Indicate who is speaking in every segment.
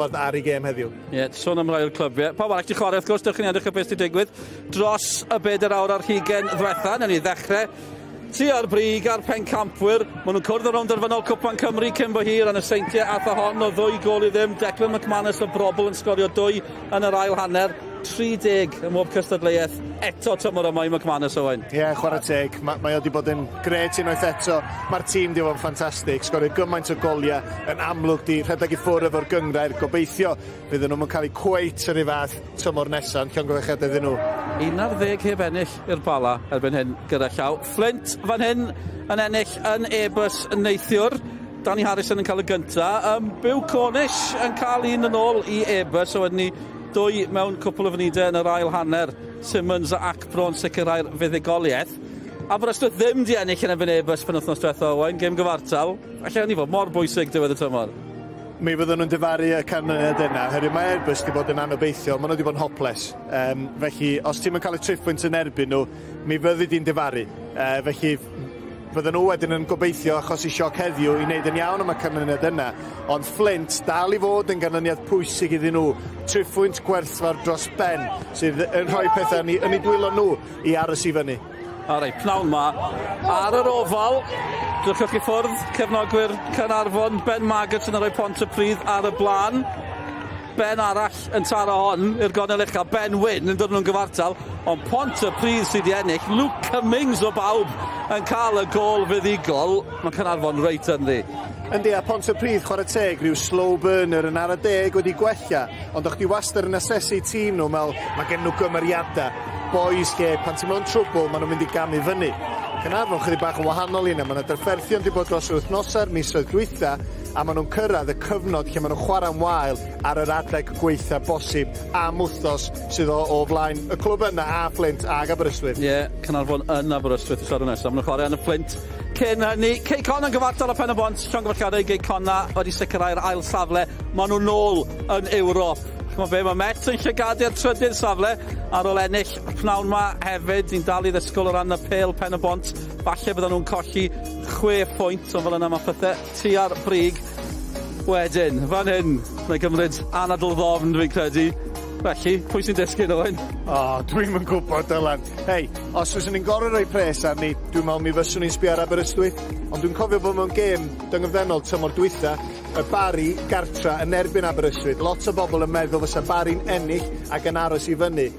Speaker 1: Ar ei gêm heddiw.
Speaker 2: Ie, yeah, sôn am rai o'r clybiau. Pawb arall 'di chwarae, wrth gwrs, dewch i ni edrych ar beth sy'n digwydd dros y bedair awr ar hugen ddwetha. Newn ni ddechrau tua'r brig a'r pencampwyr. Maen nhw'n cwrdd o rownd derfynol Cwpan Cymru cyn bo hir yn y Seintiau ath a hon o ddwy gôl i ddim. Declan McManus o Brobl yn sgorio dwy yn yr ail hanner. 30 ym mhob cystadleuaeth eto tymor yma i McManus, Owain.
Speaker 1: Ie, yeah, chwarae teg. Mae, mae o wedi bod yn grêt unwaith eto. Mae'r tîm wedi bod yn ffantastig. Sgorio gymaint o goliau yn amlwg di rhedeg i ffwrdd efo'r gynghrair. Gobeithio fydden nhw'n cael eu cweit yr un fath tymor nesaf, ond llongyfarchiadau iddyn nhw.
Speaker 2: 11 heb ennill i'r Bala erbyn hyn gyda llaw. Flint fan hyn yn ennill yn Airbus neithiwr. Danny Harrison yn cael y gynta. Um, Byw Cornish yn cael un yn ôl i Airbus, a wedyn ni dwy mewn cwpl o funudau yn yr ail hanner. Simmons a Akpro yn sicrhau'r fuddugoliaeth. Aberystwyth ddim di ennill yn erbyn Airbus penwythnos diwetha, Owain, gêm gyfartal. Alle hynny fod mor bwysig diwedd y tymor.
Speaker 1: Mi fyddwn nhw'n difaru y canlyniad yna, oherwydd mae Airbus wedi bod yn anobeithiol, maen nhw wedi bod yn hopeless. Um, felly, os ti'n cael y triphwynt yn erbyn nhw, mi fyddi di'n difaru. Uh, felly, fydden nhw wedyn yn gobeithio achosi sioc heddiw i wneud yn iawn am y canlyniad yna. Ond Flint dal i fod yn ganlyniad pwysig iddyn nhw. Triphwynt gwerthfawr dros ben sydd yn rhoi pethau yn, yn eu dwylo nhw i aros i fyny.
Speaker 2: A reit, pnawn ma, ar yr ofal, drychwch i ffwrdd, cefnogwyr Caernarfon, Ben Maggart yn rhoi Pontypridd ar y blaen. Ben arall yn taro hon i'r gornel ucha, Ben Wyn yn dod nhw'n gyfartal, ond Pontypridd sydd wedi ennill. Luke Cummings o bawb yn cael y gôl fuddugol. Mae Caernarfon reit ynddi.
Speaker 1: Yndi, a Pontypridd, chwarae teg, rhyw slow burner yn ara deg wedi gwella, ond o'ch di wastad yn asesu tîm nhw, me'wl, mae gen nhw gymeriadau, boys lle pan ti mewn trwbl, maen nhw'n mynd i gamu fyny. Caernarfon chydig bach yn wahanol i hynna, mae yna drafferthion di bod dros yr wythnosau'r misoedd dwytha, a maen nhw'n cyrraedd y cyfnod lle maen nhw'n chwarae'n wael ar yr adeg gweitha bosib am wythnos sydd o, o flaen y clwb yna a Flint ag Aberystwyth.
Speaker 2: Ie, yeah, Caernarfon yn Aberystwyth y Sadwrn nesaf. Maen nhw'n chwarae yn y Flint cyn hynny. Cei Connah yn gyfartal â Pen y Bont. Llongyfarchiadau i Gei Connah wedi sicrhau'r ail safle. Maen nhw nôl yn Ewrop. Ch'mod be, mae Met yn llygadu'r trydydd safle ar ôl ennill y pnawn ma hefyd. Ni'n dal i ddisgwyl o ran y pêl Pen y Bont. Falle bydden nhw'n colli chwe phwynt, ond fel yna mae pethau tua'r brig. Wedyn, fan hyn, mae'n cymryd anadl ddofn, dwi'n credu. Felly, pwy sy'n disgyn, Owen?
Speaker 1: O, oh, dwi'm yn gwybod, Dylan. Hei, os fyswn i'n gorfod rhoi pres arni, dwi'n meddwl mi fyswn i'n sbio ar Aberystwyth. Ond dwi'n cofio bod mewn gêm dyngedfennol tymor dwytha, y Barri gartra yn erbyn Aberystwyth. Lot o bobl yn meddwl fysa Barri'n ennill ac yn aros i fyny.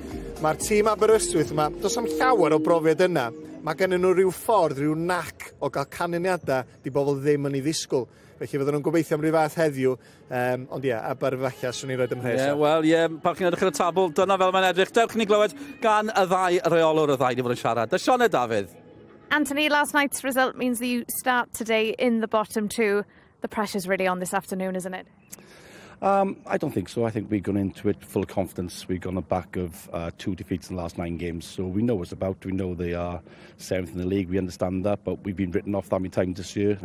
Speaker 1: Mae'r tîm Aberystwyth yma, does am llawer o brofiad yna. Mae gennyn nhw rhyw ffordd, rhyw knack o gael canlyniadau di bobl ddim yn ei ddisgwyl. Felly fydden nhw'n gobeithio am ryw fath heddiw, um, ond ie, yeah, Aber falle swn i'n rhoi ym mhres.
Speaker 2: Ie, yeah, wel, ie, yeah, pan chi'n edrych ar y tabl, dyna fel mae'n edrych. Dewch ni glywed gan y ddau reolwr y ddau wedi bod yn siarad. Y Sioned Dafydd.
Speaker 3: Anthony, last night's result means that you start today in the bottom two. The pressure's really on this afternoon, isn't it?
Speaker 4: I don't think so. I think we've gone into it full of confidence. We've gone on the back of two defeats in the last nine games, so we know what it's about. We know they are seventh in the league. We understand that, but we've been written off that many times this year.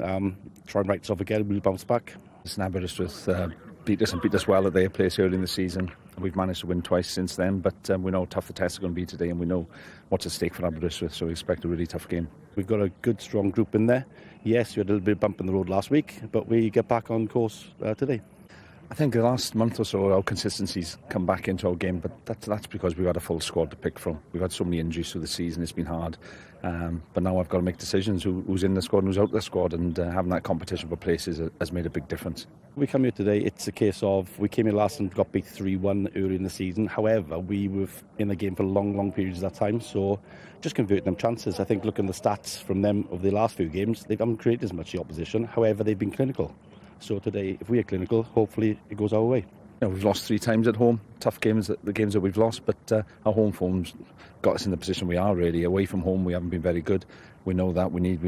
Speaker 4: Try and write us off again, we'll bounce back.
Speaker 5: Listen, Aberystwyth beat us and beat us well at their place early in the season. We've managed to win twice since then, but we know how tough the tests are going to be today and we know what's at stake for Aberystwyth, so we expect a really tough game.
Speaker 4: We've got a good, strong group in there. Yes, we had a little bit of bump in the road last week, but we get back on course today.
Speaker 5: I think the last month or so our consistency's come back into our game, but that's because we've had a full squad to pick from. We've had so many injuries through the season, it's been hard. But now I've got to make decisions who's in the squad and who's out of the squad, and having that competition for places has made a big difference.
Speaker 4: We come here today, it's a case of we came here last and got beat 3-1 early in the season. However, we were in the game for long, long periods of that time, so just converting them chances. I think looking at the stats from them over the last few games, they haven't created as much the opposition. However, they've been clinical. So today, if we are clinical, hopefully it goes our way.
Speaker 5: We've lost three times at home, tough games, the games that we've lost, but our home form's got us in the position we are really. Away from home, we haven't been very good. We know that we need,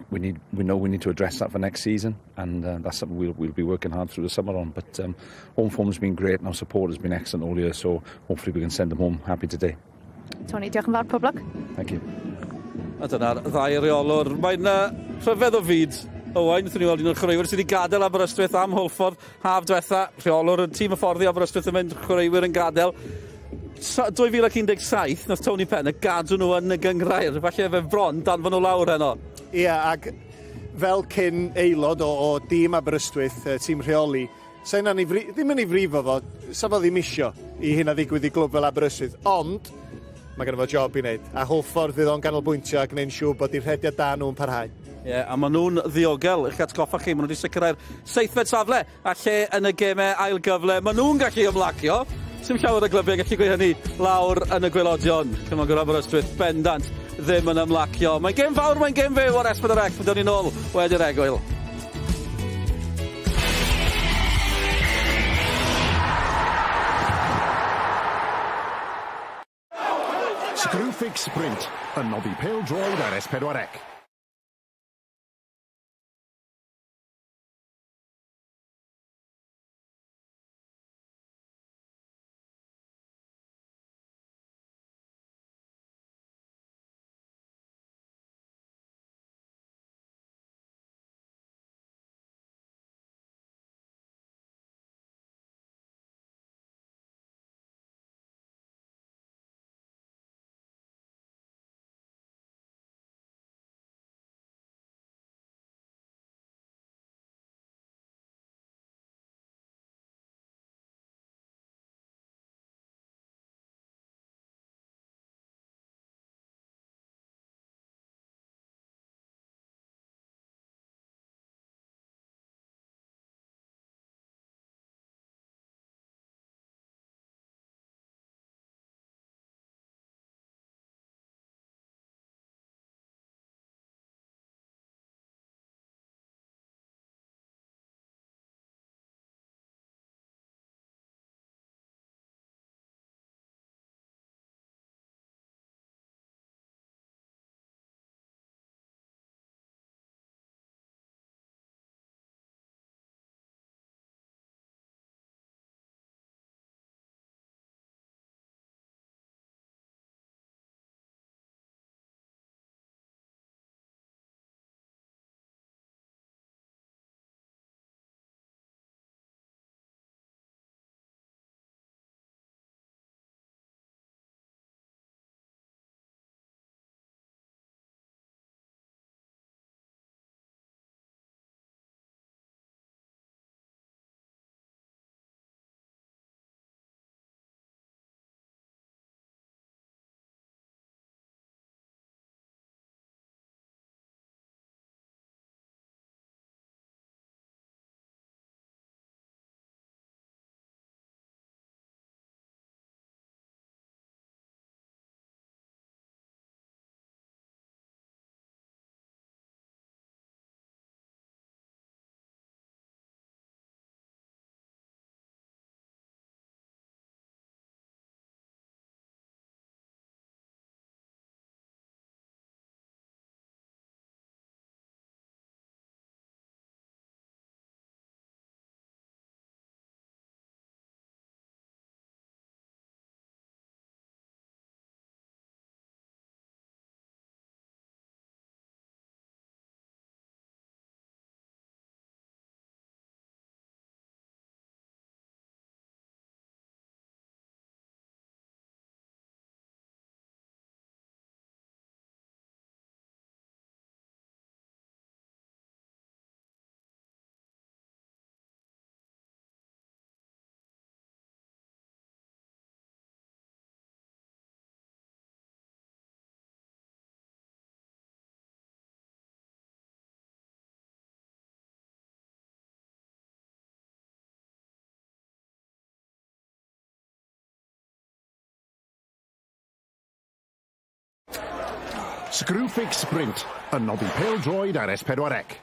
Speaker 5: we need, we know we need to address that for next season, and that's something we'll be working hard through the summer on. But home form's been great, and our support has been excellent all year, so hopefully we can send them home happy today.
Speaker 3: Tony, diolch yn fawr, pob lwc.
Speaker 5: Thank you.
Speaker 2: A dyna'r ddau reolwr. Mae'n rhyfedd o fyd, Owain, wnaethon ni weld un o'r chwaraewyr sydd wedi gadael Aberystwyth am Hwlffordd haf diwetha. Rheolwr y tîm hyfforddi Aberystwyth yn mynd, chwaraewyr yn gadael. 2017, nath Tony Penna gadw nhw yn y gynghrair. Falle fe bron danfon nhw lawr heno.
Speaker 1: Ie, yeah, ac fel cyn aelod o dîm Aberystwyth, tîm rheoli, Sa hynna'n ei fri... ddim yn ei frifo fo, sa fo ddim isio i hynna ddigwydd i glwb fel Aberystwyth, ond mae gynno fo job i wneud, a Hwlffordd fydd o'n ganolbwyntio a gwneud yn siŵr bod eu rhediad da nhw'n parhau.
Speaker 2: Ie, yeah, a maen nhw'n ddiogel, i'ch atgoffa chi, maen nhw wedi sicrhau'r seithfed safle a lle yn y gemau ail gyfle. Maen nhw'n gallu ymlacio. Sim llawer o glybiau yn gallu gweud hynny lawr yn y gwaelodion. Cefnogwyr Aberystwyth bendant ddim yn ymlacio. Mae'n gêm fawr, mae'n gêm fyw ar S4C. Fe ddown ni nôl wedi'r egwyl.
Speaker 6: Screwfix Sprint yn noddi pêl-droed ar S4C. Screwfix Sprint yn noddi pêl-droed ar S4C.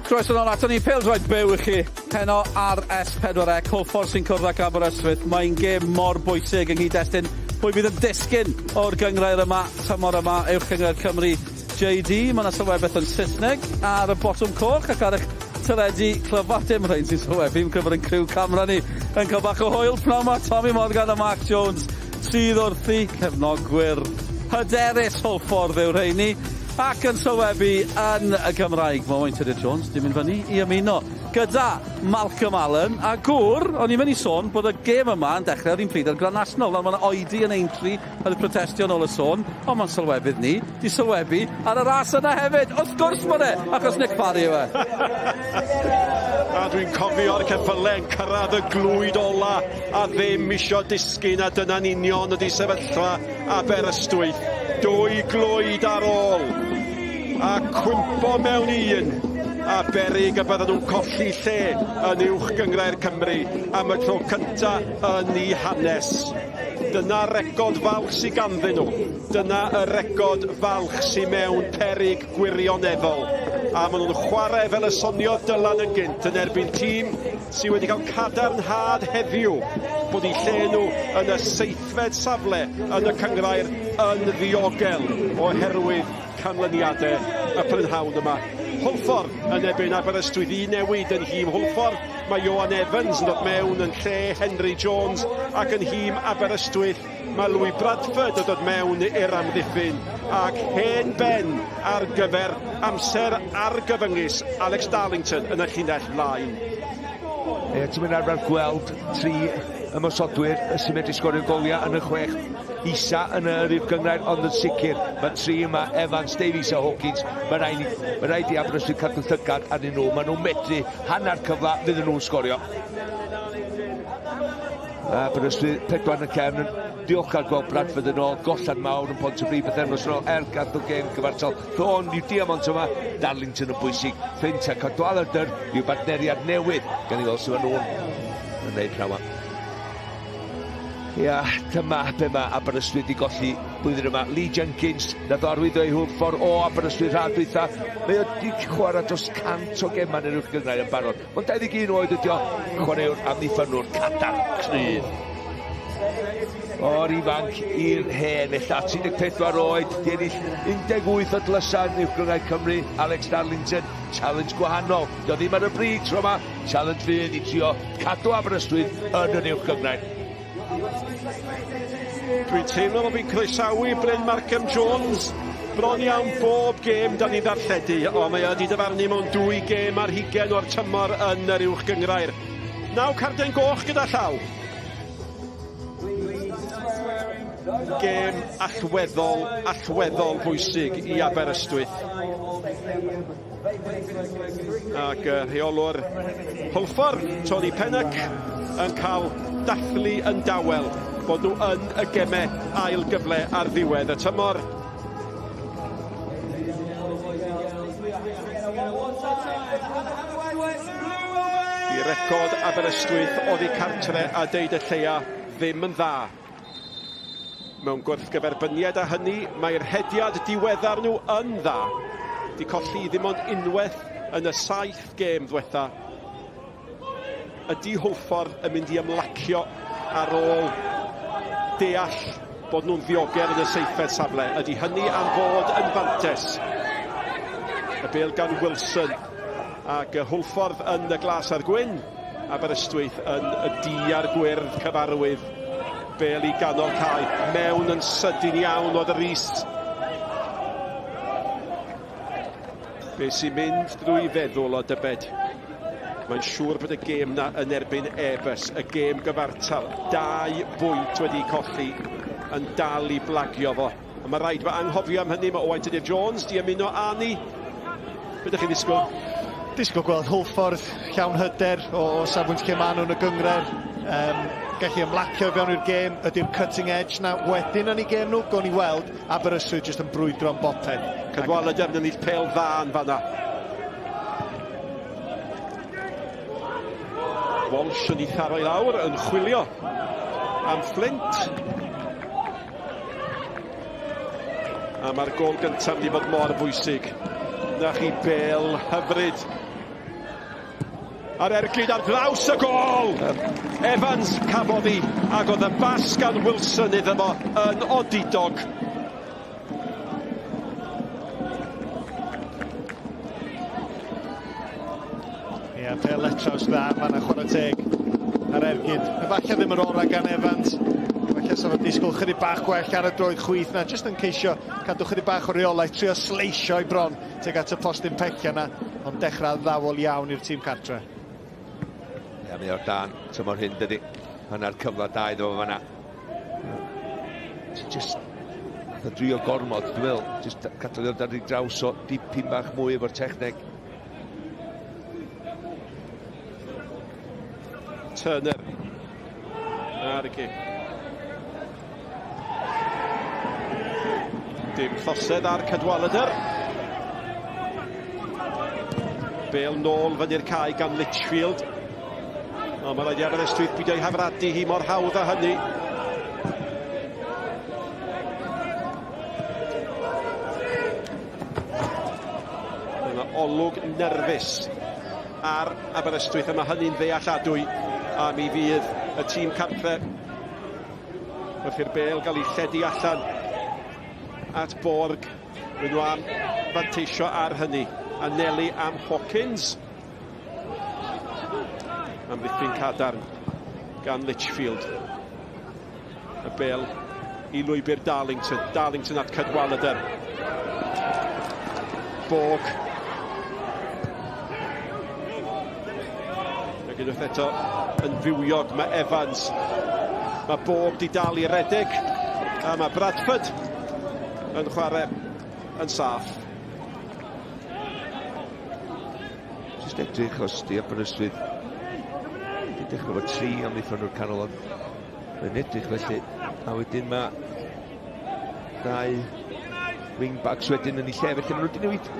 Speaker 2: Croeso nôl aton ni, pêl-droed byw i chi heno ar S4C, Hwlffordd sy'n cwrdd ag Aberystwyth. Mae'n gêm mor bwysig yng nghyd-destun pwy fydd yn disgyn o'r gynghrair yma, tymor yma, Uwch Gynghrair Cymru JD. Mae yna sylwebaeth yn Saesneg ar y botwm coch ac ar eich teledu clyfar. Dim rhain sy'n sylwebu, fi'n credu bod yn criw camera ni yn cael bach o hwyl pnawn 'ma. Tommy Morgan a Mark Jones sydd wrthi, cefnogwyr hyderus Hwlffordd yw'r rheini. Ac yn sylwebu yn y Gymraeg, mae Owain Tudur Jones di mynd fyny i ymuno gyda Malcolm Allen a gŵr, o'n i'n mynd i sôn bod y gêm yma yn dechrau yr un pryd â'r Grand National. Nawr mae yna oedi yn Aintree oedd y protestio yn ôl y sôn, ond mae'n sylwebydd ni di sylwebu ar y ras yna hefyd. Wrth gwrs bod e, achos Nick Parry yw e.
Speaker 7: A dwi'n cofio'r ceffylau yn cyrraedd y glwyd ola a ddim isio disgyn a dyna'n union ydi sefyllfa Aberystwyth. Dwy glwyd ar ôl a cwympo mewn un a berig y bydden nhw'n colli lle yn uwch gynghrair Cymru am y tro cynta yn eu hanes. Dyna record falch sydd ganddyn nhw. Dyna y record falch sydd mewn peryg gwirioneddol. A maen nhw'n chwarae fel y soniodd Dylan yn gynt yn erbyn tîm sydd wedi cael cadarnhad heddiw bod eu lle nhw yn y seithfed safle yn y cynghrair yn ddiogel oherwydd canlyniadau y prynhawn yma. Hwlffordd yn erbyn Aberystwyth, un newid yn nhîm Hwlffordd, mae Ioan Evans yn dod mewn yn lle Henry Jones ac yn nhîm Aberystwyth mae Louis Bradford yn dod mewn i'r amddiffyn ac hen ben ar gyfer amser argyfyngus Alex Darlington yn y llinell flaen.
Speaker 8: Ie, ti'n mynd arfer gweld tri ymosodwyr sy'n medru sgorio goliau yn y chwech isa yn yr uwch gynghrair, ond yn sicr mae tri yma, Evans, Davies a Hawkins, mae rhaid, mae rhaid i Aberystwyth cadw llygad arnyn nhw. Maen nhw'n medru hanner cyfle, fydden nhw'n sgorio. Aberystwyth, pedwar yn y cefn, diolchgar gweld Bradford yn ôl, gollad mawr yn Pontypridd bythefnos yn ôl, er gath o gêm gyfartal. Thorne yw diamond yma, Darlington yn bwysig, Flint a Cadwaladr yw bartneriad newydd, gan i weld sut maen nhw'n yn gwneud pnawn Ia, dyma be mae Aberystwyth wedi golli blwyddyn yma. Lee Jenkins, nath o arwyddo i Hwlffordd o Aberystwyth rhan dwytha. Mae o wedi chwarae dros 100 o gemau yn yr uwch gynghrair yn barod. Ond 21 oed ydi o, chwaraewr amddiffynnwr cadarn, cryf. O'r ifanc i'r hen, ella 34 oed, di ennill 18 o dlysau yn Uwch Gynghrair Cymru, Alex Darlington, challenge gwahanol. Dio ddim ar y brig tro yma, Challenge fydd i trio cadw Aberystwyth yn yr uwch gynghrair.
Speaker 7: Dwi'n teimlo bod fi'n croesawu Bryn Markham Jones bron iawn bob gêm da ni'n ddarlledu, ond mae o wedi dyfarnu mewn dwy gêm ar hugen o'r tymor yn yr uwch gynghrair. Naw carden goch gyda llaw. Gêm allweddol, allweddol bwysig i Aberystwyth. Ac y rheolwr Hwlffordd, Tony Pennock, yn cael dathlu yn dawel bod nhw yn y gemau ail gyfle ar ddiwedd y tymor. Di record Aberystwyth oddi cartre a deud y lleia ddim yn dda. Mewn gwrthgyferbyniad â hynny, mae'r rhediad diweddar nhw yn dda. Di colli ddim ond unwaith yn y saith gêm ddwetha. Ydy Hwlffordd yn mynd i ymlacio ar ôl deall bod nhw'n ddiogel yn y seithfed safle? Ydy hynny am fod yn fantes? Y bêl gan Wilson ac Hwlffordd yn y glas a'r gwyn. Aberystwyth yn y du a'r gwyrdd cyfarwydd. Bêl i ganol cae, mewn yn sydyn iawn oedd Rees. Be sy'n mynd drwy feddwl o dybed? Mae'n siŵr bod y gêm na yn erbyn Airbus, y gêm gyfartal, dau bwynt wedi colli yn dal i blagio fo. Ond mae rhaid fy anghofio am hynny, mae Owain Tudur Jones di ymuno â ni. Be ydych chi'n ddisgwyl?
Speaker 1: Disgwyl gweld Hwlffordd llawn hyder o, o safbwynt lle maen nhw'n y gynghrair. Um, gallu ymlacio fewn i'r gêm, ydy'r cutting edge na wedyn yn ei gêm nhw, gawn ni weld Aberystwyth jyst yn brwydro am bopeth.
Speaker 7: Cadwaladr yn ennill pêl dda yn fanna. Walsh yn ei tharo i lawr, yn chwilio am Flint. A mae'r gol gyntaf wedi bod mor bwysig. Na chi bel hyfryd. A'r ergyd ar draws y gol! Evans cafodd hi, ac oedd y bas gan Wilson iddo fo yn odidog.
Speaker 1: Ie, pêl letraws dda, fan'na chwarae teg ar ergyd. Efallai ddim yr orau gan Evans, efallai Falle sa fo'n disgwyl chydig bach gwell ar y droed chwith na, jyst yn ceisio cadw chydig bach o reolaeth, trio sleisio i bron tuag at y postyn pella na, ond dechrau addawol iawn i'r tîm cartre.
Speaker 8: Ia, mae o'r dan tymor hyn, dydy. Hanner cyfle da iddo fo fanna. Ti just nath o drio gormod, dwi'n meddwl. Just cadw ddod ar ei draws o dipyn bach mwy efo'r techneg.
Speaker 7: Turner. Ar y gic. Dim llosedd ar Cadwaladr. Bale nôl fyny'r cae gan Litchfield. Ond mae rhaid i Aberystwyth beidio ei hafradu hi mor hawdd â hynny. Yna olwg nerfus ar Aberystwyth, a mae hynny'n ddealladwy, a mi fydd y tîm cartre wrth i'r bêl gael ei lledu allan at Borg. Rydyn nhw am fanteisio ar hynny. Anelu am Hawkins. Amddiffyn cadarn gan Litchfield. Y bêl i lwybr Darlington. Darlington at Cadwaladr. Borg. Ac unwaith eto yn fywiog mae Evans. Mae Borg di dal i redeg. A mae Bradford yn chwarae yn saff.
Speaker 8: Jyst edrych os di Aberystwyth di dechrau efo tri amddiffyn o'r canol, ond mae'n edrych felly. A wedyn mae dau wing-backs wedyn yn ei lle, felly maen nhw wedi newid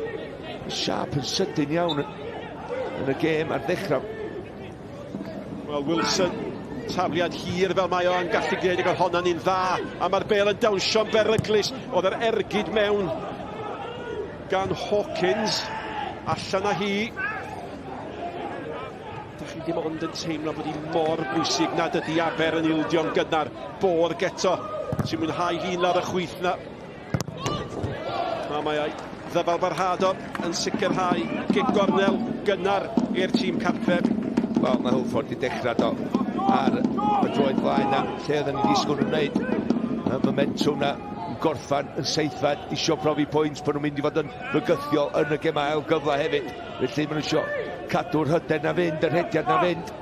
Speaker 8: y siâp yn sydyn iawn yn y gêm ar ddechrau.
Speaker 7: Wel, Wilson, tafliad hir fel mae o'n gallu gwneud, ac oedd honna'n un dda, a mae'r bêl yn dawnsio'n beryglus. Oedd yr ergyd mewn gan Hawkins, allan â hi. Dych chi ddim ond yn teimlo bod hi mor bwysig nad ydy Aber yn ildio'n gynnar. Borg eto, sy'n mwynhau hi'n lawr y chwith na. A mae ei ddyfal barhad o yn sicrhau gic gornel gynnar i'r tîm cartref.
Speaker 8: Wel, mae Hwlffordd wedi dechrau do ar y droed flaen na, lle oedden ni'n disgwyl nhw'n wneud. Y momentum na yn gorffan yn seithfed, isio profi pwynt bod nhw'n mynd i fod yn fygythiol yn y gemau ail gyfle hefyd. Felly maen nhw isio cadw'r hyder na fynd, yr rhediad na fynd.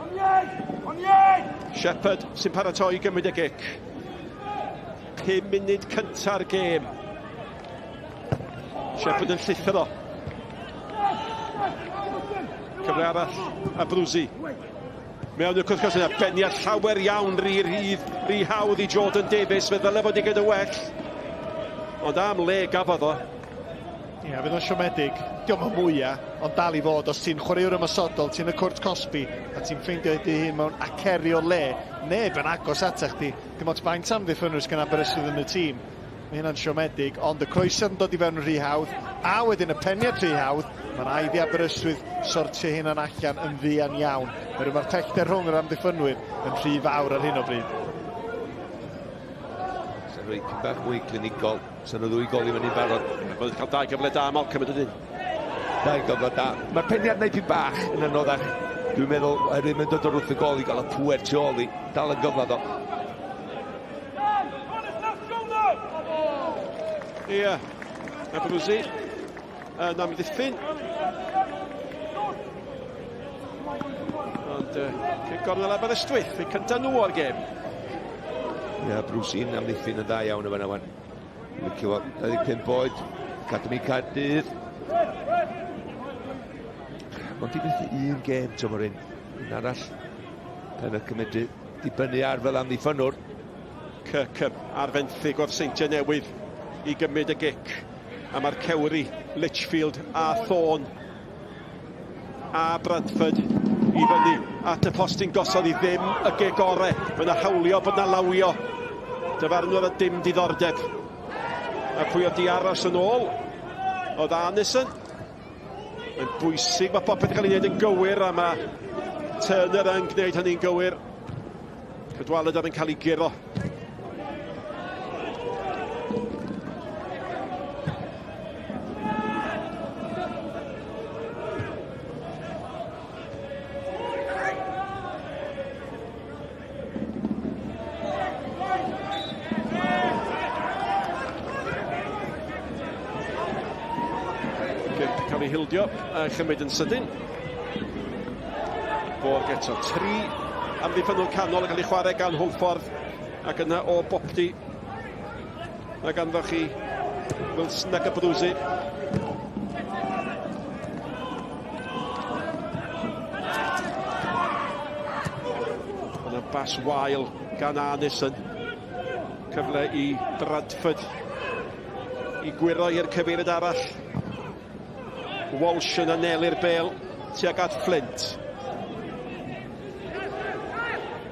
Speaker 7: Shepherd sy'n paratoi i gymryd y gic. 5 munud cynta'r gêm. Shepherd yn llithro. Cyfle arall a Brwsi. Mewn i'r cwrs yna, beniad llawer iawn rhy rhydd, rhy hawdd i Jordan Davies, fe ddyle fod i gyda well. Ond am le gafodd o.
Speaker 1: Ie, fydd o'n siomedig. Diolch yn mwyaf, ond dal i fod, os ti'n chwaraewr ymosodol, ti'n y cwrt cosbi, a ti'n ffeindio dy hun mewn aceri o le, neb yn agos atach chdi. Dim ots faint amddiffynwyr sgan Aberystwyth yn y tîm. Mae hynna'n siomedig, ond y croesiad yn dod i fewn yn rhy hawdd, a wedyn y peniad rhy hawdd, mae'n rhaid i Aberystwyth sortio hynna'n allan yn fuan iawn. Oherwydd mae'r pellter rhwng yr amddiffynwyr yn rhy fawr ar hyn o bryd.
Speaker 8: Sa'n rhoi tipyn bach mwy clinigol, sa'n nhw ddwy gol i fyny'n barod.
Speaker 7: Mae bod cael dau gyfle da, Malcolm, yn dydyn?
Speaker 8: Dau gyfle da. Mae'r peniad yn tipyn bach yn anoddach. Dwi'n meddwl, oherwydd mae'n dod o'r wrth y gol i gael y pŵer tu ôl i. Dal yn gyfle ddo.
Speaker 7: Ie, Abruzzi yn amddiffyn. Ond cic gornel Aberystwyth, y cyntaf nhw o'r gêm.
Speaker 8: Ie, Abruzzi'n amddiffyn yn dda iawn yma wan. Licio fo, 25 oed, Academy Caerdydd. Ond di methu un gêm tymor un. Un arall, pen y cymryd dibynnu ar fel amddiffynnwr.
Speaker 7: Kirkham ar fenthyg o'r Seintiau Newydd i gymryd y gic. A mae'r cewri Litchfield a Thorne a Bradford i fyny at y postyn gosod i ddim y gic ore. Mae yna hawlio bod yna lawio. Dyfarnwr a dim diddordeb. A pwy oedd di aros yn ôl? Oedd Arneson. Mae'n bwysig mae popeth yn cael ei wneud yn gywir a mae Turner yn gwneud hynny'n gywir. Cadwaladr yn cael ei guro. ei hildio a chymryd yn sydyn. Borg eto, tri amddiffynnwr canol yn cael ei chwarae gan Hwlffordd ac yna o bopty. Mae ganddo chi Wilson ac Abruzzi. Yna bas wael gan Arnison. Cyfle i Bradford i gwyro i'r cyfeiriad arall. Walsh yn anelu'r bel tuag at Flint.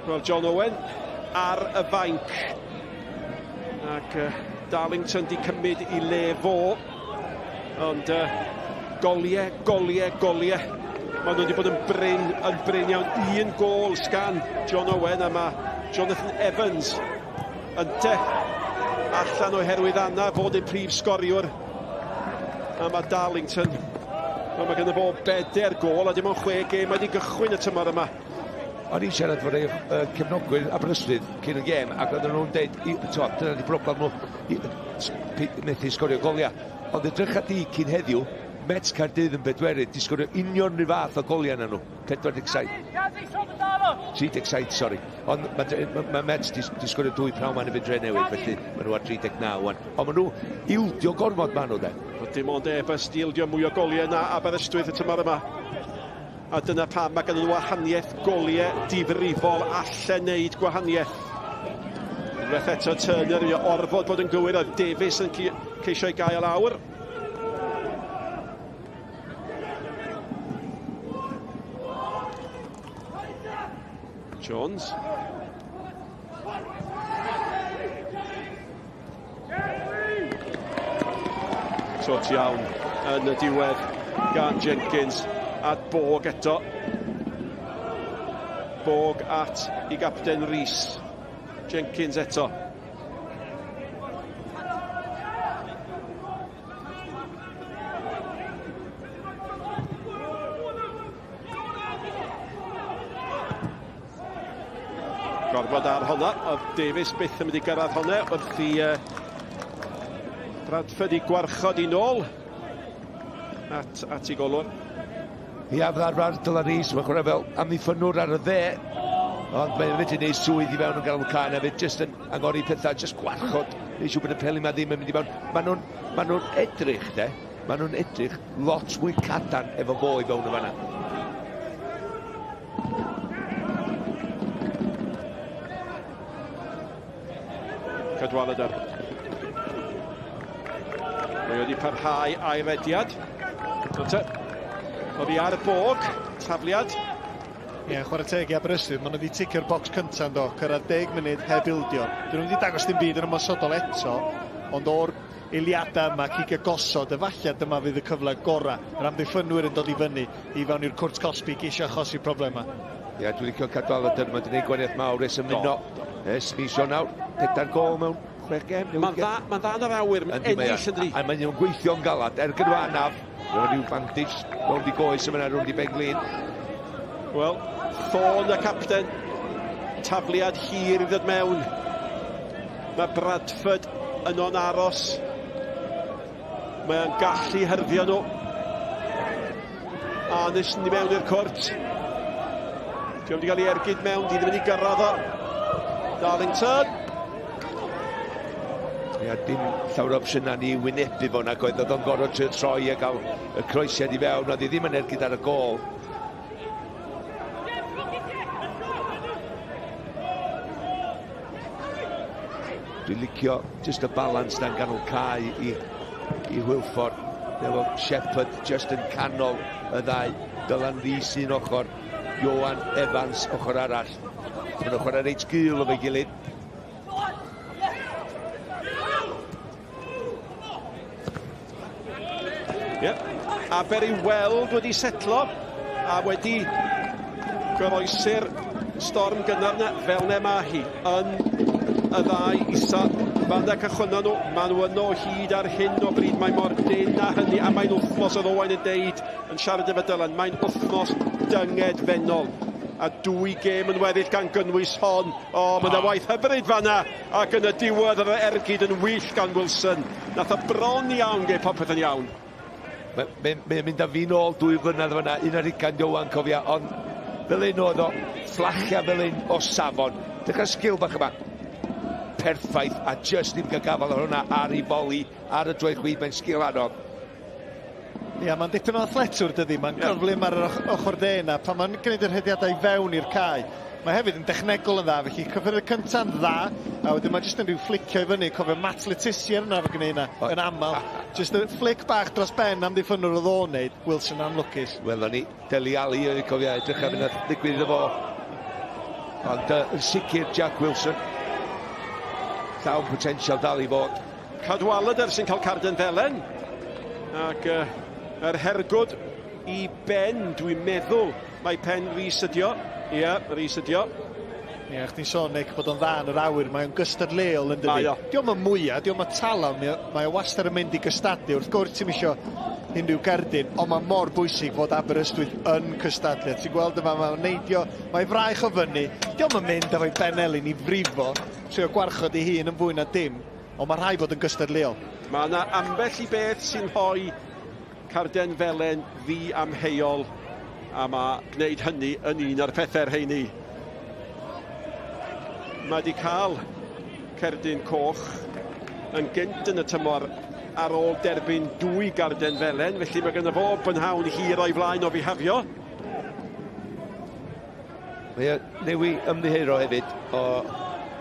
Speaker 7: Wel, John Owen ar y fainc. Ac uh, Darlington di cymryd i le fo. Ond uh, goliau, goliau, goliau. Maen nhw wedi bod yn brin, yn brin iawn. Un gol sgan John Owen a mae Jonathan Evans ynte allan oherwydd anaf fod eu prif sgoriwr. A mae Darlington, wel, mae ganddo fo beder gol a dim ond chwe gêm wedi gychwyn y tymor yma.
Speaker 8: O'n i'n siarad efo rei uh, cefnogwyr Aberystwyth cyn y gêm ac oedden nhw'n deud, to, dyna di broblem nhw, i, methu sgorio goliau. Ond edrycha di cyn heddiw, Mets Caerdydd yn bedwerydd, di sgorio union rhyw fath o goliau na nhw. 47. 37, sori. Ond mae ma, ma Mets di, di sgorio dwy prawn ma'n y dre newydd, felly maen nhw ar 39 wan. Ond maen nhw ildio gormod maen nhw, de.
Speaker 7: Dim ond Airbus di ildio mwy o goliau na Aberystwyth y tymor yma. A dyna pam mae gan nhw wahaniaeth goliau difrifol allan wneud gwahaniaeth. Unwaith eto Turner i orfod bod yn gywir, oedd Davies yn ceisio ei gael awr. Jones. Twt iawn yn y diwedd gan Jenkins at Bog eto. Bog at i gapten Rhys. Jenkins eto. Gorfod ar honna, oedd Davies byth yn mynd i gyrraedd honna wrth i uh, Bradford i gwarchod i nôl at, at i golwr.
Speaker 8: Ia, fydda'r fawr Dylan Rees, mae'n chwarae fel amddiffynnwr ar y dde, ond mae'n medru gwneud swydd i fewn yn ganol y cae, na fydd jyst yn angori pethau, jyst gwarchod, neu siŵr bod y peli ma ddim yn mynd i fewn. Maen nhw'n ma nhw edrych, de, maen nhw'n edrych lot mwy cadarn efo fo i fewn y fanna.
Speaker 7: Cadwaladr. Mae wedi parhau a'i rediad. Te. Oddi ar y bog, tafliad.
Speaker 1: Ie, yeah, chwarae teg i Aberystwyth, maen nhw wedi ticio'r bocs cyntaf yn do, cyrraedd 10 munud heb ildio. Dyn nhw wedi dangos dim byd yn ymosodol eto, ond o'r eiliadau yma, cicio gosod, efallai dyma fydd y cyfle gorau. Yr amddiffynwyr yn dod i fyny i fewn i'r cwrt cosbi, geisio achosi problemau.
Speaker 8: Ie, yeah, dwi'n licio Cadwaladr, mae wedi gwneud gwaniaeth mawr ers ymuno. Ers mis Ionawr, pedair gol mewn chwech gem.
Speaker 7: Mae'n dda, ma dda yn yr awyr, mae'n ennill yn dri.
Speaker 8: A mae'n nhw'n gweithio'n galad, er gyda anaf, efo rhyw bandage rownd i goes yma, rownd i ben glin.
Speaker 7: Wel, Thorne y capten, tafliad hir i ddod mewn. Mae Bradford yno'n aros. Mae o'n gallu hyrddio nhw. A nes ni mewn i'r cwrt. Diolch wedi cael ei ergyd mewn, di ddim wedi gyrraedd o. Darlington.
Speaker 8: Ia, dim llawer o opsiynau ni wynebu fo nag oedd oedd o'n gorfod trio troi a gael y croesiad i fewn, oedd hi ddim yn ergyd ar y gôl. Dwi'n licio just y balans na'n ganol cae i, i Hwilford. Efo Shepherd just yn canol y ddau. Dylan Rees un ochr, Johan Evans ochr arall. Maen nhw'n chwarae reit gul efo'i gilydd.
Speaker 7: Yep. Aber i weld wedi setlo a wedi goroesi'r storm gynnar na fel ne mae hi yn y ddau isa. Fan na cychwynnon nhw, maen nhw yno hyd ar hyn o bryd, mae mor dyn na hynny, a mae'n wythnos oedd Owain yn deud yn siarad efo Dylan, mae'n wythnos dyngedfennol. A dwy gêm yn weddill gan gynnwys hon. O, mae yna waith hyfryd fanna, ac yn y diwedd yr ergyd yn wych gan Wilson. Nath o bron iawn gael popeth yn iawn.
Speaker 8: Mae'n mae, mynd â fi nôl dwy flynedd fyna, un ar hugain Iowan cofia, ond fel un oedd o, fflachia fel un o safon. Dechrau sgil bach yma. Perffaith, a just ddim gael gafael ar hwnna ar ei foli, ar y droed chwith, mae'n sgil anodd.
Speaker 1: Ia, mae'n dipyn o athletwr, dydy. Mae'n gyflym ar yr ochr dde yna. Pan mae'n gwneud y rhediadau i fewn i'r cae, mae hefyd yn dechnegol yn dda, felly cyffyrdd y cynta'n dda, a wedyn mae jyst yn rhyw fflicio i fyny. Cofio Matt Le Tissier yna fo gwneud yna yn aml. Jyst y fflic bach dros ben am ddiffynwr oedd o'n neud, Wilson anlwcus.
Speaker 8: Wel, o'n i Dele Alli, o'n i'n cofio edrych am yna ddigwydd iddo fo. Ond yn sicr Jack Wilson, llawn potensial dal i fod.
Speaker 7: Cadwaladr sy'n cael carden felen. Ac yr hergwd i ben, dwi'n meddwl, mae pen Rhys ydi o. Ie, yeah, Rhys ydi o.
Speaker 1: Ie, yeah, chdi'n sôn, Nick, bod o'n dda yn yr awyr, mae o'n gystadleuol yn dydi. Diolch yn mwyaf, diolch yn tala, mae o wastad yn mynd i gystadlu. Wrth gwrs, ti'n isio unrhyw gerdyn, ond mae mor bwysig fod Aberystwyth yn cystadlu. Ti'n gweld yma, mae'n neidio, mae fraich o fyny, diolch yn mynd efo'i benelin i frifo, trio gwarchod ei hun yn fwy na dim. Ond mae rhaid bod yn gystadleuol.
Speaker 7: Mae yna ambell i beth sy'n rhoi carden felen ddi amheuol, a mae gwneud hynny yn un o'r pethau rheini. Mae wedi cael cerdyn coch yn gynt yn y tymor ar ôl derbyn dwy garden felen, felly mae gynno fo bynhawn hir o'i flaen o fihafio.
Speaker 8: Mae o newi ymddiheuro hefyd o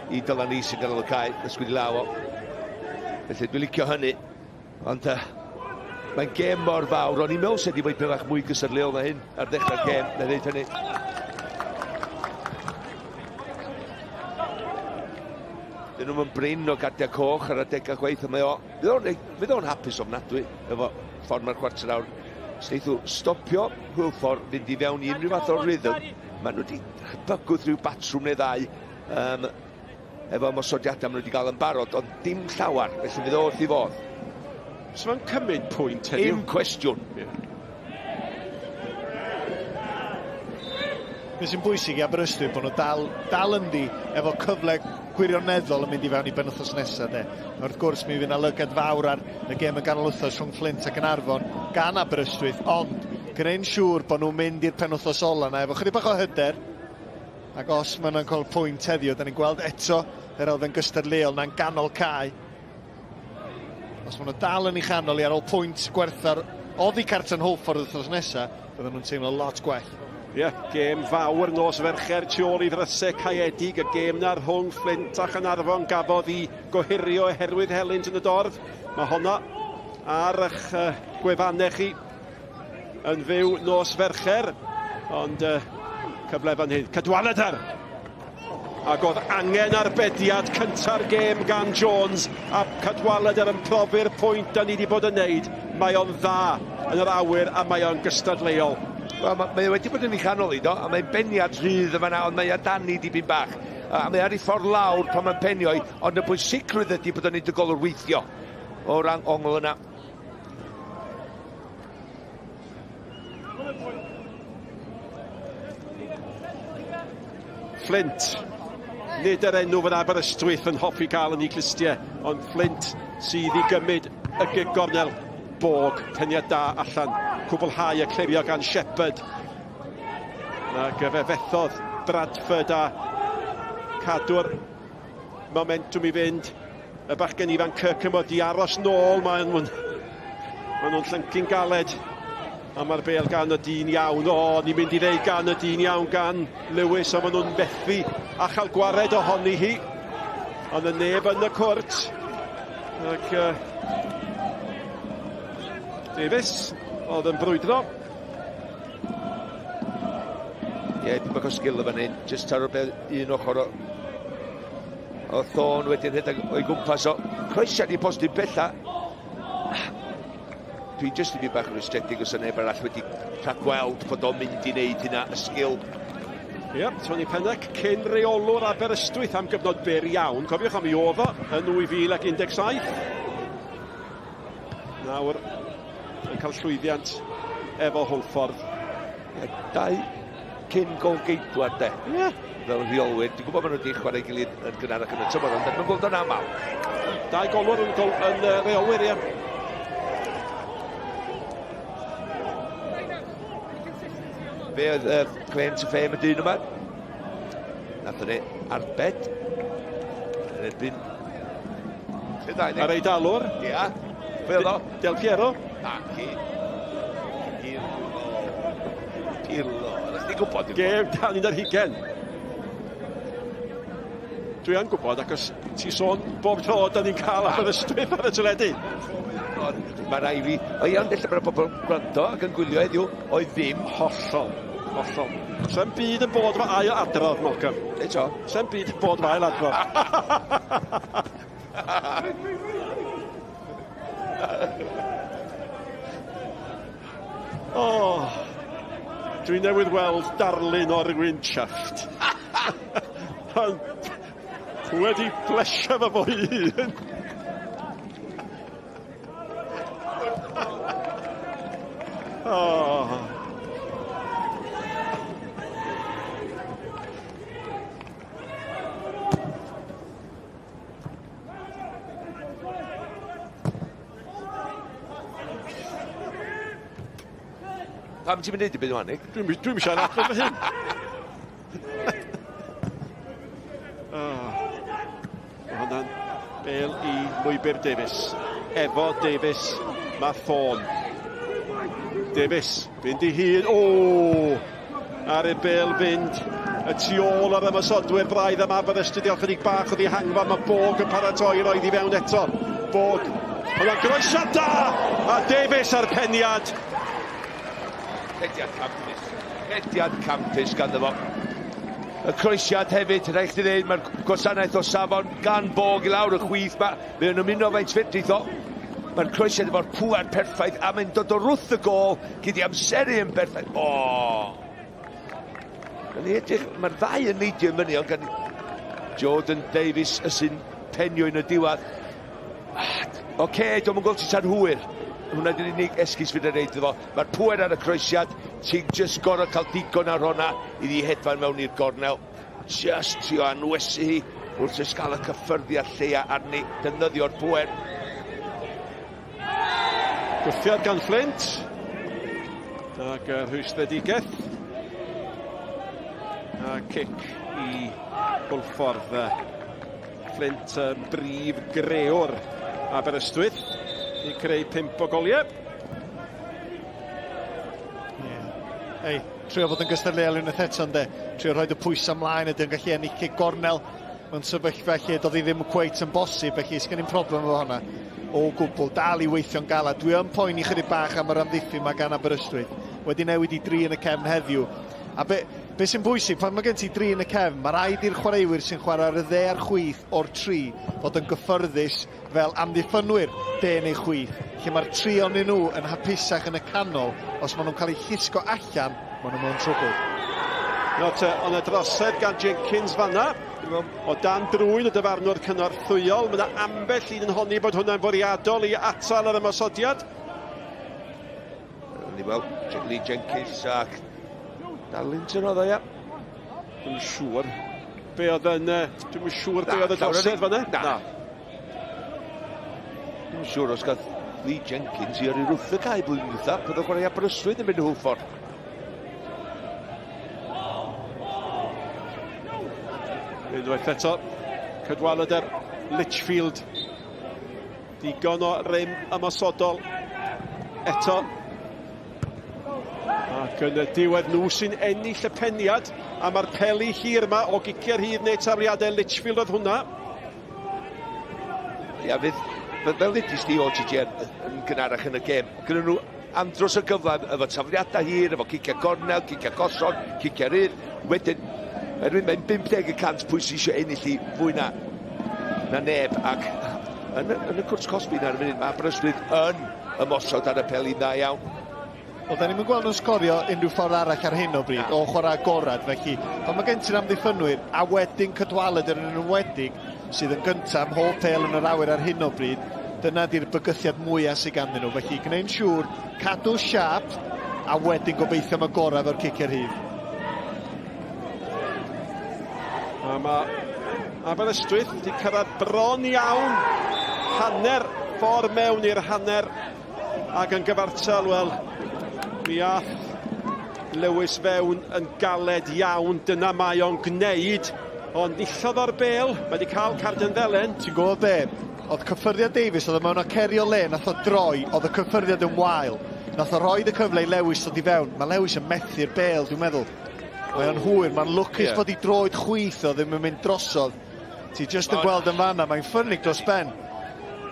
Speaker 8: i Dylan Rees yn ganol y cae, ysgwyd i law o. Felly dwi'n licio hynny. Ond mae'n gêm mor fawr. O'n i'n meddwl sef wedi bod bach mwy gystadleuol na hyn ar ddechrau'r gêm, na ddeud hynny. Dyn nhw'n brin o gardiau coch ar adegau chwaith, ond mae o, fydd o'n hapus ofnadwy efo ffordd mae'r chwarter awr. Os stopio Hwlffordd fynd i fewn i unrhyw fath o rhythm, maen nhw wedi bygwth rhyw batrwm neu ddau efo ymosodiadau maen nhw wedi cael yn barod, ond dim llawer, felly fydd o wrth i fodd.
Speaker 7: So mae'n cymryd pwynt heddiw?
Speaker 8: Dim cwestiwn. Yeah.
Speaker 1: Be sy'n bwysig i Aberystwyth bod nhw dal, dal ynddi efo cyfle gwirioneddol yn mynd i fewn i benwythnos nesaf de. Wrth gwrs mi fydd yna lygad fawr ar y gêm y ganol wythnos rhwng Flint ac Gaernarfon gan Aberystwyth, ond gwneud siŵr bod nhw'n mynd i'r penwythnos ola yna efo chydig bach o hyder, ac os maen nhw'n cael pwynt heddiw, da ni'n gweld eto yr elfen gystadleuol na'n ganol cae. Os maen nhw dal yn ei chanol i ar ôl pwynt gwerthar oddi cartre'n Hwlffordd wythnos nesaf, bydden nhw'n teimlo lot gwell.
Speaker 7: Ie, yeah, gêm fawr nos Fercher tu ôl i ddrysau caeedig. Y gêm na rhwng Flint a Chaernarfon gafodd i gohirio oherwydd helynt yn y dorf. Mae honna ar eich gwefannau chi yn fyw nos Fercher. Ond cyfle fan hyn. Cadwaladr! Ac oedd angen arbediad cynta'r gêm gan Jones, a Cadwaladr yn profi'r pwynt da ni wedi bod yn neud. Mae o'n dda yn yr awyr a mae o'n gystadleuol.
Speaker 8: Wel, mae o wedi bod yn ei chanol i do, a mae'n beniad rhydd yma na, ond mae o dani dipyn bach. A mae ar ei ffordd lawr pan mae'n penio i, ond y bwysigrwydd ydy bod o'n neud y golwr weithio o'r ongl yna.
Speaker 7: Flint. Nid yr enw fydd Aberystwyth yn hoffi cael yn ei clustiau, ond Flint sydd i gymryd y gig gornel. Bog, peniad da allan, cwblhau y clirio gan Shepherd. Ac fe fethodd Bradford a cadw'r momentum i fynd. Y bachgen ifanc Kirkham wedi aros nôl, maen nhw'n llyncu'n galed. A mae'r bêl gan y dyn iawn. O, ni'n mynd i ddeud gan y dyn iawn gan Lewis, ond maen nhw'n methu a chael gwared ohoni hi. Ond y neb yn y cwrt. Ac Davies oedd yn brwydro.
Speaker 8: Ie, yeah, bach o sgil y fan hyn. Just taro beth un ochr o Thorne wedyn rhedeg o'i gwmpas o. Croesiad i postyn bella. Dwi'n jyst yn bach yn rwystredig os yna neb arall wedi rhagweld bod o'n mynd i wneud hynna, y sgil.
Speaker 7: Ie, yeah, Tony Pennack, cyn reolwr Aberystwyth am gyfnod byr iawn. Cofiwch am ei oedd o yn 2017. Nawr yn cael llwyddiant efo Hwlffordd.
Speaker 8: Yeah, dau cyn golgeidwad de.
Speaker 7: Ie. Yeah.
Speaker 8: Fel rheolwyr. Dwi'n gwybod maen nhw wedi chwarae gilydd yn gynharach yn y tymor, ond mae'n gweld o'n aml.
Speaker 7: Dau golwr yn reolwyr, ie.
Speaker 8: Fe oedd uh, claim to fame y dyn yma. Nath o'n ei arbed. Yn erbyn...
Speaker 7: Ar ei dalwr.
Speaker 8: Ia. Pwy oedd o?
Speaker 7: Del Piero.
Speaker 8: Naci. Pirlo. Pirlo. Oeddech chdi'n gwybod?
Speaker 7: Gêm dan un ar hugen. Dwi yn gwybod, achos ti sôn bob tro da ni'n cael Aberystwyth ar y teledu.
Speaker 8: Mae rai fi... O iawn, ella bod y bobl yn gwrando ac yn gwylio heddiw, oedd ddim.
Speaker 7: Hollol, hollol. Sa'n byd yn bod efo ail adrodd, Malcolm.
Speaker 8: Eto?
Speaker 7: Sa'n byd yn bod efo ail adrodd. oh, dwi newydd weld darlun o rywun chuffed. Ond wedi plesio fo fo'i hun. oh.
Speaker 8: Pam ti'n mynd i byd o'n Nick?
Speaker 7: Dwi'n dwi siarad am fy hun. oh. Mae hwnna'n bel i lwybr Davies. Efo Davies, mae Thorne. Davies, fynd i hun. O! Ar y bel fynd y tu ôl ar ymosodwyr braidd am Aberystwyth diolch chydig bach o ddihangfa. Mae Bog yn paratoi roedd i fewn eto. Bog. Hwnna'n groesiad da! A Davies ar peniad.
Speaker 8: Rhediad campus. Rhediad campus ganddo fo. Y croesiad hefyd, rhaid chdi ddeud, mae'r gwasanaeth o safon gan Bog i lawr y chwith ma. Mae o'n ymuno faint fedrith o. Mae'r croesiad efo'r pŵer perffaith a mae'n dod o wrth y gôl gyda'i amseru yn berffaith. O! Mae'n edrych, mae'r ddau yn neidio i fyny, ond gan Jordan Davies y sy'n penio yn y diwedd. Oce, okay, dwi'n gweld ti tan hwyr. Hwna di'r unig esgus fydd yn reid iddo fo. Mae'r pwer ar y croesiad, ti'n just gorau cael digon ar honna iddi hedfan mewn i'r gornel. Just trio anwesu hi wrth jyst gael y cyffyrddiad lleia arni, defnyddio'r pwer.
Speaker 7: Gwthiad gan Flint. Ac uh, rhwystredigaeth. A cic i Gwlffordd. Flint uh, brif grewr Aberystwyth i creu pump o goliau.
Speaker 1: Yeah. Ei, trio fod yn gystadleuol unwaith eto ynde. Trio rhoi y pwysau ymlaen ydy o'n gallu ennill cic gornel mewn sefyllfa lle doedd hi ddim cweit yn bosib, felly sgen i'm problem efo hwnna o gwbl. Dal i weithio'n galad. Dwi yn poeni chydig bach am yr amddiffyn mae gan Aberystwyth. Wedi newid i dri yn y cefn heddiw. A be, be sy'n bwysig, pan mae gen ti dri yn y cefn, mae rhaid i'r chwaraewyr sy'n chwarae ar y dde a'r chwith o'r tri fod yn gyffyrddus fel amddiffynwyr de neu chwith, lle mae'r tri onyn nhw yn hapusach yn y canol, os maen nhw'n cael eu llusgo allan, maen nhw mewn trwbl.
Speaker 7: Nawr te, ond y drosedd gan Jenkins fanna, o dan drwyn y dyfarnwr cynorthwyol. Mae yna ambell un yn honni bod hwnna'n fwriadol i atal yr ymosodiad.
Speaker 8: Ni weld Lee Jenkins ac Darlington oedd o, ia.
Speaker 7: Dwi'n siŵr be oedd yn... Dwi'n siŵr be oedd y drosedd fanna.
Speaker 8: Na. Dwi'n siŵr os gath Lee Jenkins i yrru wrth y cae blwyddyn dwytha, bydd o'n chwarae Aberystwyth yn mynd i Hwlffordd.
Speaker 7: Unwaith eto, Cadwaladr, Litchfield. Digon o rym ymosodol eto. Ac yn y diwedd nhw sy'n ennill y peniad, a mae'r peli hir yma o giciau'r hyd neu tafliadau Litchfield oedd hwnna.
Speaker 8: Ia, fydd, fel ddudis di OGG yn gynharach yn y gêm, gyda nhw andros o gyfle efo tafliadau hir, efo ciciau gornel, ciciau gosod, ciciau rydd. Wedyn, erwydd mae'n 50 y cant pwy sy'n eisiau ennill i fwy na, na neb. Ac yn, yn y cwrt cosbi na'r munud, mae Aberystwyth yn ymosod ar y peli dda iawn.
Speaker 1: Wel, da ni'n gweld nhw'n sgorio unrhyw ffordd arall ar hyn o bryd, o chwarae agorad, felly pan mae gen ti'r amddiffynwyr a wedyn Cadwaladr yn enwedig, sydd yn gyntaf ym mhob pêl yn yr awyr ar hyn o bryd, dyna di'r bygythiad mwyaf sydd ganddyn nhw. Felly gwneud siŵr, cadw siâp, a wedyn gobeithio am y gorau efo'r ciciau rhydd.
Speaker 7: A mae Aberystwyth wedi cyrraedd bron iawn hanner ffordd mewn i'r hanner ac yn gyfartal, wel, mi ath Lewis fewn yn galed iawn, dyna mae o'n gwneud. Ond nillodd o'r bel, mae wedi cael carden felen.
Speaker 1: Ti'n gwybod be? Oedd cyffyrddiad Davies, oedd o mewn acerio le, nath o droi, oedd y cyffyrddiad yn wael. Nath o roed y cyfle i Lewis ddod i fewn. Mae Lewis yn methu'r bel, dwi'n meddwl. Mae o'n hwyr, mae'n lwcus yeah. bod i droed chwith o ddim yn mynd drosodd. Ti jyst yn gweld yn fanna, mae'n ffyrnig dros ben.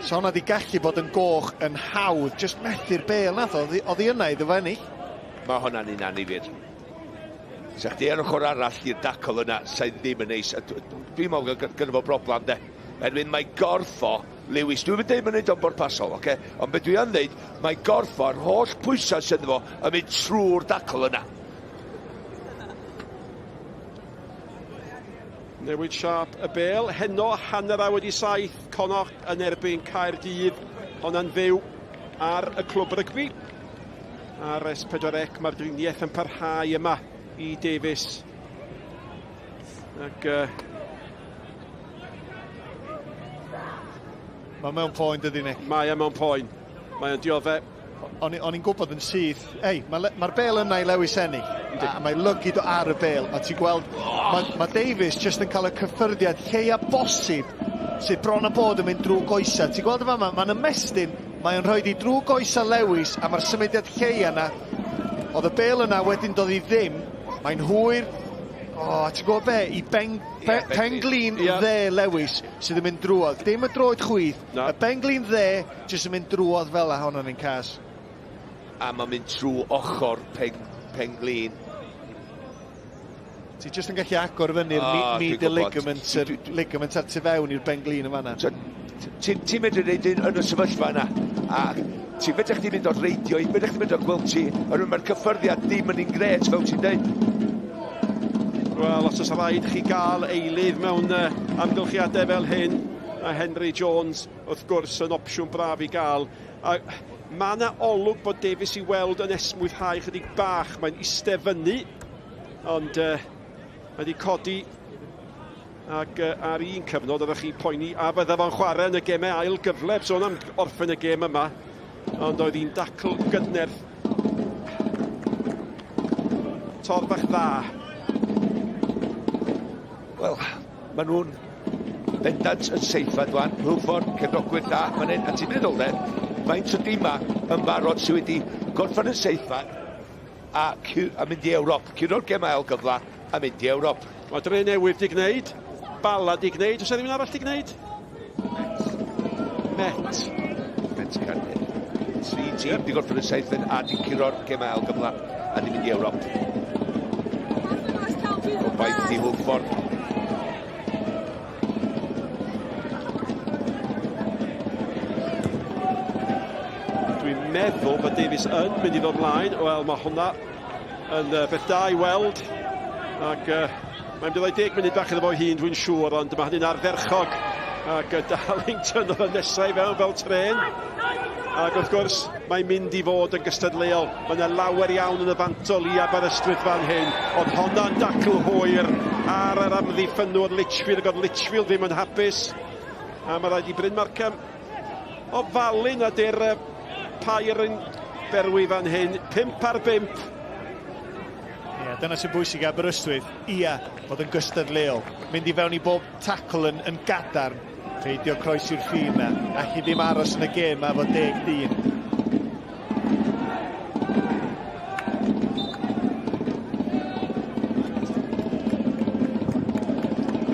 Speaker 1: So hwnna di gallu bod yn goch yn hawdd, jyst methu'r bel nath o, oedd hi yna iddo fo ennill.
Speaker 8: Mae hwnna'n un annifyr. Sa chdi ar ochr arall i'r dacl yna, sa'i ddim yn neis. Dwi'n meddwl gynno fo broblem de. Erwyn mae gorff o, Lewis, dwi'n mynd dweud mae'n neud o'n bwrpasol, oce? Okay? Ond beth dwi yn dweud, mae gorff o'r holl pwysau sydd fo yn mynd trwy'r dacl yna.
Speaker 7: Newid siâp y bêl. Heno, 7:30, Connacht yn erbyn Caerdydd. Honna'n fyw ar y clwb rygbi. Ar S4C mae'r driniaeth yn parhau yma i Davies. Ac uh,
Speaker 1: Mae mewn poen dydy Nick.
Speaker 7: Mae e mewn poen. Mae o'n diodde.
Speaker 1: O'n i'n gwybod yn syth, ei, mae'r ma bel yna i Lewis ennill, a mae lygid o ar y bel, a ti'n gweld, mae, ma Davies jyst yn cael y cyffyrddiad lleia bosib sydd bron a bod yn mynd drwy goesa. Ti'n gweld y fama, mae'n ymestyn, mae'n rhoi i drwy goesa Lewis, a mae'r symudiad lleia yna, oedd y bel yna wedyn dod i ddim, mae'n hwyr, o, oh, ti'n gwybod be, i ben, be, yeah, pen-glin yeah. dde Lewis sydd yn mynd drwodd. Dim y droed chwith, no. y ben-glin dde jyst yn mynd drwodd fel a honno'n un cas.
Speaker 8: A mae'n mynd trwy ochr pen, pen-glin.
Speaker 1: Ti jyst yn gallu agor fyny'r oh, medial ligament, yr ligament ar tu fewn i'r ben-glin yn fanna.
Speaker 8: Ti'n ti medru neud un yn y sefyllfa yna. A ti'n fedrwch chdi mynd o'r reidio, i fedrwch chdi mynd o'r gweld ti, oherwydd mae'r cyffyrddiad ddim yn un gret fel ti'n dweud.
Speaker 7: Wel, os oes rhaid chi gael eilydd mewn uh, amgylchiadau fel hyn, mae Henry Jones wrth gwrs yn opsiwn braf i gael. A mae yna olwg bod Davies i weld yn esmwythau chydig bach. Mae'n eistedd fyny, ond uh, mae wedi codi ac uh, ar un cyfnod oeddech chi poeni a fydda fo'n chwarae yn y gemau ail gyfle. Sôn am orffen y gêm yma, ond oedd hi'n dacl gydnerth. Torf bach dda.
Speaker 8: Wel, maen nhw'n bendant yn seithfed wan, Hwlffordd, cefnogwyr da, fan hyn, a ti'n meddwl de, faint o dima yn barod sydd wedi gorffen yn seithfed a, a mynd i Ewrop, curo'r gem ail gyfle a mynd i Ewrop.
Speaker 7: Mae Dre Newydd di gwneud, Bala di gwneud, oes e rhywun arall di gwneud? Met.
Speaker 8: Met Caerdydd. Tri tîm di gorffen yn seithfed a di curo'r gem ail gyfle a di mynd i Ewrop. Gobaith i Hwlffordd.
Speaker 7: Dwi'n meddwl bod Davies yn mynd i ddod mlaen. Wel, mae hwnna yn uh, beth da i weld. Ac uh, mae'n mynd i roi 10 munud bach iddo fo hun, dwi'n siŵr, ond mae hynny'n ardderchog. Ac uh, Darlington oedd y nesau i fewn fel tren. Ac wrth gwrs, mae'n mynd i fod yn gystadleuol. Mae yna lawer iawn yn y fantol i Aberystwyth fan hyn, ond honna'n dacl hwyr ar yr amddiffynnwr Litchfield, ac oedd Litchfield ddim yn hapus. A mae rhaid i Bryn Markham ofalu nad yw'r pair yn berwi fan hyn. 5 ar 5.
Speaker 1: Ie, dyna sy'n bwysig Aberystwyth. Ia, fod yn gystadleuol. Mynd i fewn i bob tacl yn, yn gadarn. Peidio croesi'r ffin na. Allu ddim aros yn y gêm ma efo deg dyn.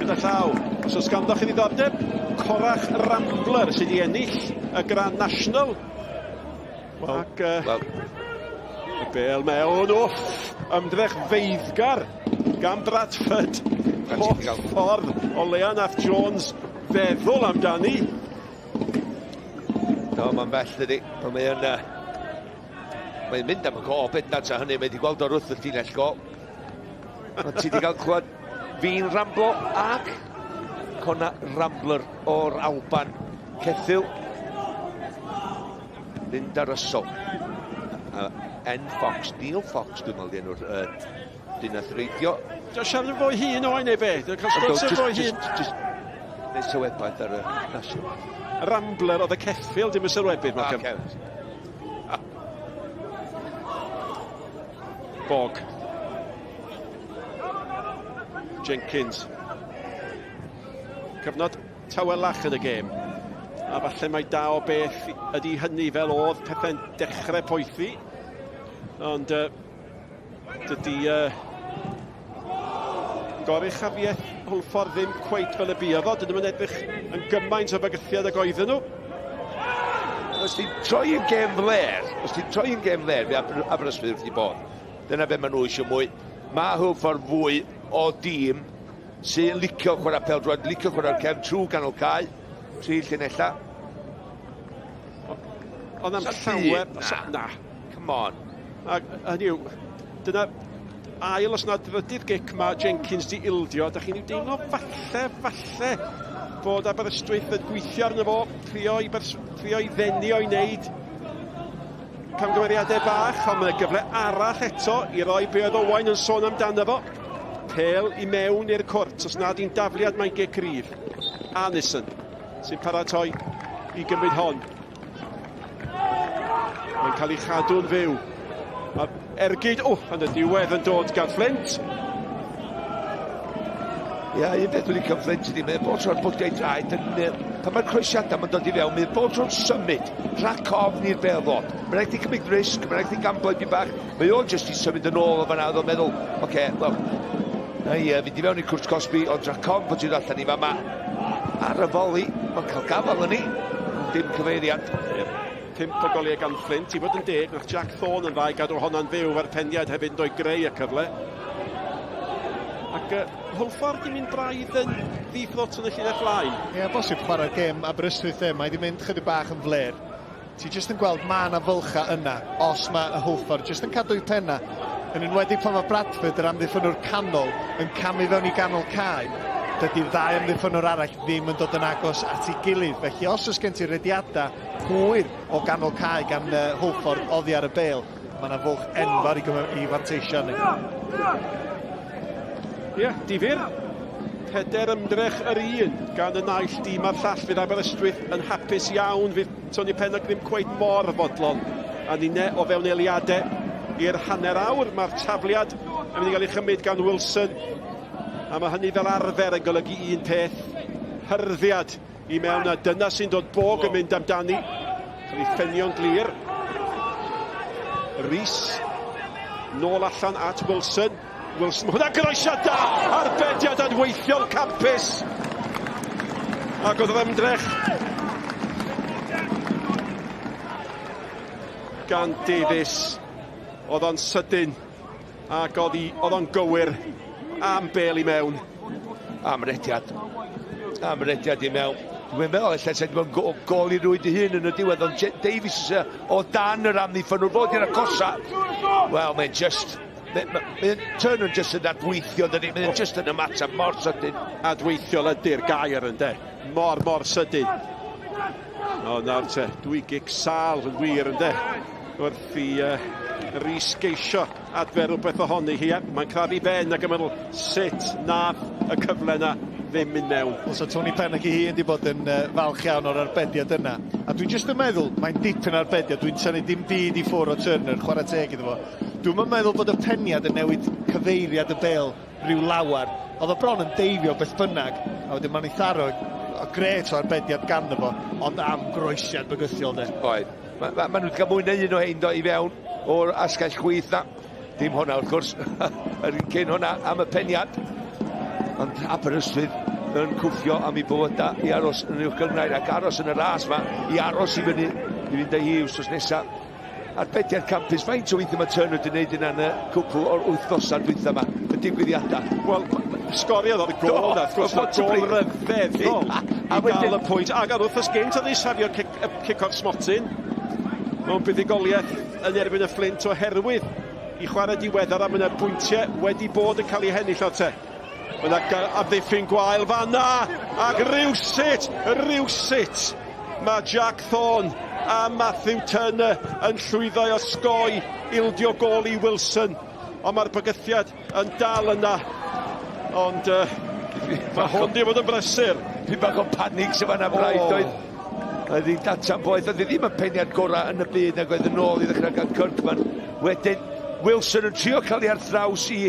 Speaker 7: Gyda llaw, os oes ganddo chi ddiddordeb, Corach Rambler sydd wedi ennill y Grand National. Wel, Ac, uh, well. Y bel mewn, wff, ymdrech feiddgar gan Bradford. Holl ffordd o leia nath Jones feddwl amdani.
Speaker 8: Do, mae'n bell dydi. Ond mae o'n... Uh, mae'n mynd am y go, bendant a hynny, mae wedi gweld o'r wrth y llinell go. Ond ti wedi cael clywed fi'n ramblo ac Cona Rambler o'r Alban. Ceffyl. Linda Russell. Uh, N Fox, Neil Fox, dwi'n meddwl, di enw'r uh, dyn nath reidio.
Speaker 7: Dwi'n siarad yn fo'i hun o'i neu be? Dwi'n cael sgwrs yn fo'i hun.
Speaker 8: Just, neu sylwebaeth ar y national.
Speaker 7: Rambler oedd y ceffyl, dim y sylwebydd, Malcolm. Ah, Bog. Jenkins. Cyfnod tawelach yn y gêm. A falle mai da o beth ydy hynny fel oedd pethau'n dechrau poethi. Ond dydy goruchafiaeth Hwlffordd ddim cweit fel y buodd o. Dyn nhw'n edrych yn gymaint o fygythiad ag oedden nhw.
Speaker 8: Os ti'n troi yn gêm fler, os ti'n troi yn gêm fler, fe Aberystwyth wrth i bod. Dyna be maen nhw eisiau mwy. Mae Hwlffordd fwy o dîm sy'n licio chwarae pêl-droed, licio chwarae'r cefn trwy ganol cae, tri llinella.
Speaker 7: Ond am llawer...
Speaker 8: Na.
Speaker 7: Na.
Speaker 8: Come on.
Speaker 7: Ac hynny yw, dyna ail os nad drydydd gic mae Jenkins di ildio. Da chi'n i'w deimlo falle, falle bod Aberystwyth yn gweithio arno fo, trio i, trio i ddenu o'i wneud camgymeriadau bach, ond mae'n gyfle arall eto i roi be oedd Owain yn sôn amdano fo. Pêl i mewn i'r cwrt, os nad i'n dafliad mae'n gic rydd. Arnison sy'n paratoi i gymryd hon. Mae'n cael ei chadw'n fyw. A ergyd, o, yn y diwedd yn dod gan Flint.
Speaker 8: Ia, un peth dwi'n licio Flint ydi, mae bob tro'n bwdiau draed yn... Pan mae'r croesiadau mae'n dod i fewn, mae bob tro'n symud, rhac ofn i'r bel ddod. Mae'n rhaid i cymryd risg, mae'n rhaid i gamblo i bach. Mae o jyst i symud yn ôl o fan'na, oedd o'n meddwl, oce, okay, wel, na i fynd i fewn i'r cwrt cosbi, ond rhac ofn bod ti'n allan i fama. Ar y foli, mae'n cael gafel yn ni, dim cyfeiriad.
Speaker 7: Yep. 5 o goliau gan Flint. I fod yn deg, nath Jack Thorne yn dda i gadw honna'n fyw fer peniad hefyd yn doi greu y cyfle. Ac Hwlffordd di mynd braidd yn ddi-fflwt yn y llinell flaen.
Speaker 1: Ie, yeah, bosib chwarae'r gêm Aberystwyth e, mae di mynd chydig bach yn fler. Ti jyst yn gweld ma na fylcha yna, os mae y Hwlffordd jyst yn cadw'i penna. Yn enwedig pan mae Bradford, yr amddiffynnwr canol, yn camu fewn i ganol cae, dydy'r ddau amddiffynnwr arall ddim yn dod yn agos at ei gilydd. Felly os oes gen ti rediadau hwyr o ganol cae gan Hwlffordd oddi ar y bêl, mae yna fwlch enfawr i, i fanteisio arni.
Speaker 7: Ie, yeah, difyr. Peder ymdrech yr un gan y naill dîm a'r llall. Fydd Aberystwyth yn hapus iawn. Fydd Tony Pennock ddim cweit mor fodlon. A ninne o fewn eiliadau i'r hanner awr. Mae'r tafliad yn mynd i gael ei chymryd gan Wilson. A mae hynny fel arfer yn golygu un peth. Hyrddiad i mewn a dyna sy'n dod bog yn mynd amdani. Cael ei ffenio'n glir. Rhys nôl allan at Wilson. Wilson, hwnna groesiad da! Arbediad adweithiol campus! Ac oedd yr ymdrech gan Davies. Oedd o'n sydyn ac oedd o'n gywir am bel i mewn.
Speaker 8: Am rediad. Am rediad i mewn. Dwi'n meddwl, ella sa'n bod yn gol i rwyd ei hun yn y diwedd, ond Davies o dan yr amddiffynwr fod i'r agosa. Wel, mae'n just... Mae'n Turner just yn adweithio, dydy. Mae'n just yn ymateb mor sydyn.
Speaker 7: Adweithiol ydy'r gair, ynddo. Mor, mor sydyn. O, nawr te, dwy gic sal yn wir, ynddo. Wrth i Rhys geisio adfer rhywbeth ohoni hi. Mae'n crafu ben ac yn meddwl sut nath y cyfle yna ddim mynd mewn.
Speaker 1: Wel, so Tony Pennock ei hun wedi bod yn falch iawn o'r arbediad yna. A dwi'n jyst yn meddwl, mae'n dipyn arbediad, dwi'n tynnu dim byd i ffwrdd o Turner, chwarae teg iddo fo. Dwi'm yn meddwl bod y peniad yn newid cyfeiriad y bêl rhyw lawer. Oedd o bron yn deifio beth bynnag, a wedyn mae'n ei tharo, o grêt o arbediad ganddo fo, ond am groesiad bygythiol de.
Speaker 8: Oedd. Ma, ma, ma nhw wedi cael mwy na un o hein do i fewn o'r asgell chwith na. Dim hwnna wrth gwrs, yr un cyn hwnna am y peniad. Ond Aberystwyth yn cwffio am ei bywydau i aros yn uwch gynghrair ac aros yn y ras ma, i aros i fyny i fynd â hi wsos nesaf. A'r bediad campus, faint o weithiau mae Turner wedi gwneud yna yn y cwpl o'r wythnosau dwytha yma, y digwyddiadau.
Speaker 7: Wel, sgoriodd o'r gol na, wrth gwrs, gol ryfeddol i gael y pwynt. Ac ar wythnos gynt oedd ei safio cic, cic o'r smotyn mewn buddugoliaeth yn erbyn y Fflint oherwydd i chwarae diweddar a mae yna bwyntiau wedi bod yn cael eu hennill o'r te. Mae yna amddiffyn gwael fanna ac rywsut, rywsut mae Jack Thorne a Matthew Turner yn llwyddo i osgoi ildio gôl i Wilson. Ond mae'r bygythiad yn dal yna. Ond mae hwn di fod yn brysur.
Speaker 8: Dwi bach o panic sy'n fanna braidd, oedd. Oedd hi'n data'n boeth, oedd hi ddim y peniad gorau yn y byd nag oedd yn ôl i ddechrau gan Kirkman. Wedyn, Wilson yn trio cael ei ar thraws i,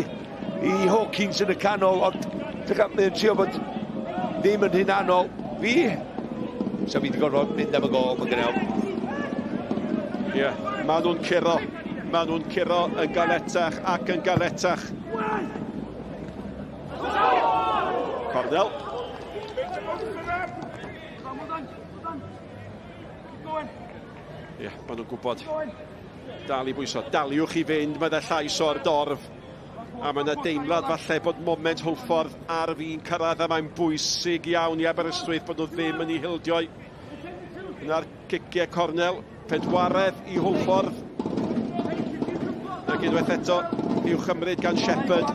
Speaker 8: i Hawkins yn y canol, ond Mae'n trio bod ddim yn hunanol. Fi, sa fi wedi gorfod mynd am y gol, mae'n gynnal.
Speaker 7: Ie, yeah, maen nhw'n curo. Maen nhw'n curo yn galetach ac yn galetach. Cornel. Ie, yeah, maen nhw'n gwybod. Dal i bwyso. Daliwch i fynd, mae llais o'r dorf. A mae yna deimlad falle bod moment Hwlffordd ar fin cyrraedd a mae'n bwysig iawn i Aberystwyth bod nhw ddim yn ei hildio. Yna'r ciciau cornel, pedwaredd i Hwlffordd. Ac unwaith eto i'w chymryd gan Shepherd.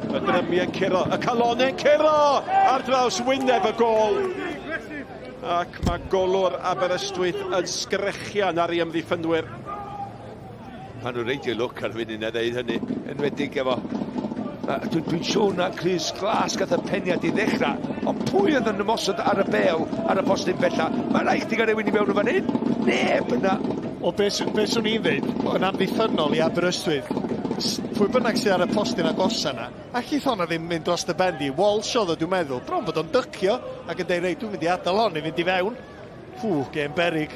Speaker 7: Y drymiau'n curo, y calonau'n curo ar draws wyneb y gôl. Ac mae golwr Aberystwyth yn sgrechian ar ei ymddiffynwyr.
Speaker 8: Maen nhw'n reidio lwc ar fyny na ddeud hynny, enwedig efo. Dwi'n dwi siŵr na Chris Glas gath y peniad i ddechrau, ond pwy oedd yn ymosod ar y bel ar y postyn bella? Mae rhaid chdi gael rhywun i mewn o fan hyn. Neb yna.
Speaker 1: O be, be swn i'n dweud, yn amddiffynnol i Aberystwyth, pwy bynnag sydd ar y postyn agosa yna, allith honna ddim mynd dros y ben di. Walsh oedd o, dwi'n meddwl, bron bod o'n dycio ac yn deud, reit, dwi'n mynd i adael hon i fynd i fewn. Ffw, gêm berig.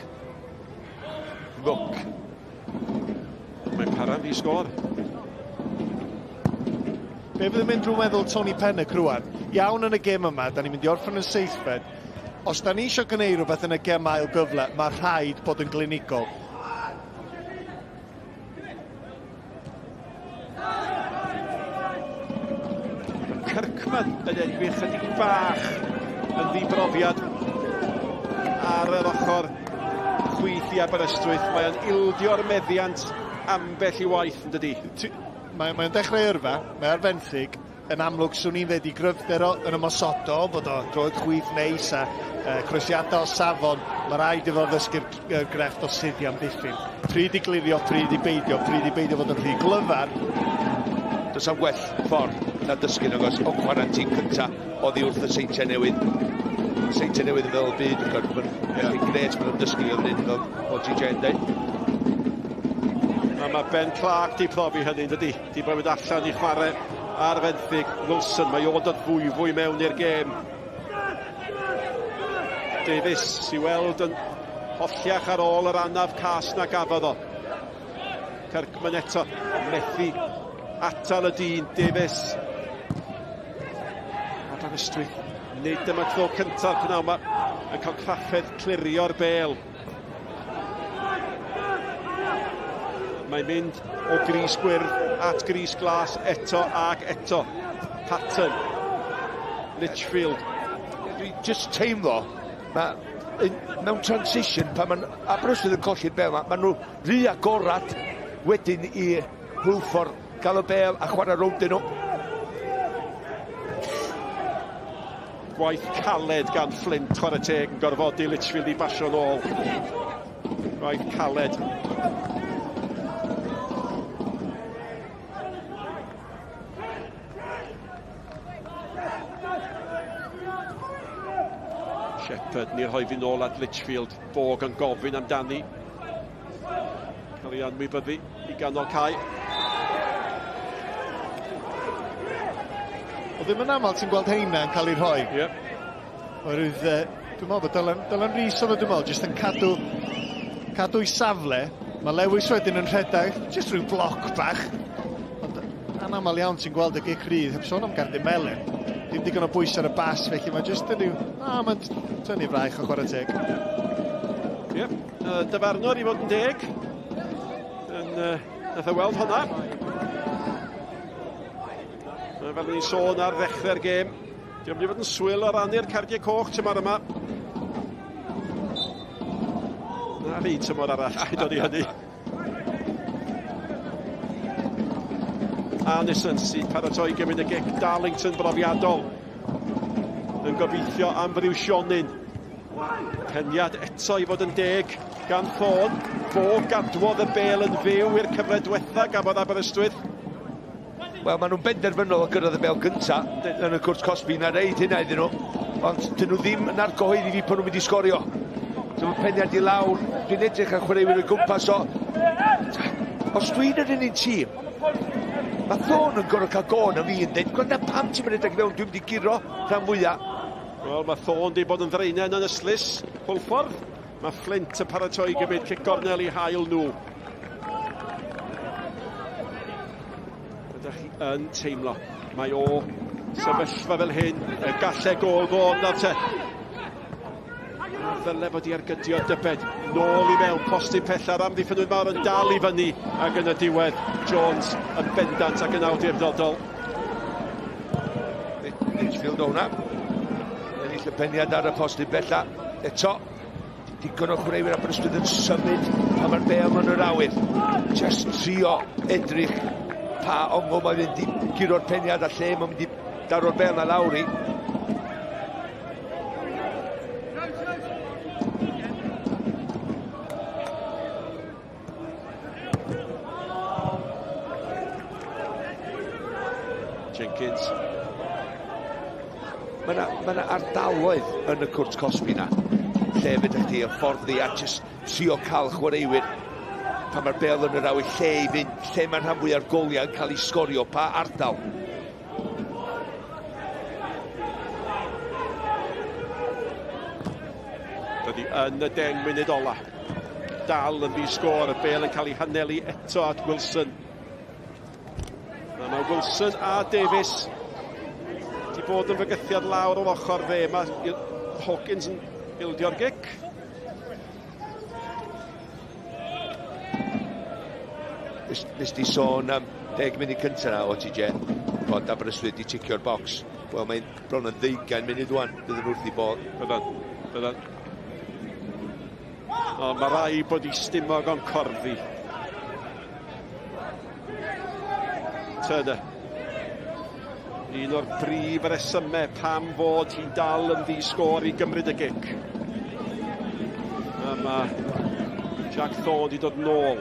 Speaker 8: Look.
Speaker 7: Mae'n para'n ddi sgôr.
Speaker 1: Be fydd yn mynd drwy meddwl Tony Pennock rwan? Iawn yn y gêm yma, da ni'n mynd i orffen yn seithfed. Os da ni eisiau gwneud rhywbeth yn y gêm ail gyfle, mae rhaid bod yn glinigol.
Speaker 7: Kirkman yn edrych chydig bach yn ddibrofiad ar yr ochr chwith i Aberystwyth. Mae o'n ildio'r meddiant ambell i waith yn dydi.
Speaker 1: Mae'n mae dechrau yrfa, mae ar fenthyg, yn amlwg swn i'n dweud i gryfder o yn ymosodol, bod o droed chwith neis a croesiadau o safon, mae rhaid iddo ddysgu'r grefft o sut i amddiffyn. Pryd i glirio, pryd i beidio, pryd i beidio fod yn rhy glyfar.
Speaker 8: Does am gwell ffordd na dysgu nag oes o chwarae tîm cynta oddi wrth y Seintiau Newydd. Y Seintiau Newydd yn fel y byd, wrth gwrs, mae'n grêt, maen nhw'n dysgu o fan hyn, fel o TJ yn dweud.
Speaker 7: A mae Ben Clark di profi hynny, dydy? Di bod mynd allan i chwarae ar fenthyg. Wilson, mae o'n dod fwy fwy mewn i'r gêm. Davies i weld yn holliach ar ôl yr anaf cas na gafodd o. Kirkman eto, methu atal y dyn, Davies. Aberystwyth, nid dyma tro cyntaf pnawn yma, yn cael trafferth clirio'r bêl. Mae'n mynd o gris gwyrdd at gris glas eto ac eto. Patton. Litchfield.
Speaker 8: Dwi just teimlo, ma, mewn transition, pan mae'n Aberystwyth yn colli'r bel, ma, maen nhw rhy agorad wedyn i Hwlffordd gael y bel a chwarae rownd nhw.
Speaker 7: Gwaith caled gan Flint, chwarae teg, yn gorfodi Litchfield i basio nôl. Gwaith caled. Shepherd, ni'r rhoi fi nôl at Litchfield. Bog yn gofyn amdani. Cael ei anwybyddu i ganol cae.
Speaker 1: O ddim yn aml ti'n gweld heina yn cael ei rhoi.
Speaker 7: Ie. Yeah.
Speaker 1: Oherwydd, dwi'n meddwl bod Dylan, Dylan Rees oedd o, dwi'n meddwl, jyst yn cadw i safle. Mae Lewis wedyn yn rhedeg, jyst rhyw bloc bach. Ond anaml iawn ti'n gweld y gic rydd, heb sôn am gardyn melyn. Dim digon o bwys ar y bas, felly mae jyst yn rhyw... Na, mae'n tynnu fraich o chwarae teg.
Speaker 7: Ie, yep. Dyfarnwr i fod yn deg. Yn, nath o weld hwnna. Fel ni'n sôn ar ddechrau'r gêm, diolch mynd i fod yn swil o rannu'r cardiau coch tymor yma. Na fi tymor arall, dod i hynny. Arnison sy'n paratoi gymryd y gic. Darlington brofiadol yn gobeithio am friwsionyn. Peniad eto i fod yn deg gan Thorne. Fo gadwodd y bel yn fyw i'r cyfle diwetha gafodd Aberystwyth.
Speaker 8: Wel, maen nhw'n benderfynol o gyrraedd y bel gynta yn y cwrt cosbi, na reid hynna iddyn nhw. Ond dyn nhw ddim yn argyhoeddi fi pan nhw'n mynd i sgorio. So mae peniad i lawr, dwi'n edrych ar chwaraewyr o gwmpas o. Os dwi'n yr un un tîm, mae Thorne yn gorfod cael go na fi yn dweud, gwranda pam ti'n mynd i fewn, dwi'n mynd i guro rhan fwyaf.
Speaker 7: Wel, mae Thorne di bod yn ddraenen yn ystlys, Hwlffordd. Mae Flint yn paratoi i gymryd cic gornel i hael nhw. Ydych chi yn teimlo, mae o sefyllfa fel hyn, y gallai gol ddod nawr te. A ddyle fod i ergydio dybed, nôl i mewn, postyn pella'r amddiffynwyr mawr yn dal i fyny, ac yn y diwedd, Jones yn bendant ac yn awdurdodol.
Speaker 8: Litchfield o hwnna. Ennill y peniad ar y postyn bella. Eto, digon o chwaraewyr Aberystwyth yn symud pan mae'r bêl mewn yr awyr. Just trio edrych pa ongl mae'n mynd i guro'r peniad a lle mae'n mynd i daro'r bêl na lawr i.
Speaker 7: Jenkins.
Speaker 8: Mae yna ma ardaloedd yn y cwrt cosbi na, lle fydych chi hyfforddi a jyst trio cael chwaraewyr pan mae'r bêl yn yr awyr, lle i fynd, lle mae'r rhan fwyaf o'r goliau yn cael ei sgorio, pa ardal.
Speaker 7: Dydy yn y 10 munud ola. Dal yn ddi-sgôr, y bêl yn cael ei hanelu eto at Wilson. Mae Wilson a Davies wedi bod yn fygythiad lawr o'r ochr dde. Mae Hawkins yn ildio'r gic.
Speaker 8: Nes, nes di sôn am 10 munud cyntaf na o TJ, bod Aberystwyth di ticio'r bocs. Wel, mae'n bron yn ddeugain munud wan, bydden nhw wrth i bodd.
Speaker 7: Byddan, byddan. O, mae rai bod i stumog o'n corddi. Turner. Un o'r brif resymau pam fod hi'n dal yn ddi-sgôr i gymryd y gic. A mae Jack Thorne wedi dod nôl.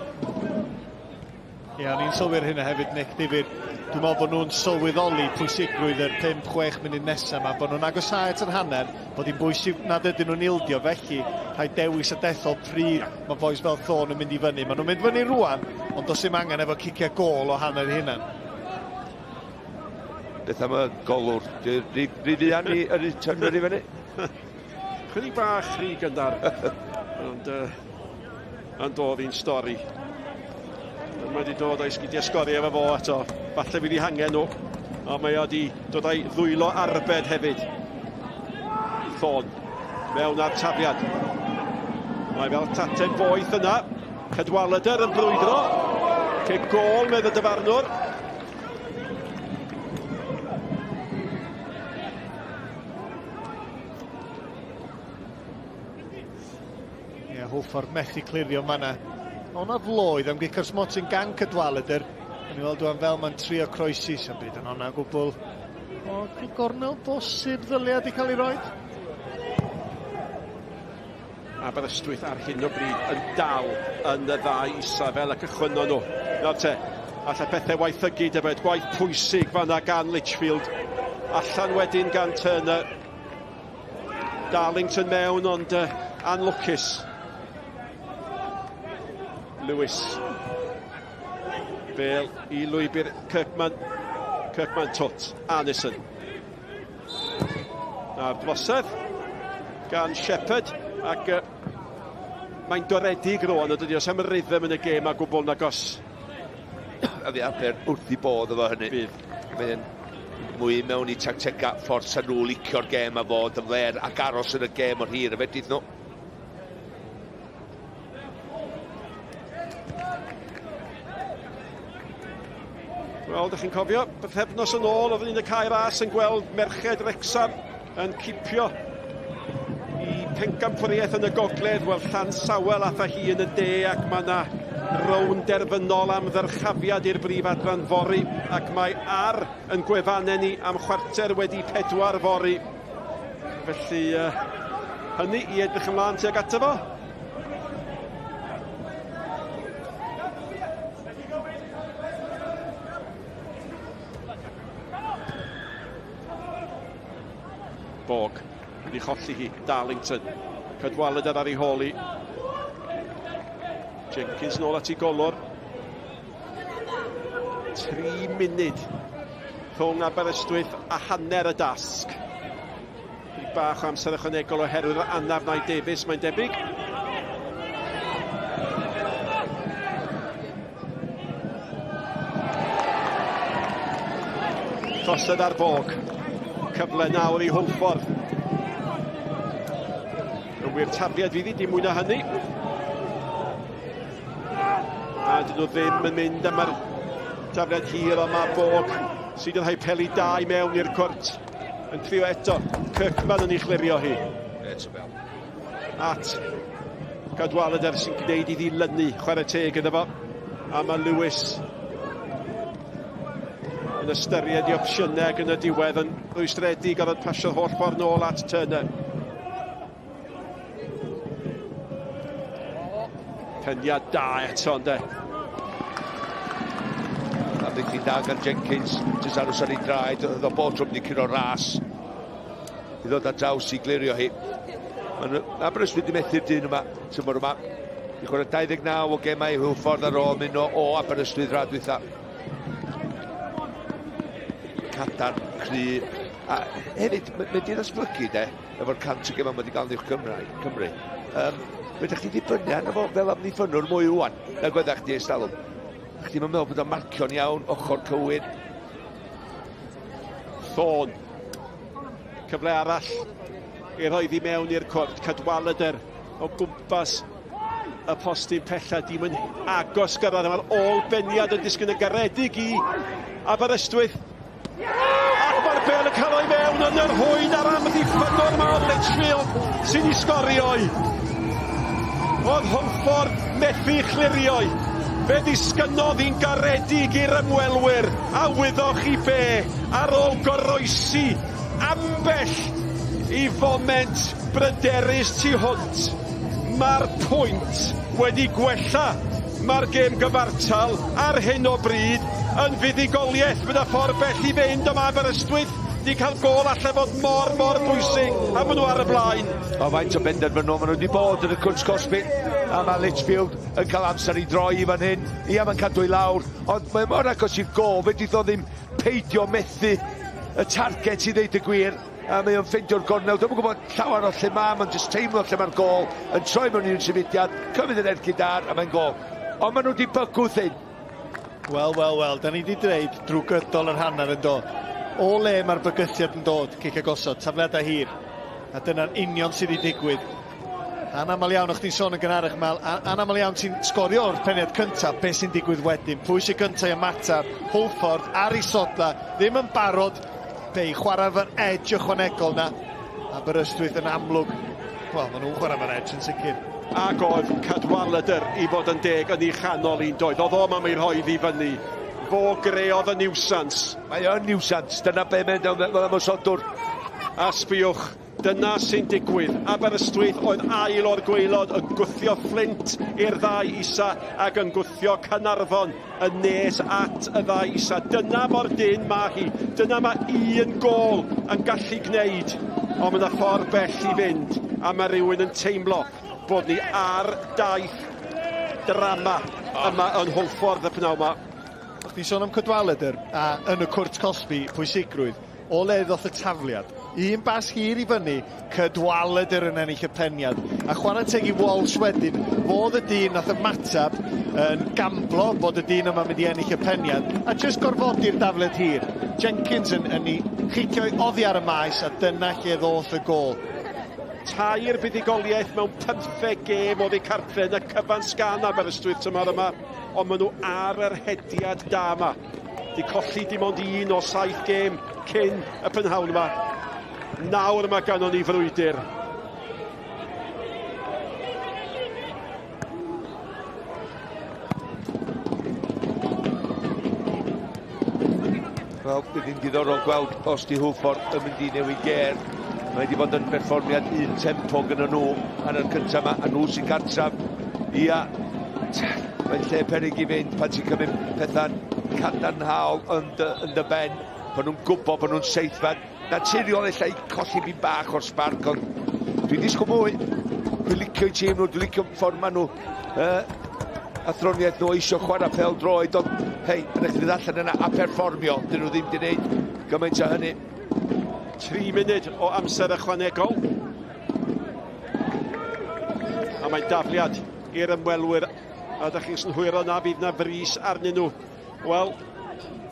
Speaker 1: Ie, o'n i'n sylwi'r hynna hefyd, Nick, difyr. Dwi'n meddwl bod nhw'n sylweddoli pwysigrwydd yr 5-6 munud nesaf yma, bod nhw'n agosáu at yr hanner, bod hi'n bwysig nad ydyn nhw'n ildio, felly rhaid dewis a dethol pryd mae boys fel Thorne yn mynd i fyny. Maen nhw'n mynd fyny rwan, ond does dim angen efo ciciau gôl o hanner eu hunan.
Speaker 8: Beth am y golwr? Rhy fuan i yrru Turner i fyny?
Speaker 7: Chydig bach rhy gynnar. Ond yn dod i'n stori. Mae wedi dod o'i sgidiau sgori efo fo eto. Falle fydd ei hangen nhw. Ond mae o wedi dod â'i ddwylo arbed hefyd. Thorne mewn ar tafiad. Mae fel taten boeth yna. Cadwaladr yn brwydro. Cic gôl, medd y dyfarnwr.
Speaker 1: Ie, yeah, Hwlffordd methu clirio manna. O'na floedd am gicio'r smotyn gan Cadwaladr. O'n i'n weld dwi'n fel mae'n trio croesi, sy'n byd yn honna gwbl. O, gornel bosib ddylia di cael ei roed.
Speaker 7: Aberystwyth ar hyn o bryd yn dal yn y ddau isa fel y cychwynnon nhw. Nawr te, alle pethau waethygu dybed, gwaith pwysig fanna gan Litchfield. Allan wedyn gan Turner. Darlington mewn, ond anlwcus. Lewis. Bale i lwybr Kirkman. Kirkman twt. Arnison. A'r drosedd gan Shepherd. Ac mae'n doredig rwan, ydy, os am rhythm yn y gêm a gwbl nagos.
Speaker 8: A fi Aber wrth i bodd efo hynny.
Speaker 7: Bydd.
Speaker 8: Mae'n mwy mewn i tactega ffordd sa nhw licio'r gêm a fod yn fler ac aros yn y gêm o'r hir y fedrith nhw.
Speaker 7: Wel, dych chi'n cofio, bythefnos yn ôl, oeddwn ni'n y Cae Ras yn gweld merched Wrecsam yn cipio i pencampwriaeth yn y gogledd. Wel, Llansawel ath â hi yn y de ac mae yna rownd derfynol am ddyrchafiad i'r brif adran fory ac mae ar yn gwefannau ni am 4:15 fory. Felly, hynny i edrych ymlaen tuag ato fo. Bog wedi cholli hi, Darlington. Cadwaladr ar ei hôl hi. Jenkins nôl at ei golwr. 3 munud rhwng Aberystwyth a hanner y dasg. Chydig bach o amser ychwanegol oherwydd yr anaf Nai Davies, mae'n debyg. Trosedd ar fog. Cyfle nawr i Hwlffordd. Yn wir tafliad fydd i, dim mwy na hynny. A dyn nhw ddim yn mynd am yr tafliad hir, ond mae Bog sydd yn rhoi peli da i mewn i'r cwrt. Yn trio eto, Kirkman yn ei chlirio hi. At Cadwaladr sy'n gwneud iddi lynu, chwarae teg iddo fo. A mae Lewis yn ystyried i opsiynau ac yn y diwedd yn rwystredig oedd yn pasio'r holl ffordd nôl at Turner. Peniad da eto, ynddo.
Speaker 8: Amddiffyn da gan Jenkins, jyst aros ar ei draed, oedd o bob tro wedi curo ras i ddod ar draws i glirio hi. Mae'n Aberystwyth wedi methu'r dyn yma, tymor yma. I chwarae 29 o gemau i Hwlffordd ar ôl mynd o, o Aberystwyth rhan dwytha. Cadarn, cry, a hefyd, mae wedi ddatblygu de, efo'r 100 o gemau mae wedi gael yn uwch Cymraeg, Cymru. Um, fe ydych chi ddibynnu arno fo fel amddiffynnwr mwy rwan nag oeddech chdi ers talwm. Chdi'm yn meddwl bod o'n marcio'n iawn, ochr cywir.
Speaker 7: Thorne. Cyfle arall i roi ddi mewn i'r cwrt. Cadwaladr o gwmpas y postyn pella. Dim yn agos gyrraedd. Mae'r ôl beniad yn disgyn y garedig i Aberystwyth. Ac mae'r bel yn cael ei mewn yn yr hwyd a'r amddiffynnwr yma o Litchfield sy'n ei sgorio i. Oedd Hwlffordd methu chlirio i. Fe ddisgynnodd hi'n garedig i'r ymwelwyr, a wyddoch chi be, ar ôl goroesi ambell i foment bryderus tu hwnt, mae'r pwynt wedi gwella. Mae'r gêm gyfartal ar hyn o bryd yn fuddugoliaeth. Mae 'na ffordd bell i fynd, ond mae Aberystwyth 'di cael gôl alle fod mor, mor bwysig, a maen nhw ar y blaen.
Speaker 8: O, faint o benderfynol maen nhw wedi bod yn y cwrt cosbi, a mae Litchfield yn cael amser i droi i fan hyn. Ia, mae'n cadw i lawr, ond mae mor agos i'r gôl, fedrith o ddim peidio methu y target i ddeud y gwir. A mae o'n ffeindio'r gornel. Dwi'm yn gwybod llawer o lle mae, mae'n jyst teimlo lle mae'r gôl yn troi mewn un symudiad, cymryd yr ergyd ar, a mae'n gôl. Ond maen nhw wedi bygwth hyn.
Speaker 1: Wel, wel, wel, da ni wedi dweud drwy gydol yr hanner yn do. O le mae'r bygythiad yn dod, cic a gosod, tafliadau hir. A dyna'n union sydd wedi digwydd. Anaml iawn, o'ch ti'n sôn yn gynharach, Mel, anaml iawn ti'n sgorio o'r peniad cyntaf, beth sy'n digwydd wedyn? Pwy sy'n gyntaf i ymateb? Hwlffordd ar ei sodla, ddim yn barod be i chwarae efo'r edge ychwanegol na. Aberystwyth yn amlwg, wel, maen nhw'n chwarae efo'r edge yn sicr.
Speaker 7: Ac oedd Cadwaladr i fod yn deg yn ei chanol un doedd. Oedd o'm am ei rhoi iddi fyny. Fo greodd y niwsans.
Speaker 8: Mae o'n niwsans, dyna be mae'n fel ymosodwr.
Speaker 7: A sbïwch, Dyna sy'n digwydd. Aberystwyth oedd ail o'r gwaelod yn gwthio Fflint i'r ddau isa ac yn gwthio Caernarfon yn nes at y ddau isa. Dyna mor dynn mae hi. Dyna mae un gôl yn gallu gwneud. Ond mae yna ffordd bell i fynd a mae rhywun yn teimlo bod ni ar daith drama yma yn Hwlffordd y pnawn yma.
Speaker 1: O'ch ti'n sôn am Cadwaladr a yn y cwrt cosbi pwysigrwydd. O le ddoth y tafliad? Un bas hir i fyny, Cadwaladr yn ennill y peniad. A chwarae teg i Walsh wedyn, fodd y dyn nath ymateb yn gamblo bod y dyn yma'n mynd i ennill y peniad, a jyst gorfodi'r dafled hir. Jenkins yn, yn ei chicio oddi ar y maes, a dyna lle ddoth y gôl.
Speaker 7: Tair buddugoliaeth mewn pymtheg gêm oddi cartre yn y cyfan sgan Aberystwyth tymor yma, ond maen nhw ar yr hediad da yma. 'Di colli dim ond un o saith gêm cyn y prynhawn yma. Nawr mae ganon ni frwydr.
Speaker 8: Wel, bydd hi'n diddorol gweld os di Hwlffordd yn mynd i newid gêr. Mae wedi bod yn berfformiad un tempo gyda nhw ar yr cyntaf yma, a nhw sy'n gartref. Ia, Mae'n lle peryg i fynd pan ti'n cymryd pethau'n cadarnhaol yn dy, yn dy ben, pan nhw'n gwybod bod nhw'n seithfed. Naturiol ella i colli fi bach o'r sbarc, ond dwi'n disgwyl mwy. Dwi'n licio'u tîm nhw, dwi'n licio ffordd maen nhw. Uh, athroniaeth nhw eisiau chwarae pêl droed, ond hei, yn eich allan yna a perfformio, dyn nhw ddim wedi gwneud gymaint o hynny.
Speaker 7: 3 munud o amser ychwanegol. A mae dafliad i'r ymwelwyr. A ydych chi'n synhwyro na fydd na frys arnyn nhw. Wel,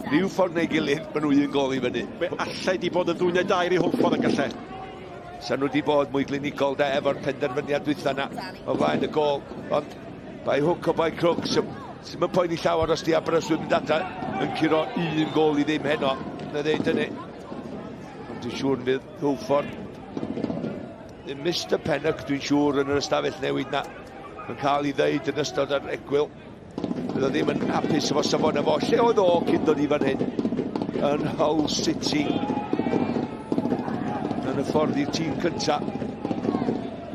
Speaker 8: Rhyw ffordd neu gilydd, maen nhw un gol i fyny.
Speaker 7: Fe allai di bod yn ddwy neu dair i Hwlffordd yn gallai.
Speaker 8: Sa nhw wedi bod mwy glinigol da efo'r penderfyniad dwytha na o flaen y gol. Ond by hook or by crook, sy'n sy yn poeni llawer os di Aberystwyth mynd adra yn curo un gol i ddim heno. Na ddeud hynny. Ond dwi'n siŵr fydd Hwlffordd. Mr Pennock, dwi'n siŵr, yn yr ystafell newid na, yn cael ei ddeud yn ystod yr egwyl. Bydd o ddim yn hapus efo safon efo. Lle oedd o cyn dod i fan hyn? Yn Hull City. Yn y ffordd i'r tîm cynta.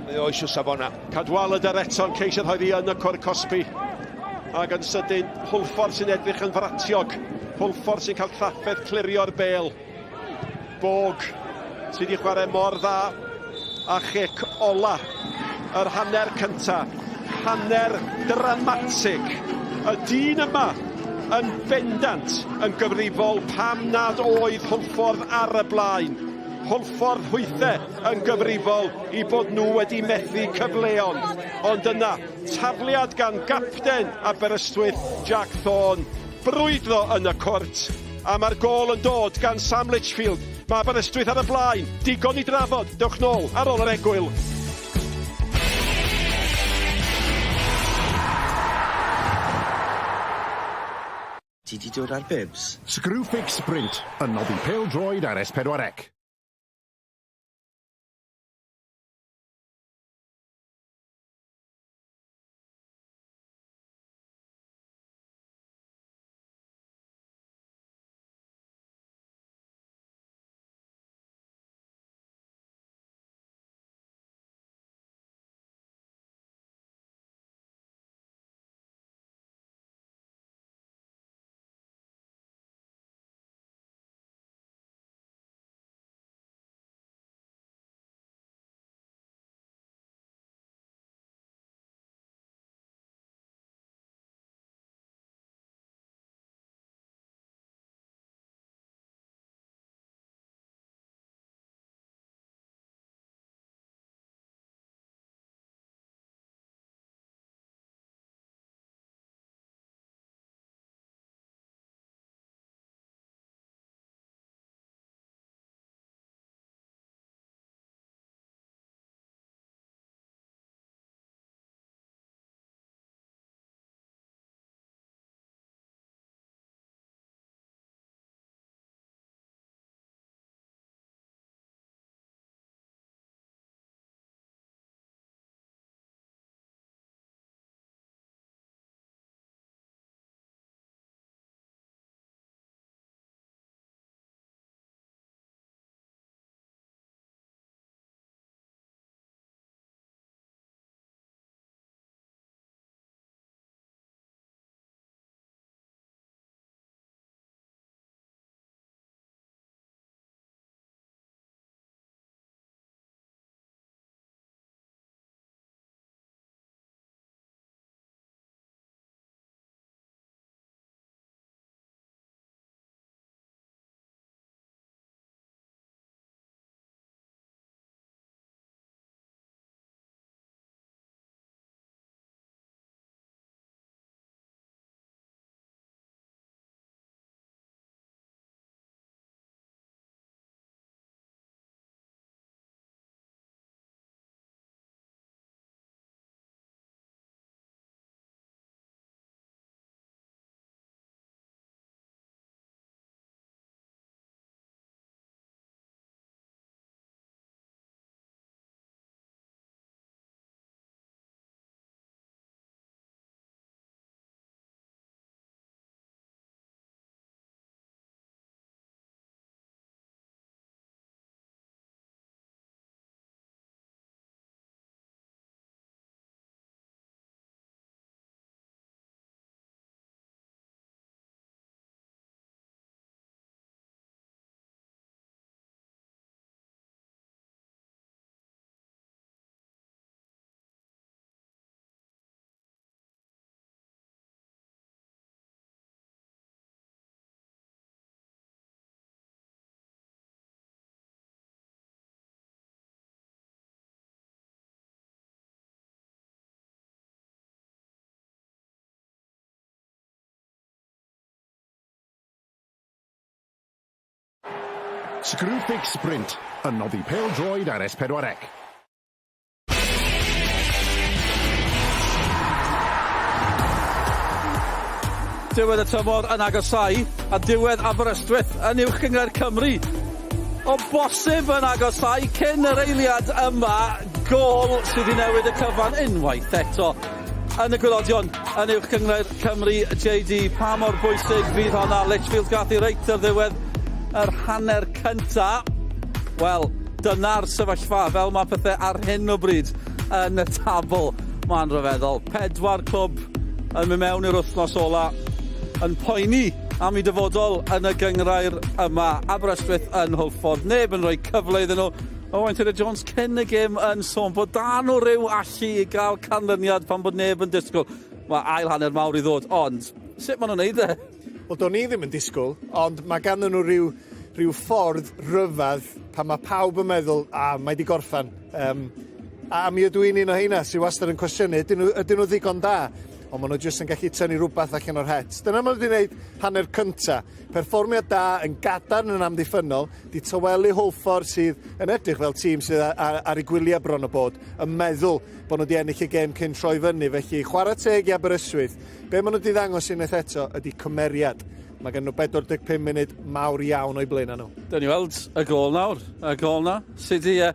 Speaker 8: Mae o eisiau safona.
Speaker 7: Cadwaladr eto'n ceisio rhoi ddi yn y cwr cosbi. Ac yn sydyn, Hwlffordd sy'n edrych yn fratiog. Hwlffordd sy'n cael trafferth clirio'r bel. Bog sydd wedi chwarae mor dda a chic ola yr hanner cynta. Hanner dramatig. Y dyn yma yn bendant yn gyfrifol pam nad oedd Hwlffordd ar y blaen. Hwlffordd hwythau yn gyfrifol i bod nhw wedi methu cyfleon. Ond yna, tafliad gan gapten Aberystwyth, Jack Thorne, brwydro yn y cwrt, a mae'r gôl yn dod gan Sam Litchfield. Mae Aberystwyth ar y blaen, digon i drafod, dewch nôl ar ôl yr egwyl.
Speaker 9: Ti 'di dod ar bibs?
Speaker 6: Screwfix Sprint yn noddi pêl-droed ar S4C. Screwfix Sprint, yn noddi pêl-droed ar S4C.
Speaker 2: Diwedd y tymor yn agosau a diwedd Aberystwyth yn Uwch Gynghrair Cymru. O bosib yn agosau cyn yr eiliad yma, gôl sydd wedi newid y cyfan unwaith eto. Yn y gwaelodion, yn Uwch Gynghrair Cymru, JD, pa mor bwysig fydd honna? Litchfield gath i reit ar ddiwedd yr hanner cynta. Wel, dyna'r sefyllfa fel mae pethau ar hyn o bryd yn y tabl. Mae'n rhyfeddol. Pedwar clwb yn mynd mewn i'r wythnos ola yn poeni am eu dyfodol yn y gynghrair yma. Aberystwyth yn Hwlffordd, neb yn rhoi cyfle iddyn nhw. Owain Tudor Jones cyn y gêm yn sôn bod da nhw ryw allu i gael canlyniad pan bod neb yn disgwyl. Mae ail hanner mawr i ddod, ond sut maen nhw'n neud e?
Speaker 1: Wel, do'n i ddim yn disgwyl, ond mae ganddyn nhw rhyw, rhyw ffordd rhyfedd pan mae pawb yn meddwl, a mae di gorffan. Um, a mi ydw i'n un o heina sydd wastad yn cwestiynu, ydyn nhw, ydyn nhw ddigon da? Ond maen nhw jyst yn gallu tynnu rhywbeth allan o'r het. Dyna maen nhw wedi gwneud hanner cynta. Perfformiad da yn gadarn yn amddiffynnol, di tawelu Hwlffordd sydd yn edrych fel tîm sydd ar, ar, ar ei gwyliau bron o bod, yn meddwl bod nhw wedi ennill y gêm cyn troi fyny. Felly, chwarae teg i Aberystwyth. Be maen nhw wedi ddangos unwaith eto ydy cymeriad. Mae gen nhw 45 munud mawr iawn o'i blaenau nhw.
Speaker 2: Dyn ni weld y gôl nawr, y gôl na, sydd wedi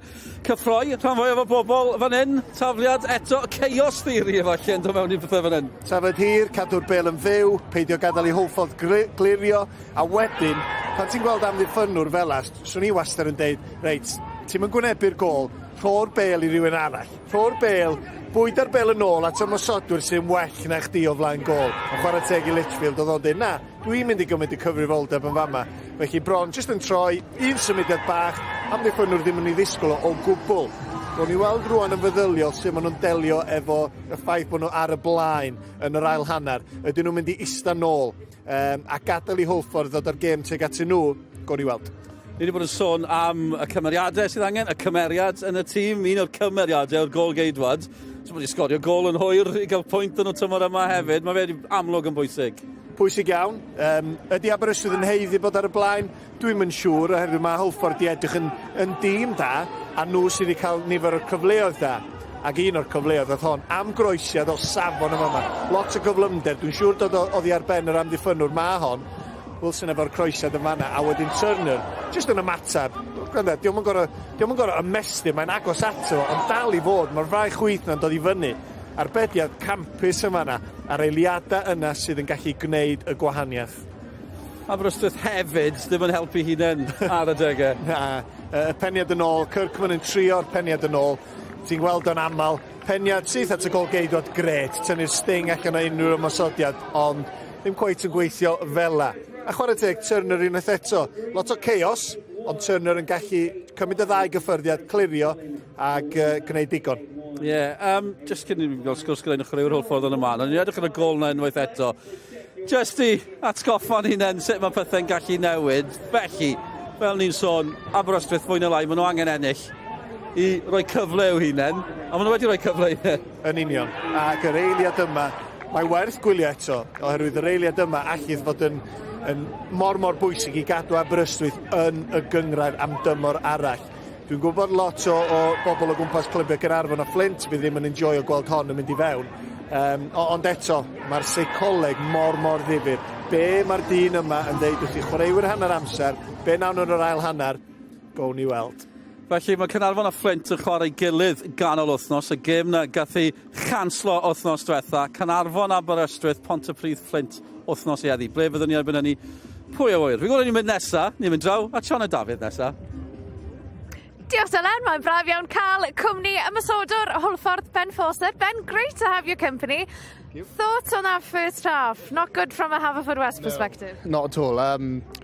Speaker 2: cyffroi rhan fwyaf o bobl fan hyn. Tafliad eto, chaos theory efallai yn dod mewn i pethau fan hyn.
Speaker 1: Tafliad hir, cadw'r bêl yn fyw, peidio gadael i Hwlffordd glirio, a wedyn, pan ti'n gweld amddiffynnwr fel 'a, swn i wastad yn deud, reit, ti'm yn gwynebu'r gôl, rho'r bêl i rywun arall. Rho'r bêl, bwydo'r bêl yn ôl at ymosodwyr sy'n well na chdi o flaen gôl. Ond chwarae teg i Litchfield, oedd o'n dweud, na, dwi'n mynd i gymryd y cyfrifoldeb yn fama. Felly bron jyst yn troi, un symudiad bach, amddiffynnwr ddim yn ei ddisgwyl o, o gwbl. Gawn ni weld rwan yn feddyliol sut maen nhw'n delio efo y ffaith bod nhw ar y blaen yn yr ail hanner. Ydyn nhw'n mynd i ista nôl um, a gadael i Hwlffordd ddod â'r gêm tuag atyn nhw? Gawn ni weld.
Speaker 2: Ni wedi bod yn sôn am y cymeriadau sydd angen, y cymeriad yn y tîm, un o'r cymeriadau o'r gôl geidwad. So wedi sgorio gôl yn hwyr i gael pwynt yn y tymor yma hefyd. Mae fe amlwg yn bwysig.
Speaker 1: Pwysig iawn. Um, ydy Aberystwyth yn haeddu bod ar y blaen? Dwi'm yn siŵr, oherwydd mae Hwlffordd di edrych yn, yn dîm da, a nhw sydd wedi cael nifer o'r cyfleoedd da. Ac un o'r cyfleoedd oedd hon, am groesiad o safon yma. yma. Lot o gyflymder, dwi'n siŵr dod oddi ar ben yr amddiffynnwr mae hon. Wilson efo'r croesiad yn fanna, a wedyn Turner, jyst yn ymateb. Gwranda, dio'm yn gorfod, dio'm yn gorfod ymestyn, mae'n agos ato fo, ond dal i fod, mae'r fraich chwith na'n dod i fyny. Arbediad campus yn fanna, a'r eiliadau yna sydd yn gallu gwneud y gwahaniaeth.
Speaker 2: Aberystwyth hefyd ddim yn helpu hunain ar adegau.
Speaker 1: Na, y peniad yn ôl, Kirkman yn trio'r peniad yn ôl. Ti'n gweld o'n aml, peniad syth at y gol geidwad, gret, tynnu'r sting allan o unrhyw ymosodiad, ond ddim cweit yn gweithio fel la. A chwarae teg, Turner unwaith eto. Lot o chaos, ond Turner yn gallu cymryd y ddau gyffyrddiad, clirio ac uh, gwneud digon.
Speaker 2: Ie, yeah, um, just cyn i mi gael sgwrs gyda un o chwaraewyr Hwlffordd yn y man, ond ni'n edrych ar y gol na unwaith eto. Just i atgoffa'n hunain sut mae pethau'n gallu newid. Felly, fel ni'n sôn, Aberystwyth fwy na lai, maen nhw angen ennill i roi cyfle i'w hunain, a maen nhw wedi rhoi cyfle i'w hunain.
Speaker 1: Yn union, ac yr eiliad yma, mae werth gwylio eto, oherwydd yr eiliad yma allith fod yn, yn mor mor bwysig i gadw Aberystwyth yn y gynghrair am dymor arall. Dwi'n gwybod lot o, o bobl o gwmpas clybiau Gaernarfon a Fflint bydd ddim yn enjoyo gweld hon yn mynd i fewn. Um, ond eto, mae'r seicoleg mor, mor ddifyr. Be mae'r dyn yma yn dweud wrth i chwaraewyr hanner amser, be nawn nhw'n yr ail hanner, gown ni weld.
Speaker 2: Felly mae Caernarfon a Fflint yn chwarae gilydd ganol wythnos, y gêm na gath ei chanslo wythnos diwetha. Caernarfon, Aberystwyth, Pontypridd, Fflint wythnos i heddi. Ble fyddwn ni erbyn hynny? Pwy a ŵyr? Fi'n gwybod ni'n mynd nesa, ni'n mynd draw at Sioned Dafydd nesa.
Speaker 3: Diolch Dylan, mae'n braf iawn cael cwmni ymosodwr Hwlffordd Ben Forster. Ben, great to have your company. You. Thoughts on that first half? Not good from a Haverfordwest no, perspective.
Speaker 10: Not at all.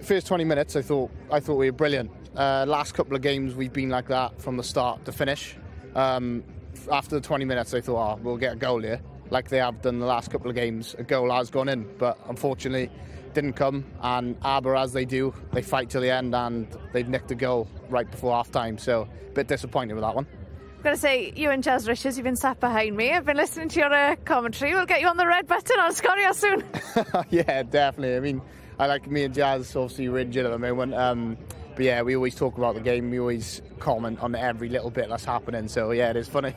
Speaker 10: First 20 minutes, I thought we were brilliant. Last couple of games, we've been like that from the start to finish. After the 20 minutes, I thought, oh, we'll get a goal here, like they have done the last couple of games. A goal has gone in, but unfortunately, didn't come. And Aber, as they do, they fight till the end, and they've nicked a goal right before half time. So, a bit disappointed with that one.
Speaker 3: I've got to say, you and Jazz Richards, you've been sat behind me. I've been listening to your commentary. We'll get you on the red button on Sgorio soon.
Speaker 10: Yeah, definitely. I mean, I like me and Jazz, obviously, we're injured at the moment. But yeah, we always talk about the game. We always comment on every little bit that's happening. So yeah, it is funny.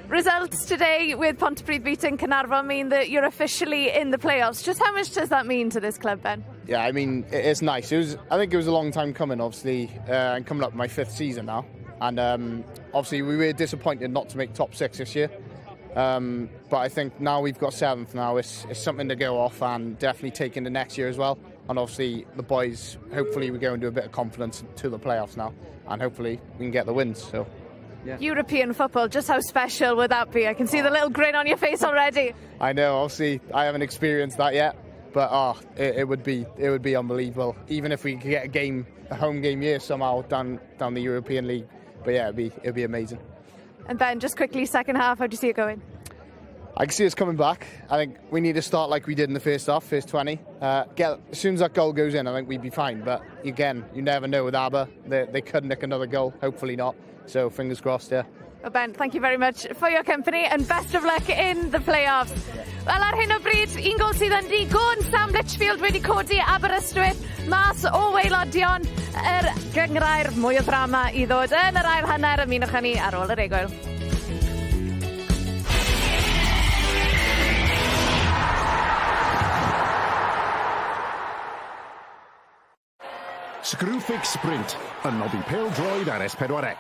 Speaker 3: Results today with Pontypridd beating Caernarfon mean that you're officially in the playoffs. Just how much does that mean to this club, Ben?
Speaker 10: Yeah, I mean, it's nice. I think it was a long time coming, obviously. I'm coming up my fifth season now. And obviously we were disappointed not to make top six this year. But I think now we've got seventh now, it's something to go off and definitely take into next year as well. And obviously the boys, hopefully we go into a bit of confidence to the playoffs now. And hopefully we can get the wins. So.
Speaker 3: Yeah. European football, just how special would that be? I can see the little grin on your face already.
Speaker 10: I know, obviously I haven't experienced that yet, but oh, it would be unbelievable. Even if we could get a home game here somehow down the European League. But yeah, it'd be amazing.
Speaker 3: And Ben, just quickly, second half, how do you see it going?
Speaker 10: I can see us coming back. I think we need to start like we did in the first half, first 20. As soon as that goal goes in, I think we'd be fine. But again, you never know with Aber. They could nick another goal. Hopefully not. So fingers crossed, yeah.
Speaker 3: Well, Ben, thank you very much for your company and best of luck in the playoffs. Wel, ar hyn o bryd, un gol sydd yn ddigon, Sam Litchfield wedi codi Aberystwyth mas o waelodion yr gynghrair. Mwy o ddrama i ddod yn yr ail hanner. Ymunwch â ni ar ôl yr egwyl.
Speaker 6: Screwfix Sprint, yn noddi pêl-droed ar S4C.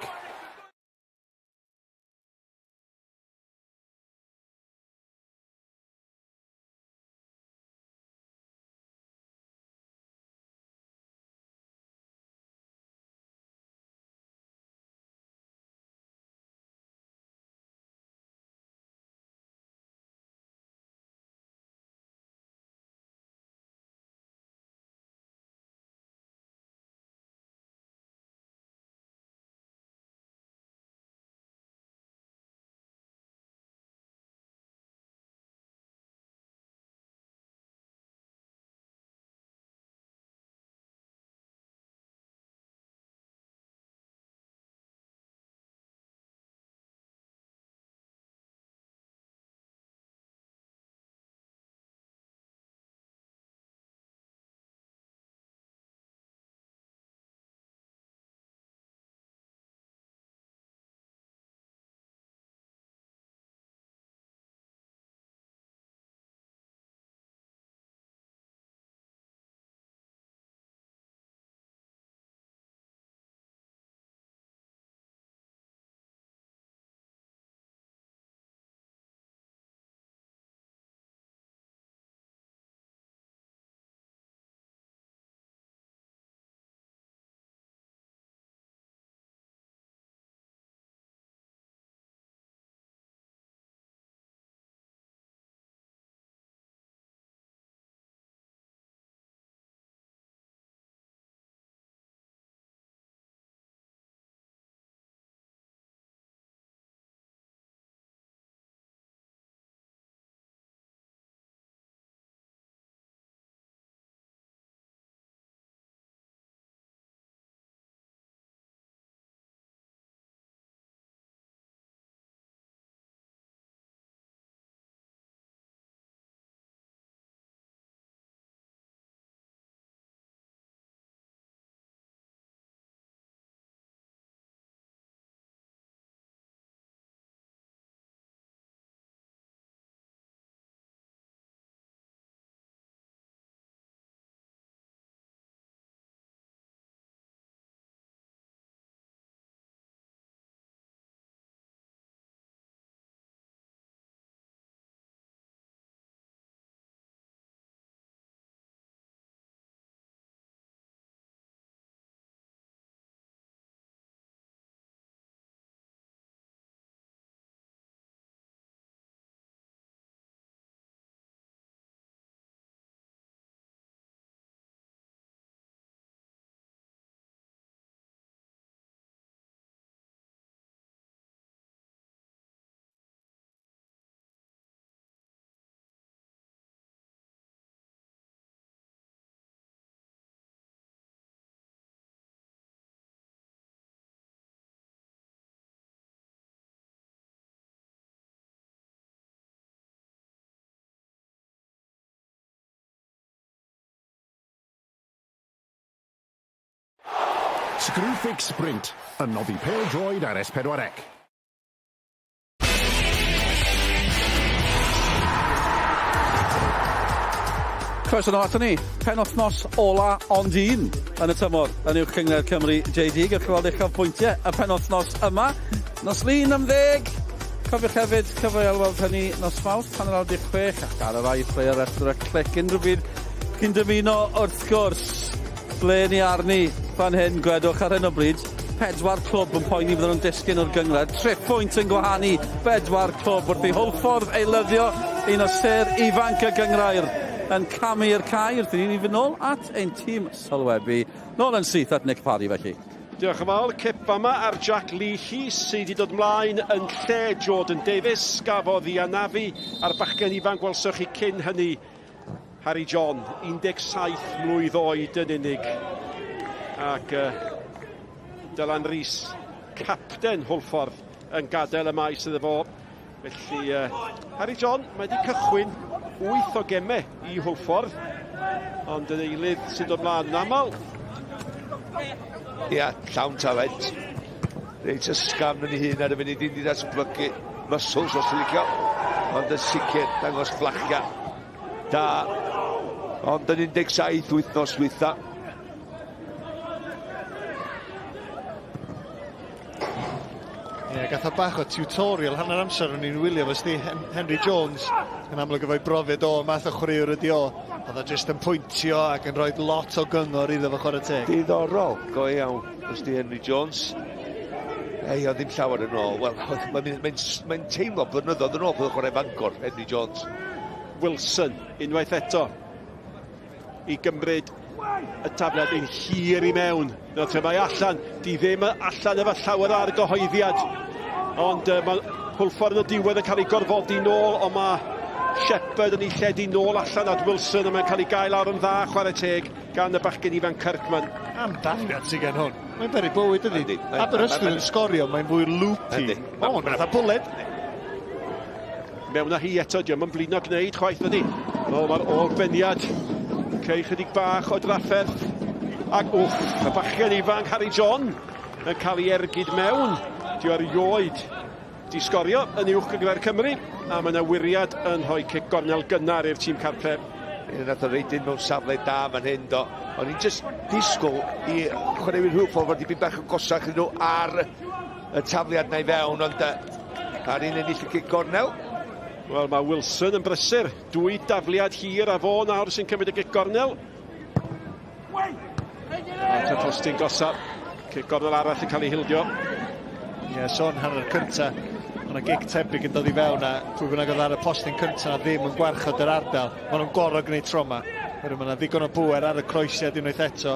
Speaker 6: Screwfix Sprint, yn noddi pêl-droed ar S4C.
Speaker 2: Croeso nôl aton ni. Penwythnos ola ond un yn y tymor yn Uwch Gynghrair Cymru JD. Gewch chi weld uchafbwyntiau y penwythnos yma. Nos Lun am ddeg. Cofiwch hefyd cyfle i weld hynny nos Fawrth hanner awr 'di chwech ac ar yr iPlayer restr y clic unrhyw bryd chi'n dymuno wrth gwrs. Ble ni arni fan hyn gwedwch ar hyn o bryd? Pedwar clwb yn poeni fydden nhw'n disgyn o'r gynghrair. Triphwynt yn gwahanu bedwar clwb wrth i Hwlffordd eilyddio un o sêr ifanc y gynghrair yn camu i'r cae wrth i ni fynd nôl at ein tîm sylwebu. Nôl yn syth at Nick Parry felly.
Speaker 7: Diolch yn fawr. Cip fama ar Jack Leahy sydd wedi dod mlaen yn lle Jordan Davies. Gafodd i anafu a'r bachgen ifanc welsoch chi cyn hynny Harry John, 17 mlwydd oed yn unig. Ac uh, Dylan Rees, capten Hwlffordd, yn gadael y maes iddo fo. Felly, uh, Harry John, mae wedi cychwyn 8 o gemau i Hwlffordd, ond yn eilydd sy'n dod mlaen yn aml.
Speaker 8: Ia, llawn talent. Reit ysgafn yn ei hun ar y funud, i ddatblygu muscles os ti'n licio, ond yn sicr dangos fflachia da, ond yn 17 wythnos dwytha.
Speaker 1: Ie, yeah, gath o bach o tutorial hanner amser o'n i'n wylio fo sti Henry Jones yn amlwg efo'i brofiad o, math o chwaraewr ydi o. Oedd o jyst yn pwyntio ac yn rhoi lot o gyngor iddo fo chwarae teg.
Speaker 8: Diddorol, go iawn. Os di Henry Jones. Ei, oedd ddim llawer yn ôl. Wel, mae'n mae, mae teimlo blynyddoedd yn ôl pan oedd chwarae Fangor, Henry Jones.
Speaker 7: Wilson, unwaith eto, i gymryd y tafliad yn hir i mewn. Nawr te mae allan, di ddim allan efo llawer o argyhoeddiad. Ond uh, mae Hwlffordd yn y diwedd yn cael ei gorfodi nôl, ond mae Shepherd yn ei lledu nôl allan at Wilson, a mae'n cael ei gael lawr yn dda, chwarae teg, gan y bachgen ifanc Kirkman.
Speaker 1: Am dafliad sydd gen hwn. Mae'n beri bywyd ydi. Aberystwyth yn sgorio, mae'n fwy loopy. O, mae'n fatha bwled.
Speaker 7: Mewn â hi eto, diolch yn blino gwneud chwaith ydi. O, mae'r ôl-beniad. Cei chydig bach o drafferth. Ac wff, y bachgen ifanc Harry John yn cael ei ergyd mewn. Dio erioed di sgorio yn uwch gynghrair Cymru, a mae yna wiriad yn rhoi cic gornel gynnar i'r tîm cartre.
Speaker 8: Ie, nath o reid un mewn safle da fan hyn, do. O'n i'n just disgwyl i chwaraewyr Hwlffordd fod dipyn bach yn gosach iddyn nhw ar y tafliad na i fewn, ond ar un ennill y cic gornel.
Speaker 7: Wel, mae Wilson yn brysur. Dwy dafliad hir a fo nawr sy'n cymryd y gic gornel. At y postyn gosaf. Cic gornel arall yn cael ei hildio.
Speaker 1: Ie, yeah, sôn hanner cynta. Mae yna gic tebyg yn dod i fewn a pwy bynnag oedd ar y postyn cynta na ddim yn gwarchod yr ardal. Maen nhw'n gorfod gwneud trauma. Oherwydd mae yna ddigon o bŵer ar y croesiad unwaith eto.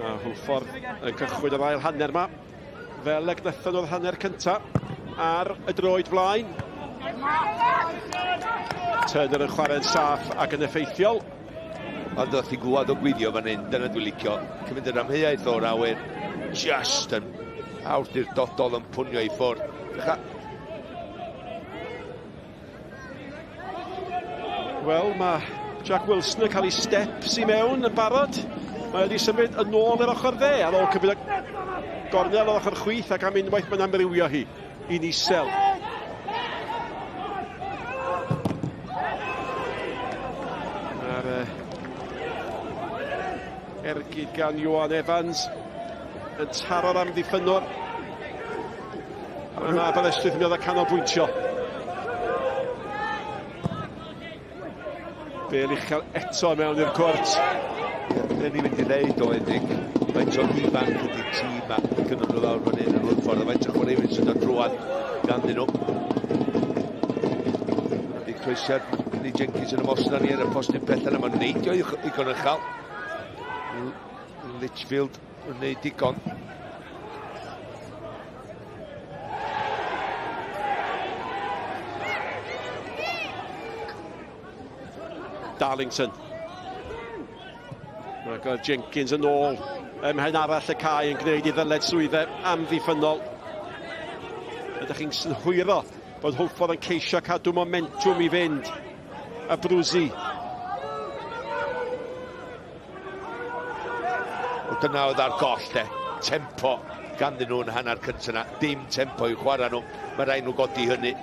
Speaker 7: A Hwlffordd yn cychwyn yr ail hanner yma. Fel y gwnaethon nhw'r hanner cynta ar y droed flaen. Turner yn chwarae'n saff ac yn effeithiol.
Speaker 8: Ond o'ch ti'n gwybod o gwylio fan hyn, dyna dwi'n licio. Cymryd yr amheuaeth o'r awyr, just yn awdurdodol yn pwnio i ffwrdd.
Speaker 7: Wel, mae Jack Wilson yn cael ei steps i mewn yn barod. Mae wedi symud yn ôl i'r ochr dde ar ôl cymryd y gornel o'r ochr chwith ac am unwaith mae'n amrywio hi i'n isel. Mae'r ergyd gan Ioan Evans yn taro'r amddiffynnwr. Yna Aberystwyth yn mynd â canolbwyntio. Bel uchel eto mewn i'r cwrt.
Speaker 8: Be ni'n mynd i ddeud o Enig, faint o ifanc ydy'r tîm yma gyda nhw lawr fan hyn yn Hwlffordd, a faint o chwaraewyr sy'n dod drwad ganddyn nhw. Ydy croesiad Lee Jenkins yn ymosod arni ar y postyn pellach yna, mae'n neidio igon uchel. Litchfield yn gwneud digon.
Speaker 7: Darlington. Mae gael Jenkins yn ôl ym mhen arall y cae yn gwneud i ddyled swyddau amddiffynnol. Ydych chi'n synhwyro bod Hwlffordd yn ceisio cadw momentwm i fynd. A Brwsi.
Speaker 8: Dyna oedd ar goll de. Tempo ganddyn nhw yn hanner cyntaf yna. Dim tempo i'w chwarae nhw. Mae rhaid nhw godi hynny.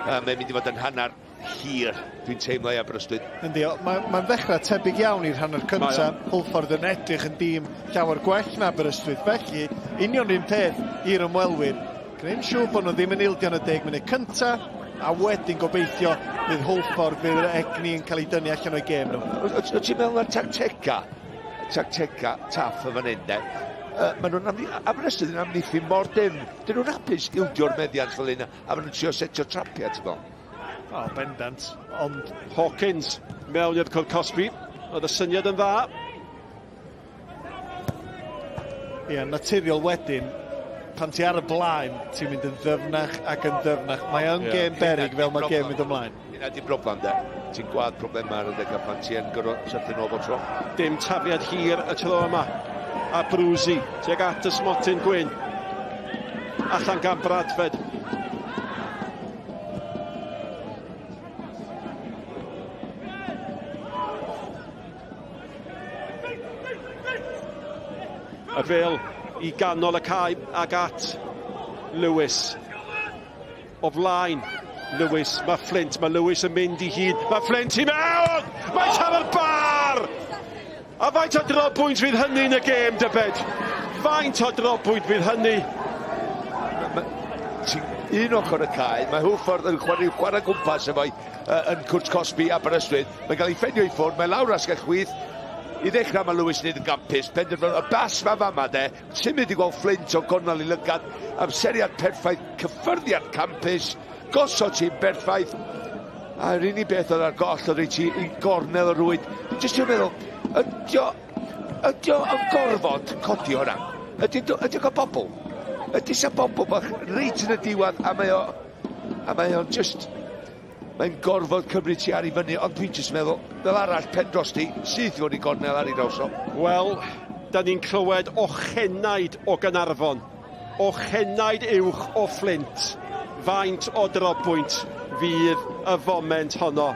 Speaker 8: Mae'n mynd i fod yn hanner hir, dwi'n teimlo i Aberystwyth.
Speaker 1: Yndi, mae'n ma ddechrau tebyg iawn i'r hanner cyntaf. Hwlffordd yn edrych yn dîm llawer gwell na Aberystwyth. Felly, union un peth i'r ymwelwyr. Gwneud siŵr bod nhw ddim yn ildio yn y 10 munud cyntaf, a wedyn gobeithio bydd Hwlffordd, bydd yr egni yn cael ei dynnu allan o'i gêm nhw.
Speaker 8: Wyt ti'n meddwl na'r tactega, tactega taff y fan hyn, de? Uh, maen nhw'n Aberystwyth yn amddiffyn mor dim. Dyn nhw'n hapus ildio'r meddiant fel hyn, a maen nhw'n trio setio trapiau, ti'n meddwl?
Speaker 1: O, bendant, ond...
Speaker 7: Hawkins mewn i'r cwrt cosbi. Oedd y syniad yn dda.
Speaker 1: Ie, naturiol wedyn, pan ti ar y blaen, ti'n mynd yn ddyfnach ac yn ddyfnach. Mae yn yeah. gêm berig fel mae gêm mynd ymlaen.
Speaker 8: Hynna di broblem de. Ti'n gweld problemau ar y degau pan ti yn gorfod syrthio nôl bob tro.
Speaker 7: Dim tafliad hir y tro yma. A Brwsi tuag at y smotyn gwyn. Allan gan Bradford. Y fel i ganol y cae ag at Lewis. O flaen Lewis, mae Flint, mae Lewis yn mynd i hyd, mae Flint i mewn! Mae taro'r bar! A faint o drobwynt fydd hynny yn y gêm, dybed? Faint o drobwynt fydd hynny?
Speaker 8: Un ochr y cae, mae Hwlffordd yn chwarae, chwarae gwmpas efo'i uh, yn cwrt cosbi Aberystwyth. Mae'n cael ei ffenio i ffwrdd, mae lawr asgell chwith. I ddechrau mae Lewis yn neud yn gampus, penderfynu, y bas ma fama de, symud i gweld Flint o gornel i lygad, amseriad perffaith, cyffyrddiad campus, gosod ti'n berffaith, a'r unig beth oedd ar goll oedd reit ti i gornel y rwyd. Dwi'n jyst yn meddwl, ydy o, ydy o yn gorfod codi hwnna? Ydy, ydy o gael bobl? Ydy sa bobl bach reit yn y diwedd a mae o, a mae o'n just Mae'n gorfod cymryd ti ar i fyny, ond dwi'n jyst meddwl, fel arall, pen drosti, syth i fod i gornel ar ei draws o.
Speaker 7: Wel, da ni'n clywed ochenaid o Gaernarfon, ochenaid uwch o Fflint. Faint o drobwynt fydd y foment honno?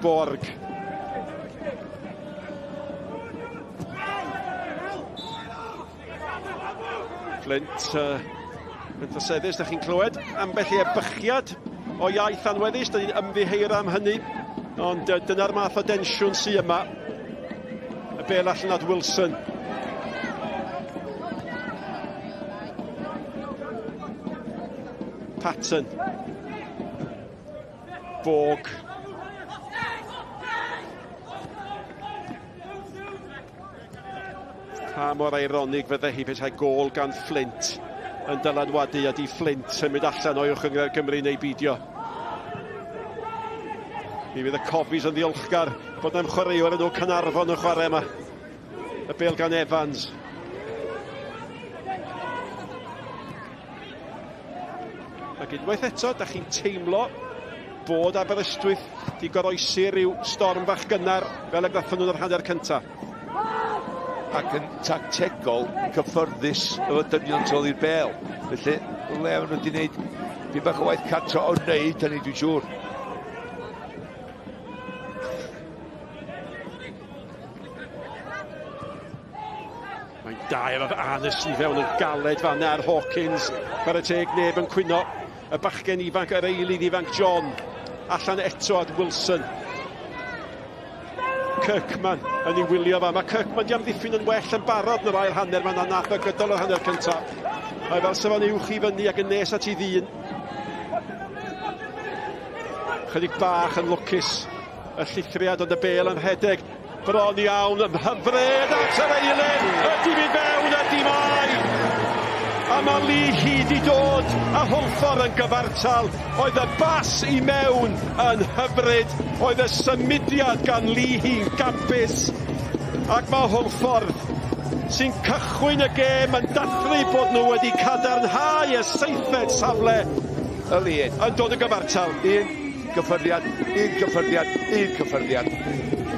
Speaker 7: Borg. Flint, uh, yn troseddus, da chi'n clywed ambell i ebychiad o iaith anweddus, da ni'n ymddiheuro am hynny, ond uh, dyna'r math o densiwn sy yma. Y bel allan at Wilson. Patton. Borg. Pa mor eironig fydde hi petai gôl gan Flint yn dylanwadu a di Flint yn mynd allan o Uwch Gynghrair Gymru neu beidio. Mi fydd y Cofis yn ddiolchgar bod na'm chwaraewr yn o Caernarfon yn chwarae yma. Y bêl gan Evans. Ac unwaith eto, da chi'n teimlo bod Aberystwyth di goroesi rhyw storm fach gynnar fel y gwnaethon nhw'n yr hanner cyntaf.
Speaker 8: Ac yn tactegol cyffyrddus efo dynion tu ôl i'r bel. Felly, le maen nhw wedi gwneud dim bach o waith cartra o wneud hynny, dwi'n siŵr.
Speaker 7: Mae'n dair o'r Arnes i fewn yn galed fan ar Hawkins. Chwarae teg, neb yn cwyno. Y bachgen ifanc, yr eilydd ifanc John. Allan eto at Wilson. Kirkman yn ei wylio fa. Mae Kirkman di amddiffyn yn well yn barod yn yr ail hanner. Mae'n anath o gydol yr hanner cyntaf. Mae fel sef o'n uwch i fyny ac yn nes at ei ddyn. Chydig bach yn lwcus y llithriad ond y bel yn rhedeg. Bron iawn, yn hyfryd at yr eilydd, ydy mi fewn, ydy mai! A mae Lee Heed i dod a Hwlffordd yn gyfartal. Oedd y bas i mewn yn hyfryd, oedd y symudiad gan Lee Heed gampus, ac mae Hwlffordd sy'n cychwyn y gêm yn dathlu bod nhw wedi cadarnhau y seithfed safle yn dod yn gyfartal.
Speaker 8: Un gyffyrddiad, un gyffyrddiad, un cyffyrddiad.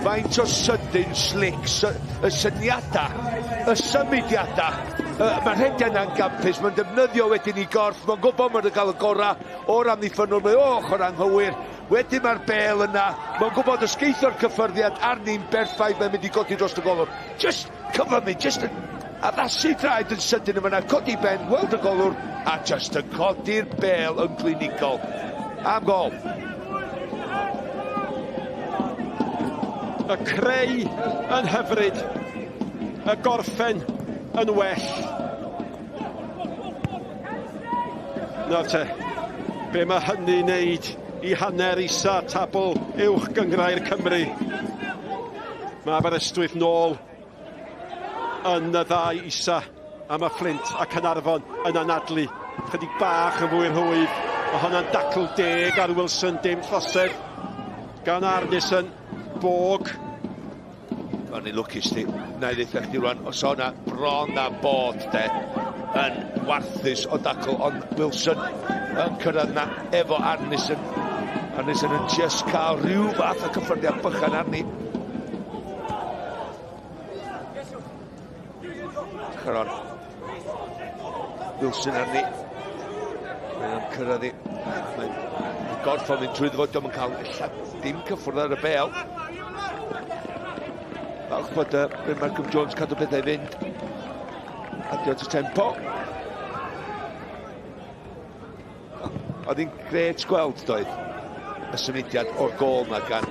Speaker 8: Faint o sydyn slick, sy, y syniadau, y symudiadau. Uh, Mae'r rhediad yna'n gampus, mae'n defnyddio wedyn i gorff, mae'n gwybod mae'n cael y gorau o'r amddiffynwr, mae o ochr anghywir. Wedyn mae'r bel yna, mae'n gwybod ysgeithio'r cyffyrddiad arni'n berffaith, mae'n mynd i godi dros y golwr. Just cyflymu, just yn addasu traed yn sydyn yma, codi ben, weld y golwr, a just yn codi'r bel yn glinigol. Am gol.
Speaker 7: Y creu yn hyfryd, y gorffen yn well. Nawr te, be mae hynny'n neud i hanner isa tabl uwch gynghrair Cymru? Mae Aberystwyth nôl yn y ddau isa a mae Fflint a Caernarfon yn anadlu chydig bach yn fwy rhwydd. Mae honna'n dacl deg ar Wilson, dim trosedd gan Arnison. Bog.
Speaker 8: O'n i'n lwcus ti. Na i ddeitha chdi rwan, os o'na bron a bod de, yn warthus o dacl, ond Wilson yn cyrraedd na efo Arnison. Arnison yn just cael rhyw fath o cyffyrddiad bychan arni. Charon. Wilson arni. Mae'n cyrraedd i. Mae'n gorffo mynd trwy fod yn cael ella dim cyffwrdd ar y bel. Falch bod uh, Bryn Malcolm Jones cadw pethau i fynd. Adio at y tempo. Oedd hi'n gret gweld, doedd, y symudiad o'r gôl 'ma gan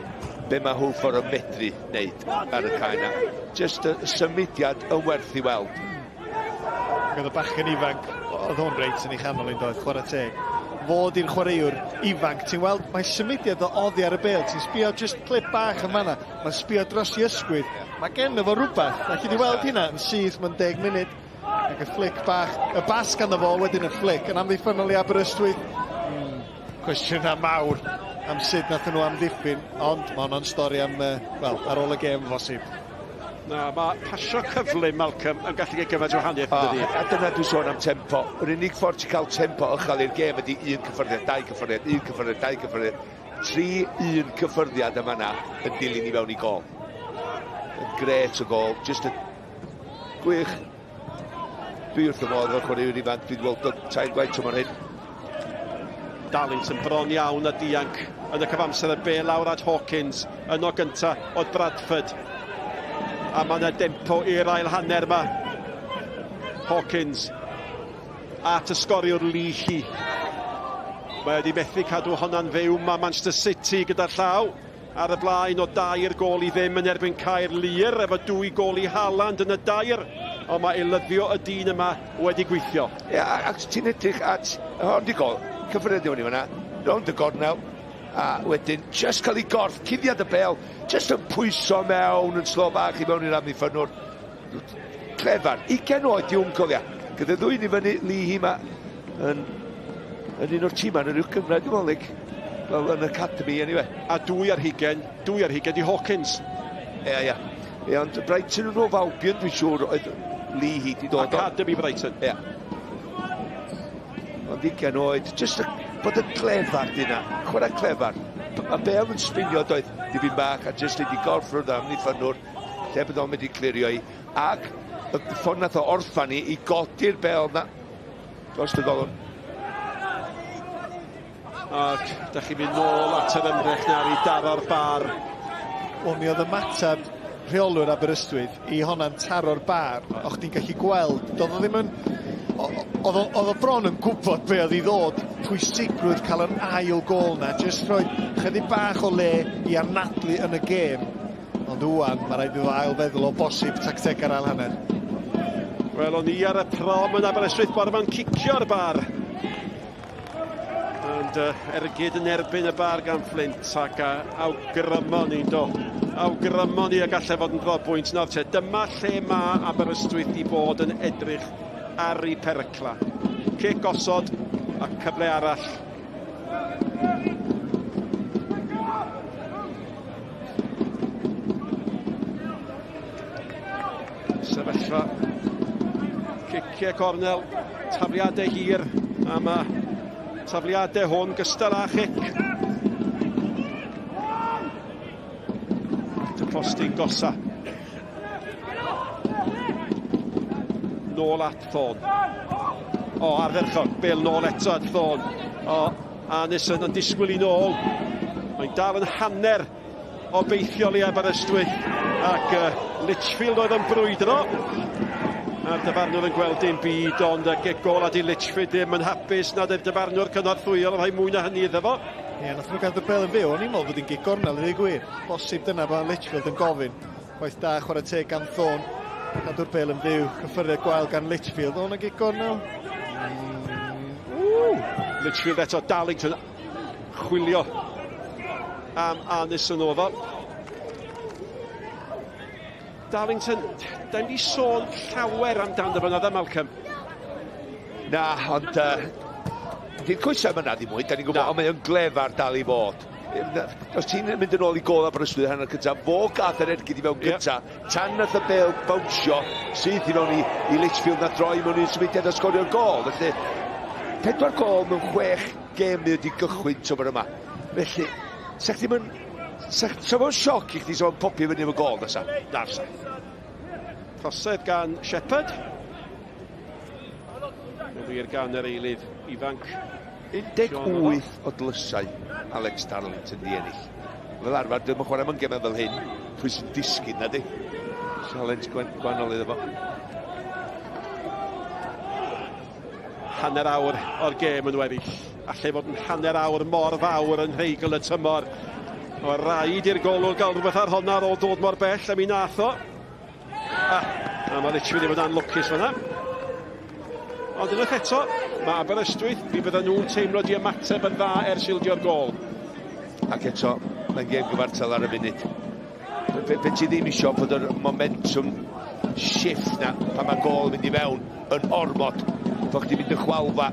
Speaker 8: be mae Hwlffordd yn medru wneud ar y cae 'na. Jyst y symudiad yn werth i weld.
Speaker 1: Ac oedd y bachgen ifanc, oedd o'n reit yn ei chanol hi'n doedd, chwarae teg. Fod i'r chwaraewr ifanc, ti'n weld, mae symudiad o oddi ar y bêl, ti'n sbio jyst clip bach yn fanna, mae'n sbio dros i ysgwydd, mae gen fo rhywbeth, alli di weld hynna yn syth mewn deg munud. Ac y fflic bach, y bas ganddo fo, wedyn y fflic yn amddiffynnol i Aberystwyth. Mm, cwestiynau mawr am sut nath nhw amddiffyn, ond mae honno'n stori am, uh, wel, ar ôl y gêm fosib.
Speaker 7: Na, mae pasio cyflym Malcolm yn gallu gwneud gymaint o wahaniaeth yn dydi?
Speaker 8: A dyna dwi'n sôn am tempo. Yr unig ffordd ti'n cael tempo uchel i'r gêm ydy un cyffyrddiad, dau cyffyrddiad, un cyffyrddiad, dau cyffyrddiad. Tri un cyffyrddiad yma na yn dilyn i fewn i gol. Yn gret o gol, just y Gwych. Dwi wrth y modd efo'r chwaraewyr ifanc. Dwi wedi gweld o tair gwaith tymor hyn.
Speaker 7: Darlington bron iawn a dianc yn y cyfamser y bel lawr at Hawkins. Yno gynta oedd Bradford. A mae yna dempo i'r ail hanner yma. Hawkins at y sgoriwr Lee Hee. Mae wedi methu cadw honna'n fyw. Mae Manchester City gyda'r llaw. Ar y blaen o dair gôl i ddim yn erbyn Caerlŷr efo dwy gôl i Haaland yn y dair, ond mae eilyddio y dyn yma wedi gweithio.
Speaker 8: Ie, yeah, ac ti'n edrych at hon di gol, cyffredin i fyna, rownd y gornel, a wedyn just cael ei gorff, cuddiad y bel, just yn pwyso mewn yn slo bach i mewn i'r amddiffynwr. Clefar, 20 oed di hwn cofia. Gyda ddwy'n i fyny, Lee Hima yn, yn un o'r tîmau yn yr uwch gynghrair, dwi'n meddwl, Nick. Wel, yn academy, anyway.
Speaker 7: A dwy ar hugen, dwy ar hugen di Hawkins.
Speaker 8: Ie, ie. Ie, ond Brighton yn Hove Albion, dwi'n siŵr, oedd Lee Hee di dod o.
Speaker 7: Academy Brighton.
Speaker 8: Ie. Ond 20 oed, just y, bod yn clefar di na, chwarae clefar. Mae Bale yn spinio doedd, dipyn bach, a just wedi gorff rhywun amddiffynnwr, lle bod o'n mynd i clirio i, ac y ffordd nath o orffan i, i godi'r bel na dros y golwr.
Speaker 7: Ac da chi'n mynd nôl at yr ymdrech nawr i daro'r bar.
Speaker 1: Wel, mi oedd ymateb rheolwr Aberystwyth i honna'n taro'r bar, o'ch chdi'n gallu gweld, doedd o ddim yn... Oedd o bron yn gwybod be oedd i ddod, pwysigrwydd cael yr ail gôl na, jyst rhoi chydig bach o le i anadlu yn y gêm. Ond ŵan, mae rhaid iddo ail feddwl o bosib tacteg ar ail hanner.
Speaker 7: Wel, o'n i ar y prom yn Aberystwyth bore ma'n cicio'r bar. Ond uh, ergyd yn erbyn y bar gan Flint ac uh, awgrymon ni, do. Awgrymon ni y gallai fod yn drobwynt nawr te. Dyma lle mae Aberystwyth di bod yn edrych ar ei perygla. Cic gosod a cyfle arall. Sefyllfa ciciau cornel, tafliadau hir, a mae tafliadau hwn gystal â chic. At y postyn gosa. Nôl at Thorn. O, ardderchog, Bale nôl eto at Thorn. O, Arneson yn disgwyl i nôl. Mae'n dal yn hanner obeithiol i Aberystwyth. Ac uh, Litchfield oedd yn brwydro. A'r dyfarnwr yn gweld dim byd, ond y gic gol a di Litchfield ddim yn hapus nad yw'r dyfarnwr cynorthwyol yn rhoi mwy na hynny iddo fo.
Speaker 1: Ie, nath nhw gadw'r bel yn fyw. O'n i'n meddwl bod hi'n gic gornel i ddweud gwir. Bosib dyna bod Litchfield yn gofyn. Gwaith da, chwarae teg gan Thorne. Cadw'r bel yn fyw, cyffyrddiad gwael gan Litchfield. O'n gic gornel?
Speaker 7: Mm. Litchfield eto, Darlington chwilio am Arneson oedd o. Darlington, da ni sôn llawer amdano fo na Malcolm.
Speaker 8: Na, ond uh, di'r coesau yma ddim mwy, da ni'n gwybod, ond mae o'n glefar dal i fod. Os ti'n mynd yn ôl i gôl Aberystwyth hanner cyntaf, fo gath yr ergyd i fewn gyntaf, yep. tan nath y bêl bownsio syth i fewn i, i Litchfield na droi mewn i'r symudiad a sgorio'r gôl. Felly, pedwar gôl mewn chwech gêm mae wedi gychwyn tymor yma. Felly, sa chdi'm yn... Sa, sa fo'n sioc i chdi sa fo'n popio fyny efo gôl nesa?
Speaker 7: Na, sa. Trosedd gan Shepherd. Yn wir gan yr eilydd ifanc.
Speaker 8: 18 o dlysau Alex Darlington di ennill. Fel arfer, dwi'n chwarae mewn gemau fel hyn, pwy sy'n disgyn na di. Challenge gwahanol iddo fo.
Speaker 7: Hanner awr o'r gêm yn weddill. Allai fod yn hanner awr mor fawr yn nhreigl y tymor. Mae rhaid i'r golwr gael rhywbeth ar honna ar ôl dod mor bell a mi nath o. Ah, a mae Litchfield wedi bod anlwcus fanna. Ond unwaith eto, mae Aberystwyth, mi fydden nhw'n teimlo di ymateb yn dda ers ildio'r gol.
Speaker 8: Ac eto, mae'n gêm gyfartal ar y funud. Be, be ti ddim isio bod yr momentum shift na pan mae gol yn mynd i fewn yn ormod. Bod chdi'n mynd y chwalfa.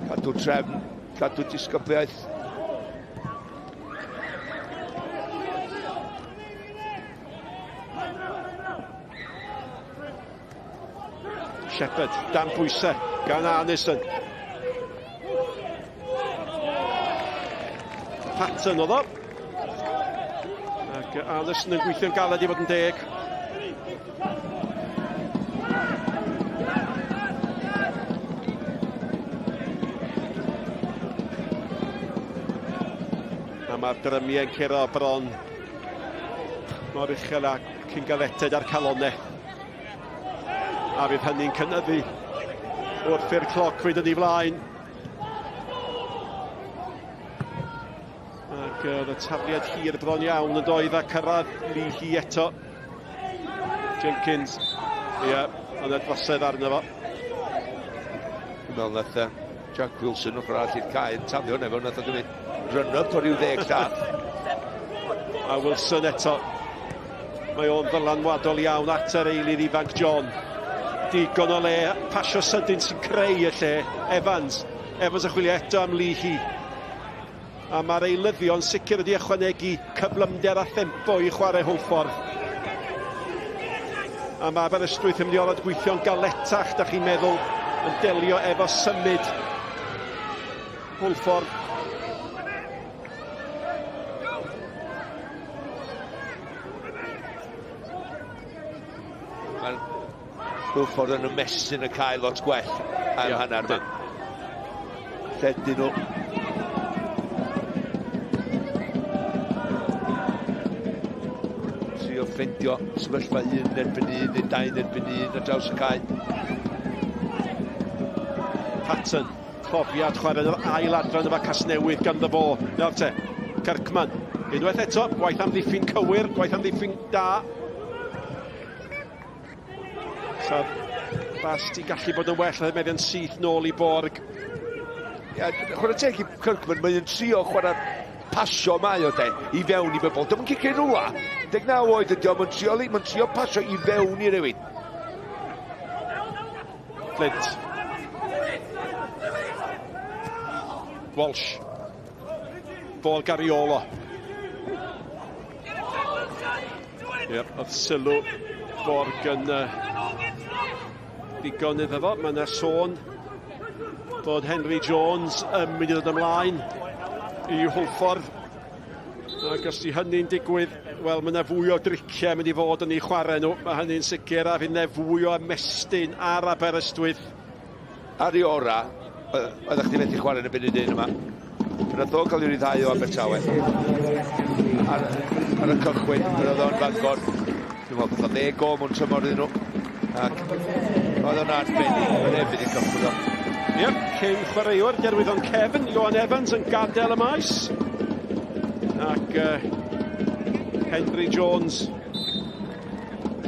Speaker 8: Cadw trefn, cadw disgybliaeth.
Speaker 7: Shepherd, dan pwysau gan Arneson. Patton oedd o. Ac Arneson yn gweithio'n galed i fod yn deg. A mae'r drymiau'n curo bron mor uchel a cyn galeted ar calonau. A fydd hynny'n cynyddu wrth i'r cloc fynd yn ei flaen. Ac oedd y tafliad hir bron iawn yn doedd a cyrraedd Lee hi eto. Jenkins, ie, yeah, ond y drosedd arno fo.
Speaker 8: Dwi'n meddwl nath Jack Wilson ochr arall i'r cae yn taflu hwnna fewn, nath o gymryd run-up o ryw ddeg llath.
Speaker 7: A Wilson eto. Mae o'n ddylanwadol iawn at yr eilydd ifanc John. Digon o le, pasio sydyn sy'n creu y lle. Evans. Evans yn chwilio eto am Lee Hi. A mae'r eilyddion sicr wedi ychwanegu cyflymder a thempo i chwarae Hwlffordd. A mae Aberystwyth yn mynd i orfod gweithio'n galetach, da chi'n meddwl, yn delio efo symud Hwlffordd.
Speaker 8: Mae'r Hwlffordd yn ymestyn y cae lot gwell am yeah, hanner yma. Lledu nhw. Trio ffeindio sefyllfa un erbyn un neu dau erbyn un ar draws y cae.
Speaker 7: Patton, profiad chwarae yn yr ail adran yma Casnewydd ganddo fo. Nawr te, Kirkman. Unwaith eto, gwaith amddiffyn cywir, gwaith amddiffyn da. Sa'r bas di gallu bod yn well, oedd meddiant syth nôl i Borg.
Speaker 8: Ia, chwarae teg i Kirkman, mae'n trio chwarae pasio mae o de, i fewn i bobl. Dyma'n cicio rhywle, 19 oed ydi o, mae'n trio, mae'n trio pasio i fewn i rywun.
Speaker 7: Flint. Walsh. Bol Gariolo. Ie, oedd sylw Borg yn uh, ddigon iddo fo. Mae yna sôn bod Henry Jones yn mynd i ddod ymlaen i Hwlffordd. Ac os di hynny'n digwydd, wel, mae yna fwy o driciau mynd i fod yn ei chwarae nhw. Mae hynny'n sicr, a fydd yna fwy o ymestyn ar Aberystwyth.
Speaker 8: Ar ei ora, oeddech chdi methu chwarae yn y byd un yma. Pan nath o cael ei ryddhau o Abertawe ar, ar y cychwyn, pan oedd o'n Fangor, dwi'n meddwl gath o ddeg gol mewn tymor iddyn nhw. Ac oedd o'n arbennig, mae'n hefyd yn cyffwrdd o.
Speaker 7: Yep, cyn chwaraewr derwyddon cefn, Ioan Evans yn gadael y maes. Ac uh, Henry Jones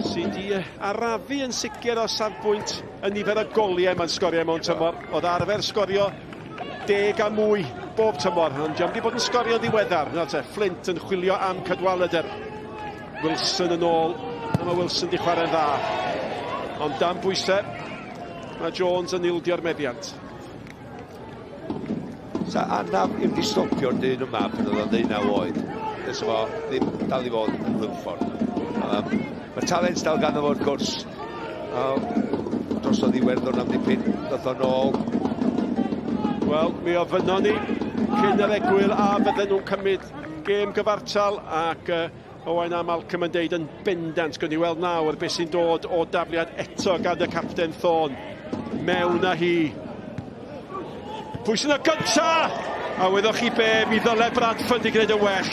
Speaker 7: sydd wedi arafu yn sicr o safbwynt y nifer o goliau mae'n sgorio mewn tymor. Oedd arfer sgorio deg a mwy bob tymor, ond diolch wedi bod yn sgorio ddiweddar. Nawr te, Flint yn chwilio am Cadwaladr. Wilson yn ôl, a mae Wilson wedi chwarae'n dda. Ond dan bwysau, mae Jones yn ildio'r meddiant.
Speaker 8: Sa anaf i'm di stopio'r dyn yma pan oedd o'n ddeunaw oed. Fysa fo ddim dal i fod yn Hwlffordd. Um, mae talent dal ganddo fo wrth gwrs. Uh, drosodd Iwerddon am dipyn, ddoth o'n ôl.
Speaker 7: Wel, mi ofynnon ni cyn yr egwyl a fydden nhw'n cymryd gêm gyfartal ac uh, Owain a Malcolm yn deud yn bendant, gwni weld nawr beth sy'n dod o dafliad eto gan y capten Thorne. Mewn â hi. Pwy sy'n y gynta? A wyddoch chi be, mi ddyle Bradford i gwneud yn well.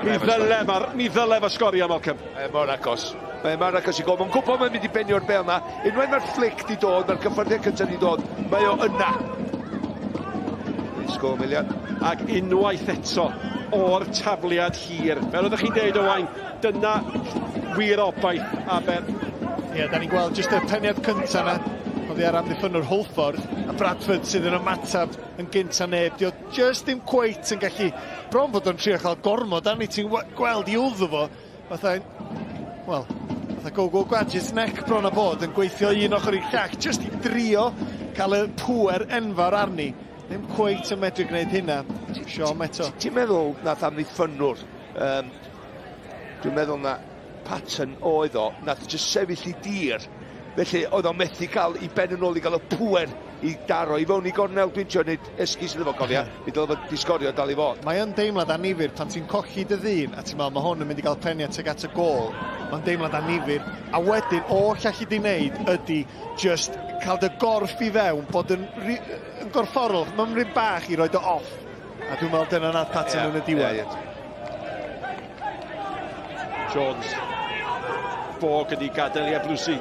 Speaker 7: Mi ddyle, ma, mi ddyle fo sgorio, Malcolm.
Speaker 8: Mae mor agos. Mae mor agos i gol. Mae'n gwybod mae'n mynd i benio'r bel na. Unwaith mae'r flic di dod, mae'r cyffyrddiad cyntaf di dod, mae o yna. Sgôr miliad.
Speaker 7: Ac unwaith eto, o'r tafliad hir. Fel oeddech chi'n deud, Owain, dyna wir obaith Aber.
Speaker 1: Ie, yeah, da ni'n gweld jyst y peniad cyntaf yna, oddi ar amddiffynnwr Hwlffordd, a Bradford sydd yn ymateb yn gynt a neb. Dio jyst ddim cweit yn gallu, bron fod o'n trio cael gormod arni, ti'n gweld i wddw fo, fatha, wel, fatha go go gadgets neck bron a bod yn gweithio un ochr i'r llall, jyst i drio cael y pŵer enfawr arni. Ddim cweit yn medru gwneud hynna. Siom eto.
Speaker 8: Ti'n meddwl nath amddiffynnwr, um, dwi'n meddwl na Patton oedd o, nath jyst sefyll i dir, felly oedd o'n methu cael i ben yn ôl i gael y pŵer i daro i fewn i gornel. Dwi'n trio neud esgus iddo fo, cofia. Mi dylai fod di sgorio dal i fod.
Speaker 1: Mae yn deimlad annifyr pan ti'n colli dy ddyn a ti'n meddwl mae hwn yn mynd i gael peniad tuag at y gôl. Mae'n deimlad annifyr. A wedyn, oll allu di wneud ydy just cael dy gorff i fewn, bod yn, yn gorfforol, mae'n rhy bach i roed o off. A dwi'n meddwl dyna nath Patton yeah, yn y diwedd. Yeah, yeah.
Speaker 7: Jones. Bog ydi gadael i Eblwsi.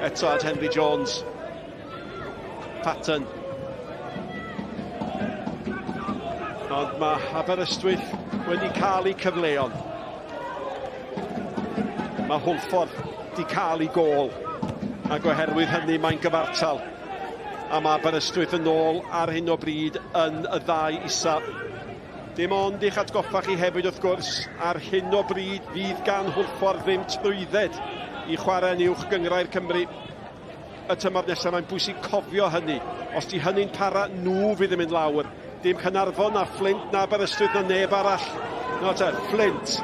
Speaker 7: Eto at Henry Jones. Patton. Ond mae Aberystwyth wedi cael eu cyfleon. Mae Hwlffordd wedi cael ei gôl. Ac oherwydd hynny mae'n gyfartal. A mae Aberystwyth yn ôl ar hyn o bryd yn y ddau isa. Dim ond i'ch atgoffa chi hefyd wrth gwrs, ar hyn o bryd fydd gan Hwlffordd ddim trwydded i chwarae yn uwch gynghrair Cymru y tymor nesaf. Mae'n bwysig cofio hynny. Os di hynny'n para, nhw fydd yn mynd lawr. Dim Caernarfon na Fflint na Aberystwyth na neb arall. No te, Fflint,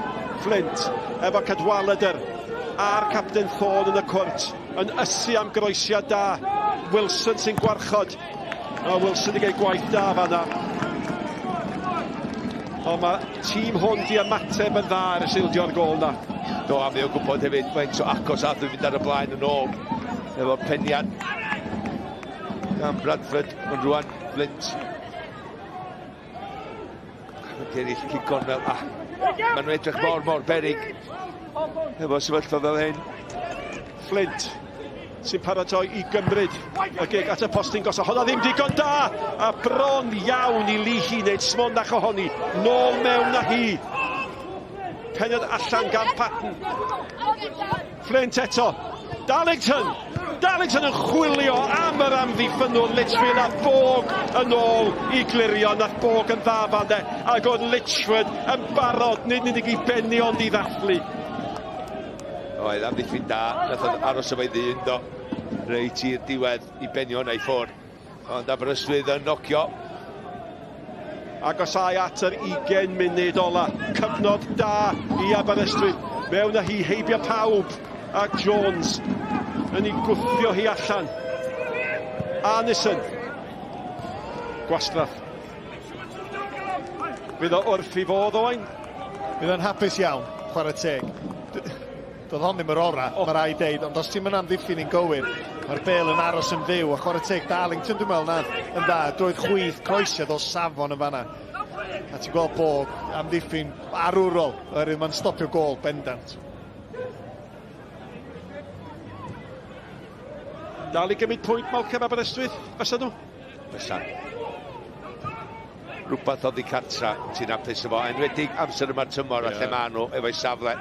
Speaker 7: Fflint, efo Cadwaladr a'r capten Thorne yn y cwrt, yn ysu am groesiad da. Wilson sy'n gwarchod. A Wilson wedi gwneud gwaith da fanna. Ond mae tîm hwn di ymateb yn dda ar y sildio'r gol na.
Speaker 8: Do, a mae o'n gwybod hefyd faint o agos a dwi'n mynd ar y blaen yn ôl efo peniad gan Bradford, ond rwan Flint yn ennill cic gornel. Ah, maen nhw'n edrych mor, mor berig efo sefyllfa fel hyn.
Speaker 7: Flint sy'n paratoi i gymryd y gig at y postyn gosod. Honna ddim digon da! A bron iawn i Leahy wneud smonach ohoni. Nôl mewn â hi. Peniad allan gan Patton. Flint eto. Darlington! Darlington yn chwilio am yr amddiffynnwr Litchfield a Bog yn ôl i glirio. Nath Bog yn dda fan de. Ac oedd Litchford yn barod, nid yn unig i bennu ond i ddathlu.
Speaker 8: Oedd amddiffyn da, nath o'n aros efo'i ddyn do. Reit i'r diwedd i benio hwnna i ffwrdd. Ond Aberystwyth yn nocio.
Speaker 7: Agosau at yr 20 munud ola. Cyfnod da i Aberystwyth. Mewn â hi heibio pawb. A Jones yn ei gwthio hi allan. Arnison. Gwastraff. Fydd o wrth i fodd, Owain?
Speaker 1: Fydd o'n hapus iawn, chwarae teg. Doedd hon ddim yr orau, oh. Mae rhaid deud, ond os ti'n mynd amddiffyn i'n gywir, Mae'r bel yn aros yn fyw, a chwarae teg Darlington, dwi'n meddwl, na, yn dda. Doedd chwith croesiad o safon yn fanna. A ti'n gweld bod amddiffyn arwrol, oherwydd mae'n stopio gol bendant.
Speaker 7: Dal i gymryd pwynt Malcolm Aberystwyth, fysa nhw?
Speaker 8: Fysa. Rhywbeth oddi cartra, ti'n hapus efo, enwedig amser yma'r tymor yeah. a lle maen nhw efo'i safle.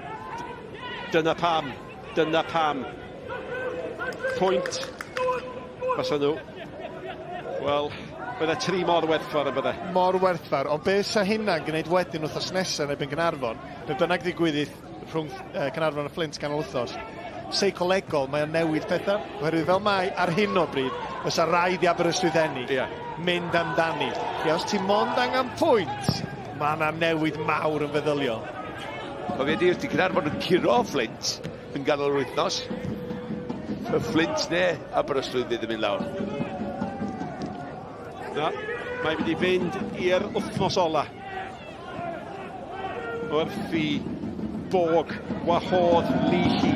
Speaker 7: Dyna pam, dyna pam. Pwynt, fysa nhw. Wel, bydde tri mor werthfawr yn bydde.
Speaker 1: Mor werthfawr, ond be sa hynna'n gwneud wedyn wythnos nesaf yn erbyn Gaernarfon, be bynnag ddigwyddith rhwng uh, Caernarfon a Fflint ganol wythnos, seicolegol mae o'n newid pethau, oherwydd fel mae ar hyn o bryd, fysa rhaid i Aberystwyth ennill, yeah. mynd amdani. Ia, os ti mond angen pwynt, mae yna newid mawr yn feddyliol.
Speaker 8: Cofio di, os di Caernarfon yn curo Fflint yn ganol yr wythnos, y Fflint ne Aberystwyth fydd yn mynd lawr.
Speaker 7: Na, mae'n mynd i fynd i'r wythnos ola. Wrth i Bog wahodd Leahy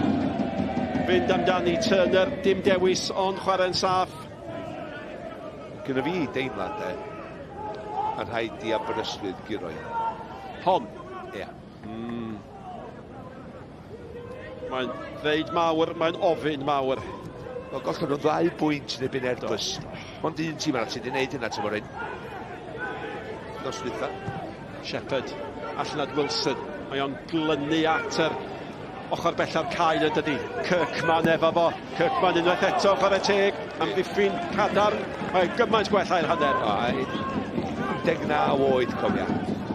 Speaker 7: fynd amdani. Turner, dim dewis, ond chwarae'n saff.
Speaker 8: Gyda fi deimlad, de, a rhaid i Aberystwyth guro i.
Speaker 7: Hon?
Speaker 8: Ia. Yeah.
Speaker 7: Mm. Mae'n ddeud mawr, mae'n ofyn mawr.
Speaker 8: Wel, gollon nhw ddau bwynt yn erbyn Airbus. Ond un tîm arall sydd wedi gwneud hynna tymor hyn. Nos dwytha.
Speaker 7: Shepherd, allan at Wilson. Mae o'n glynu at yr ochr bella'r cae yn dydy. Kirkman efo fo. Kirkman unwaith eto, chwarae teg. Amddiffyn cadarn. Mae gymaint gwell ail hanner.
Speaker 8: O, 19 oed, cofia.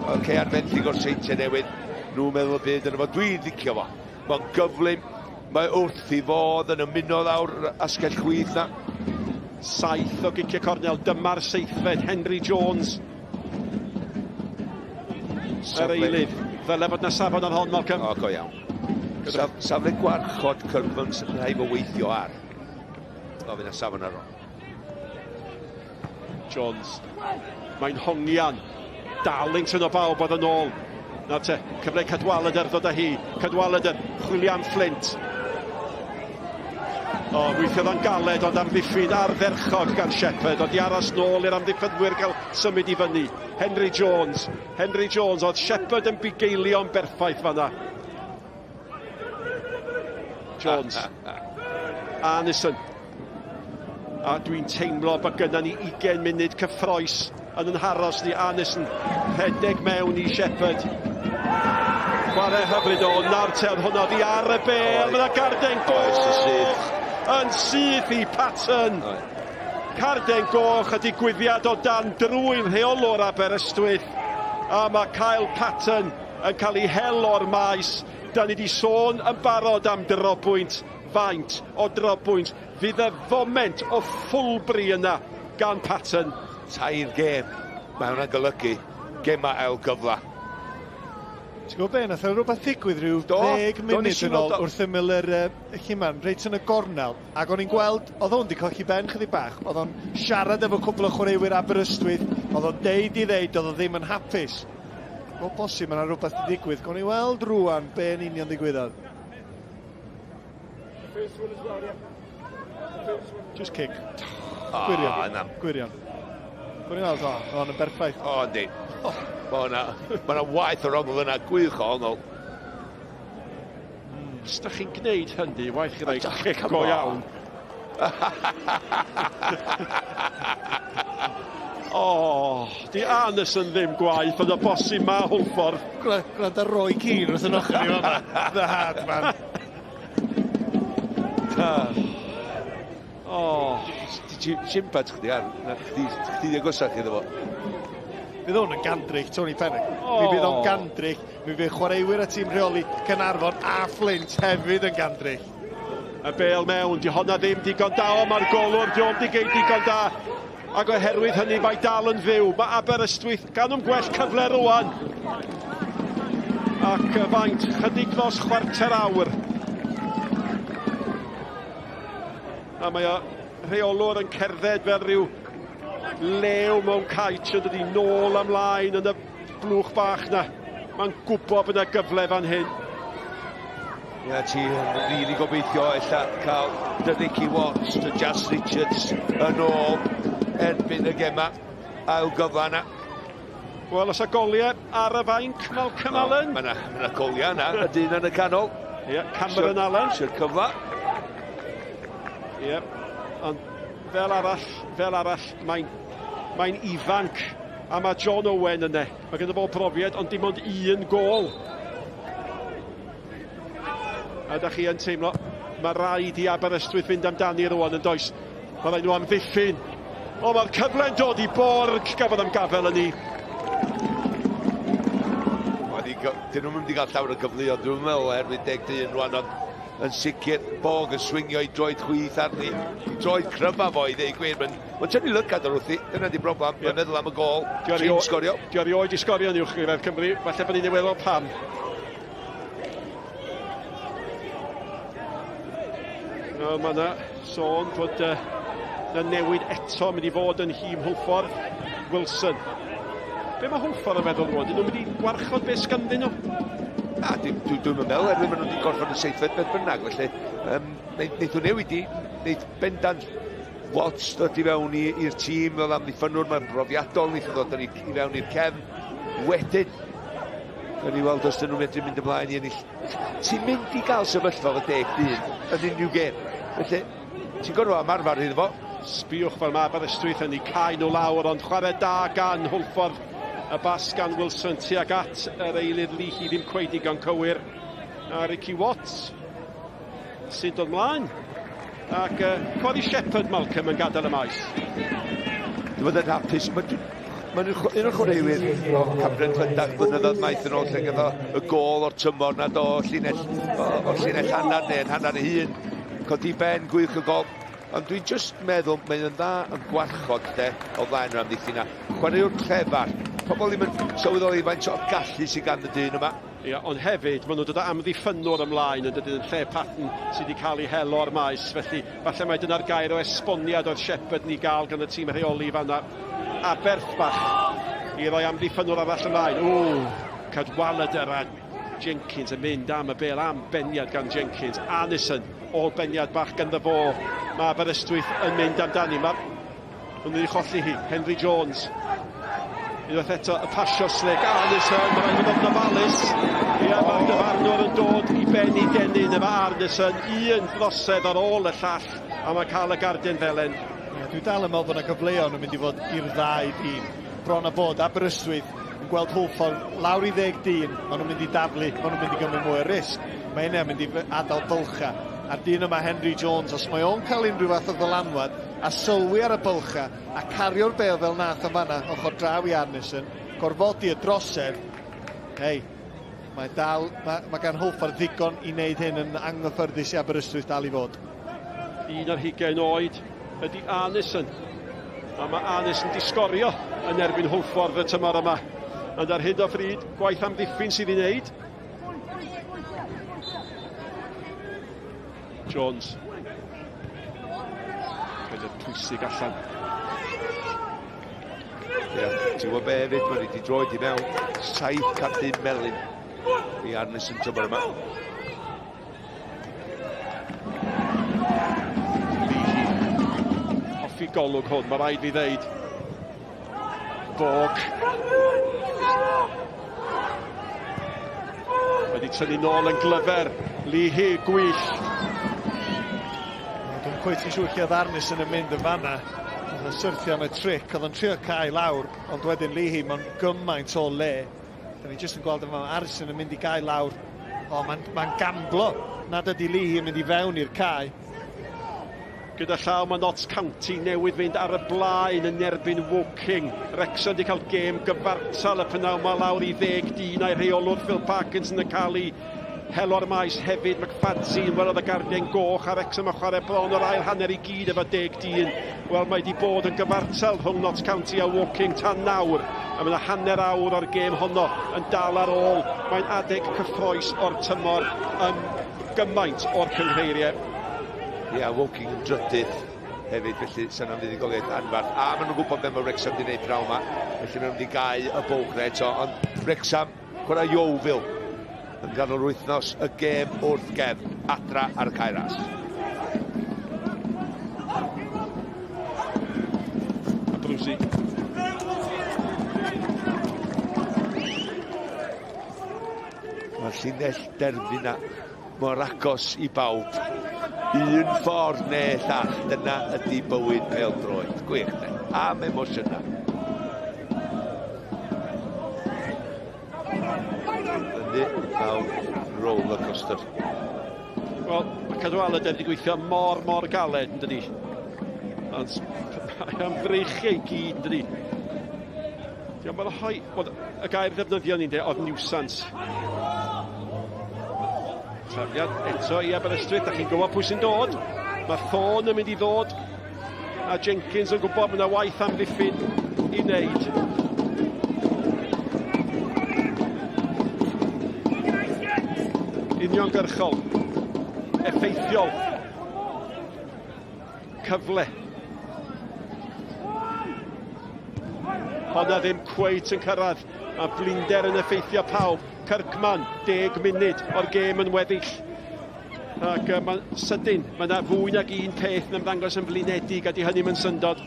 Speaker 8: Oce, okay, ar fenthyg o'r Seintiau Newydd. Nhw'n meddwl y byd yn efo. Dwi'n licio fo. Mae'n gyflym. Mae wrth i fodd yn ymuno lawr asgell chwith na.
Speaker 7: Saith o giciau cornel. Dyma'r seithfed. Henry Jones. Yr eilydd. Ddyle fod na safon ar hon, Malcolm.
Speaker 8: O, go iawn. Saf, safle gwarchod Kirkman sy'n rhaid fo weithio ar. O, fydd na safon ar hon.
Speaker 7: Jones. Mae'n hongian. Darlington o bawb oedd yn ôl. Nawr te, cyfle Cadwaladr ddod â hi. Cadwaladr, chwilio am Flint. O, weithiodd o'n galed, ond amddiffyn ardderchog gan Shepherd, ond i aros nôl i'r amddiffynwyr gael symud i fyny. Henry Jones, Henry Jones, oedd Shepherd yn bugeilio'n berffaith fanna. Jones. Arneson. A dwi'n teimlo bod gyda ni 20 munud cyffroes yn yn haros ni. Arneson rhedeg mewn i Shepherd. Chwarae hyfryd o nawr te, oedd hwnna oddi ar y bel. Mae yna garden goch yn syth i Patton. Carden goch y digwyddiad o dan drwy'n rheolwr Aberystwyth. A mae Kyle Patton yn cael ei hel o'r maes. Da ni wedi sôn yn barod am drobwynt. Faint o drobwynt fydd y foment o ffwlbri yna gan Patton?
Speaker 8: Tair gêm, mae hwnna'n golygu gemau ail gyfle.
Speaker 1: Ti'n gwybod be, nath o rhywbeth ddigwydd rhyw
Speaker 8: Do,
Speaker 1: ddeg
Speaker 8: do,
Speaker 1: munud
Speaker 8: nes i
Speaker 1: yn ôl
Speaker 8: weld o.
Speaker 1: wrth ymyl yr uh, lluman, reit yn y gornel, ac o'n i'n gweld, oedd o'n di colli ben chydig bach, oedd o'n siarad efo cwpl o chwaraewyr Aberystwyth, oedd o'n deud i ddeud, oedd o ddim yn hapus. O bosib, mae yna rhywbeth di digwydd. Gawn ni weld rwan be yn union ddigwyddodd. Just kick. Gwirion.
Speaker 8: O, na.
Speaker 1: Gwirion. Gwirion weld, o, hwn yn berffaith.
Speaker 8: O, yndi. Mae hwnna, mae hwnna waith o'r ongl yna, gwych o ongl.
Speaker 7: Os da chi'n gwneud hynny, waeth chi roi cic go iawn. O, di Arneson ddim gwaith, ond o bosib ma Hwlffordd.
Speaker 1: Gwrando ar Roy Keane wrth yn ochr i fan'na. The hard man.
Speaker 7: O.
Speaker 8: Simpat chdi ar, chdi, chdi di agosach iddo fo.
Speaker 1: Fydd hwn yn gandryll, Tony Pennock. Mi fydd o'n gandryll. Mi fydd chwaraewyr a tîm rheoli Caernarfon a Fflint hefyd yn gandryll.
Speaker 7: Y bêl mewn, di honna ddim digon da, o mae'r golwr, di o'm di geud digon da. Ac oherwydd hynny mae dal yn fyw. Mae Aberystwyth gan nhw'n gwell cyfle rwan. Ac faint, chydig dros chwarter awr. A mae o rheolwr yn cerdded fel rhyw lew mewn caets yn dod i nôl ymlaen yn y blwch bach na. Mae'n gwybod bod yna gyfle fan hyn.
Speaker 8: Ia, ti yn rili gobeithio ella cael dy Ricky Watts, dy Jas Richards yn ôl erbyn y gema ail gyfle yna.
Speaker 7: Wel, os a goliau ar y fainc, Malcolm oh, Allen.
Speaker 8: Mae yna ma goliau yna, y dyn yn y canol.
Speaker 7: Ie, yeah, Cameron sure, Allen.
Speaker 8: Siwr cyfle.
Speaker 7: Ie, yeah. ond fel arall, fel arall, mae'n mae ifanc a mae John Owen yna. Mae gen fo profiad, ond dim ond un gol. A da chi yn teimlo, mae rhaid i Aberystwyth fynd amdani rwan yn does. Mae rhaid nhw amddiffyn. O, mae'r cyfle'n dod i Borg, gafodd am gafel yn ni.
Speaker 8: Dyn nhw'n mynd i gael llawer o gyfleoedd, dwi'n meddwl, oherwydd deg dyn rwan, ond yn sicr, Borg yn swingio i droed chwith arni. I droed cryfa fo i ddweud gwir. Mae'n ma tynnu lygad ar wrthi, dyna di broblem. Mae'n meddwl am y gol, ti'n sgorio.
Speaker 7: Di erioed i sgorio yn uwch gyfer Cymru, falle bod ni'n newid pam. No, mae yna sôn fod na newid eto mynd i fod yn nhîm Hwlffordd. Wilson. Be mae Hwlffordd yn feddwl rwan? Dyn nhw'n mynd i gwarchod beth sganddyn nhw?
Speaker 8: Na, dwi'n dwi, dwi meddwl, er maen nhw wedi gorffen y seithfed beth bynnag, felly um, wneith nhw newid i, wneith bendant Watts ddod i fewn i'r tîm fel amddiffynnwr, mae'n brofiadol, wneith o ddod i, i fewn i'r cefn. Wedyn, gawn ni weld os dyn nhw'n medru mynd ymlaen i ennill. Ti'n mynd i gael sefyllfa fo deg dyn yn unrhyw gêm. Felly, ti'n gorfod ymarfer iddo fo.
Speaker 7: Sbiwch fel mae Aberystwyth yn ei cael nhw lawr, ond chwarae da gan Hwlffordd. Y bas gan Wilson tuag at yr eilydd Leahy, ddim cweith digon cywir. A Ricky Watts sy'n dod mlaen. Ac uh, Corey Shepherd Malcolm yn gadael y maes.
Speaker 8: Dwi'n fod yn hapus. Mae'n ma un o'r chwaraewyr o Camden Clydach blynyddoedd maith yn ôl lle gyda y gôl o'r tymor na do llinell, o'r llinell hanner neu yn hanner ei hun. Codi ben, gwych y gol. Ond dwi'n just meddwl mae'n yn dda yn gwarchod de o flaen yr amddiffyn na. Chwaraewr clefar. Pobl ddim yn sylweddoli faint o gallu sydd gan y dyn yma.
Speaker 7: Ia, ond hefyd, maen nhw'n dod â amddiffynnwr ymlaen yn dydyn yn lle Patton sydd wedi cael ei hel o'r maes, felly falle mai dyna'r gair o esboniad oedd Shepherd yn ei gael gan y tîm rheoli fanna. Aberth bach i roi amddiffynnwr arall ymlaen. Ww, Cadwaladr a Jenkins yn mynd am y bel am beniad gan Jenkins. Arneson, ôl beniad bach ganddo fo. Mae Aberystwyth yn mynd amdani. Mae Ond wedi cholli hi, Henry Jones. Unwaith eto, y pasio slick. Arneson, mae rhaid i fod yn ofalus. Ia, mae'r dyfarnwr yn dod i ben i dennyn efo Arneson. Un drosedd ar ôl y llall, a mae cael y gardyn felen.
Speaker 1: Ie, dwi dal yn meddwl bod yna gyfleon yn mynd i fod i'r ddau dîm. Bron a bod Aberystwyth yn gweld Hwlffordd lawr i ddeg dyn, maen nhw'n mynd i daflu, maen nhw'n mynd i gymryd mwy o risg. Mae hynny'n mynd i adael bylchau. A'r dyn yma, Henry Jones, os mae o'n cael unrhyw fath o ddylanwad, a sylwi ar y bylchau a cario'r bêl fel nath yn fanna ochr draw i Arneson, gorfodi y drosedd, hei, mae dal, mae, mae gan Hwlffordd ddigon i wneud hyn yn anghyffyrddus i Aberystwyth dal i fod.
Speaker 7: Un ar hugain oed ydy Arneson. A mae Arneson di sgorio yn erbyn Hwlffordd y tymor yma. Ond ar hyn o bryd, gwaith amddiffyn sydd i wneud. Jones. Rhediad pwysig allan.
Speaker 8: Ie, yeah, ti'n gwybod be hefyd, mae wedi droed i mewn saith cardyn melyn i Arneson tymor yma.
Speaker 7: Hoffi golwg hwn, mae rhaid fi ddeud. Bog. Wedi tynnu nôl yn glyfer. Leahy, gwych.
Speaker 1: Dwi'n cweit yn siŵr lle oedd Arneson yn mynd yn fanna. Oedd o'n syrthio am y tric, oedd o'n trio cael lawr, ond wedyn Leahy mewn gymaint o le. Da ni jyst yn gweld yma Arneson yn mynd i gael lawr. O, mae'n ma gamblo nad ydy Leahy yn mynd i fewn i'r cae.
Speaker 7: Gyda llaw mae Notts County newydd fynd ar y blaen yn erbyn Woking. Wrexham wedi cael gêm gyfartal y p'nawn ma lawr i ddeg dyn a'i rheolwr Phil Parkinson yn cael ei hel o'r maes hefyd. McFadzean welodd y gardien goch a Wrexham yn chwarae bron o'r ail hanner i gyd efo deg dyn. Wel, mae wedi bod yn gyfartal rhwng Notts County a Woking tan nawr. A mae yna hanner awr o'r gêm honno yn dal ar ôl. Mae'n adeg cyffroes o'r tymor ym gymaint o'r cynghreiriau.
Speaker 8: Ie, yeah, Woking yn drydydd hefyd, felly sy'n am fuddugoliaeth anfarth. A maen nhw'n gwybod beth mae Wrexham wedi gwneud pnawn yma, felly maen nhw'n wedi gau y bwlch na eto. Ond Wrexham, chwarae Yeovil. Yn ganol wythnos y gêm wrth gefn adra ar y Cae Ras.
Speaker 7: Abruzzi.
Speaker 8: Mae'r llinell derfyn na mor agos i bawb. Un ffordd neu llall, dyna ydy bywyd pêl-droed. Gwych, de. Am emosiynau. Fyny lawr roller coaster.
Speaker 7: Wel, mae Cadwaladr wedi gweithio mor, mor galed, yn dydi? Ond mae o'n freichiau i gyd, yn dydi? Diolch, mae'n rhoi... Wel, y gair ddefnyddio ni'n de, oedd niwsans. Tafliad eto i Aberystwyth, da chi'n gwybod pwy sy'n dod. Mae Thorne yn mynd i ddod, a Jenkins yn gwybod bod yna waith amddiffyn i wneud. Uniongyrchol, effeithiol, cyfle. Honna ddim cweit yn cyrraedd, a blinder yn effeithio pawb. Kirkman, 10 munud o'r gêm yn weddill. Ac uh, mae'n sydyn, mae yna fwy nag un peth yn ymddangos yn flinedig, a di hynny'n yn syndod.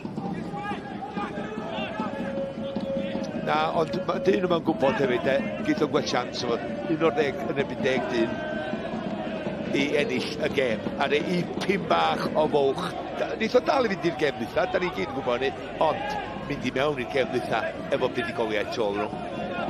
Speaker 8: Na, ond mae dyn yma'n gwybod hefyd, de, geith o'n gwell chance o un o'r ddeg yn erbyn deg dyn i ennill y gêm. A neu i pum bach o fwlch. Neith o dal i fynd i'r gêm ddwytha, da ni gyd yn gwybod hynny, ond mynd i mewn i'r gêm ddwytha efo buddugoliaeth tu ôl nhw.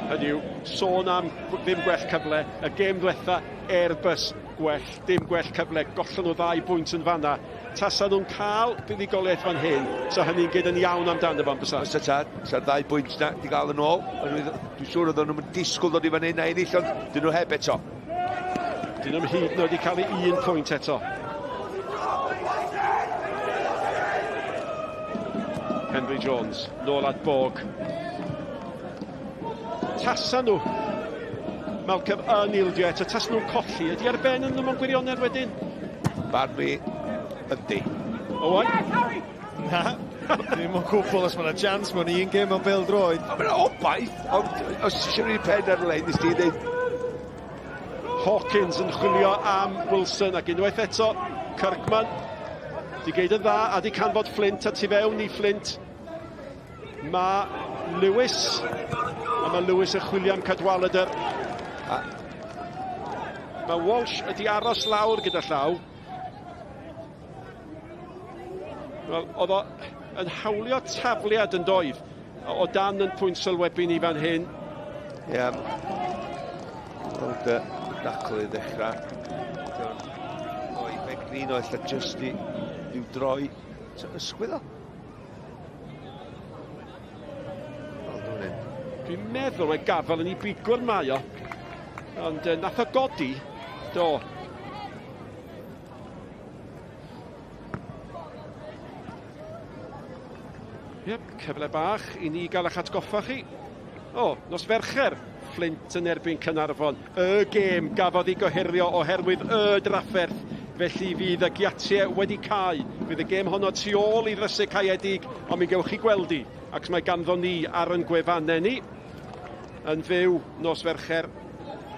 Speaker 7: Hynny yw, sôn am ddim gwell cyfle, y gêm ddwytha Airbus gwell, dim gwell cyfle, gollon nhw ddau bwynt yn fanna. Tasa nhw'n cael buddugoliaeth fan hyn, sa hynny'n gyd yn iawn amdano fo, bysa?
Speaker 8: Bysa tad, sa'r ddau bwynt na di gael yn ôl. Dwi'n siŵr oedden nhw'n disgwyl dod i fan hyn a ennill, ond dyn nhw heb eto.
Speaker 7: Dyn nhw'n hyd yn oed wedi cael ei un pwynt eto. Henry Jones, nôl at Bog. Tasa nhw, Malcolm, yn ildio eto, tasa nhw'n colli, ydy ar ben yn nhw mewn gwirionedd wedyn?
Speaker 8: Barn fi, ydy.
Speaker 7: Owain?
Speaker 1: Na, ddim o gwbl os mae yna chance mewn un gêm mewn bêl droed.
Speaker 8: Mae yna obaith, ond os ti eisiau rhoi pen ar y lein, nes ti ddweud.
Speaker 7: Hawkins yn chwilio am Wilson ac unwaith eto Kirkman di geid yn dda a di canfod Flint a tu fewn i Flint Mae Lewis, a mae Lewis yn chwilio am Cadwaladr. A mae Walsh ydi aros lawr gyda llaw. Wel, oedd o yn hawlio tafliad yn doedd o dan yn pwynt sylwebu ni fan hyn.
Speaker 8: Ie. Yeah. Ond uh, dacl i ddechrau. O'i Beglin o ella jyst i i'w droi. Ysgwydd o.
Speaker 7: Dwi'n meddwl mae gafel yn ei bigwrn mae o. Ond uh, nath o godi. Do. Yep, cyfle bach i ni gael eich atgoffa chi. O, nos Fercher, Flint yn erbyn Caernarfon. Y gêm gafodd ei gohirio oherwydd y drafferth, felly fydd y giatiau wedi cau. Fydd y gêm honno tu ôl i ddrysau caeedig, ond mi gewch chi gweld hi, ac mae ganddo ni ar yn gwefannau ni yn fyw nos Fercher,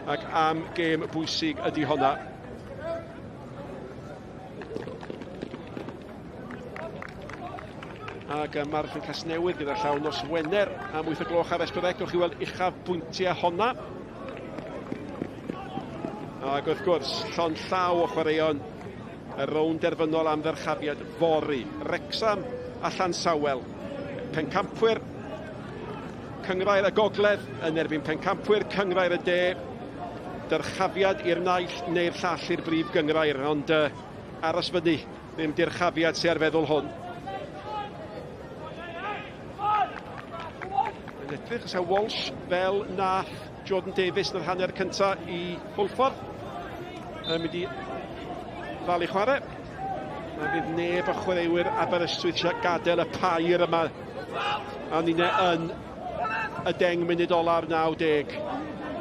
Speaker 7: ac am gêm bwysig ydy honna. Ac uh, Marathon Casnewydd gyda llaw nos Wener am 8 o gloch ar S4C. Gewch chi weld uchaf bwyntiau honna. Ac wrth gwrs, llon llaw o chwaraeon y rownd derfynol am ddyrchafiad fory. Wrecsam a Llansawel. Pencampwyr Cyngrair y Gogledd yn erbyn Pencampwyr Cyngrair y De. Dyrchafiad i'r naill neu'r llall i'r brif gyngrair, ond uh, aros fyny Ddim dyrchafiad sy ar feddwl hwn. Mae'n edrych os Walsh fel nath Jordan Davies yn yr hanner cynta i Hwlffordd. Yn mynd i ddal i chwarae. Mae fydd neb o chwaraewyr Aberystwyth eisiau gadael y pair yma. A ninne yn y 10 munud ola'r 90.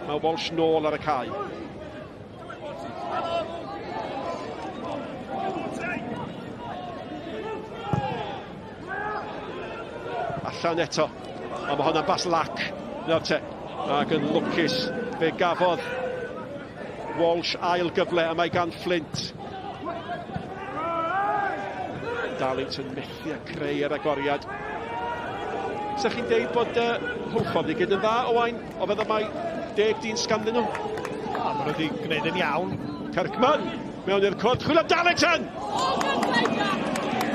Speaker 7: Mae Walsh nôl ar y cae. Allan eto. Ond mae hwnna'n bas lac. Nawr te. Ac yn lwcus fe gafodd Walsh ail gyfle a mae gan Flint. Darlington methu a creu yr agoriad. Sa chi'n deud bod uh, Hwlffordd i gyd yn dda, Owain, o feddwl mai deg dyn sganddyn nhw?
Speaker 1: O, maen nhw wedi gwneud yn iawn.
Speaker 7: Kirkman, mewn i'r cwrt, chwilio Darlington!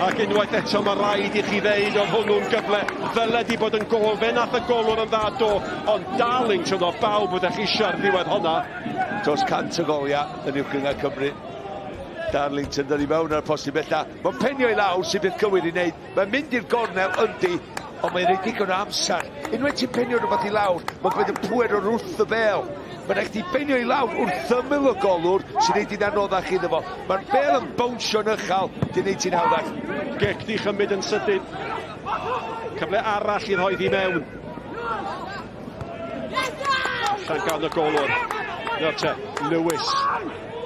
Speaker 7: Ac unwaith eto mae rhaid i chi ddeud oedd hwnnw'n gyfle ddyled i bod yn gôl. Fe nath y golwr yn dda do, ond Darlington o bawb fyddech chi eisiau ar ddiwedd honna.
Speaker 8: Dros 100 o goliau yn Uwch Gynghrair Cymru. Darlington dod i mewn ar y postyn bella. Mae'n penio i lawr sy'n beth cywir i wneud. Mae'n mynd i'r gornel yndi, ond mae'n rhoi digon o amser. Unwaith ti'n penio rhywbeth i lawr, mae'n gwneud y pwer o'r wrth y bel. Mae'n rhaid chdi benio i lawr wrth ymyl y golwr sy'n neud hi'n anoddach iddo fo. Mae'r bel yn bownsio'n uchel, di'n neud hi'n hawddach.
Speaker 7: Gic di chymryd yn sydyn. Cyfle arall i rhoi ddi mewn. Allan gan y golwr. Nawr te, Lewis.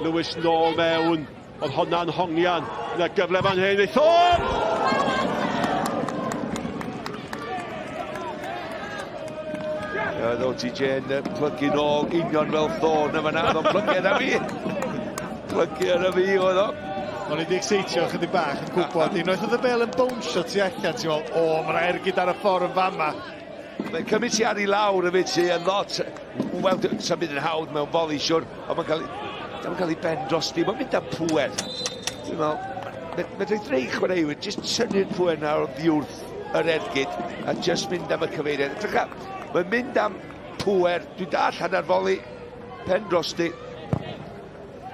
Speaker 7: Lewis nôl mewn. Oedd honna'n hongian. Yna gyfle fan hyn i Thorne!
Speaker 8: Oedd OTJ yn plygu nôl union fel Thorne yma na, oedd o'n plygu arna fi. Plygu arna fi oedd o.
Speaker 1: O'n i wedi exeitio chydig bach yn gwybod unwaith oedd y bel yn bownsio tu allan, ti'n meddwl, o, mae'r ergyd ar y ffordd yn fama.
Speaker 8: Mae'n cymryd ti ar i lawr y fyd ti yn lot. Wel, sa'n byd yn hawdd mewn foli, siwr, ond mae'n cael, mae'n cael ei ben drosti, mae'n mynd â pŵer. Dwi'n meddwl, mae'n rhaid rei chwaraewyr, jyst tynnu'r pŵer na o'r ddiwrth yr ergyd a jyst mynd am y cyfeiriad. Edrycha, mae'n mynd am pŵer, dwi'n dall hanner foli, pen drosti,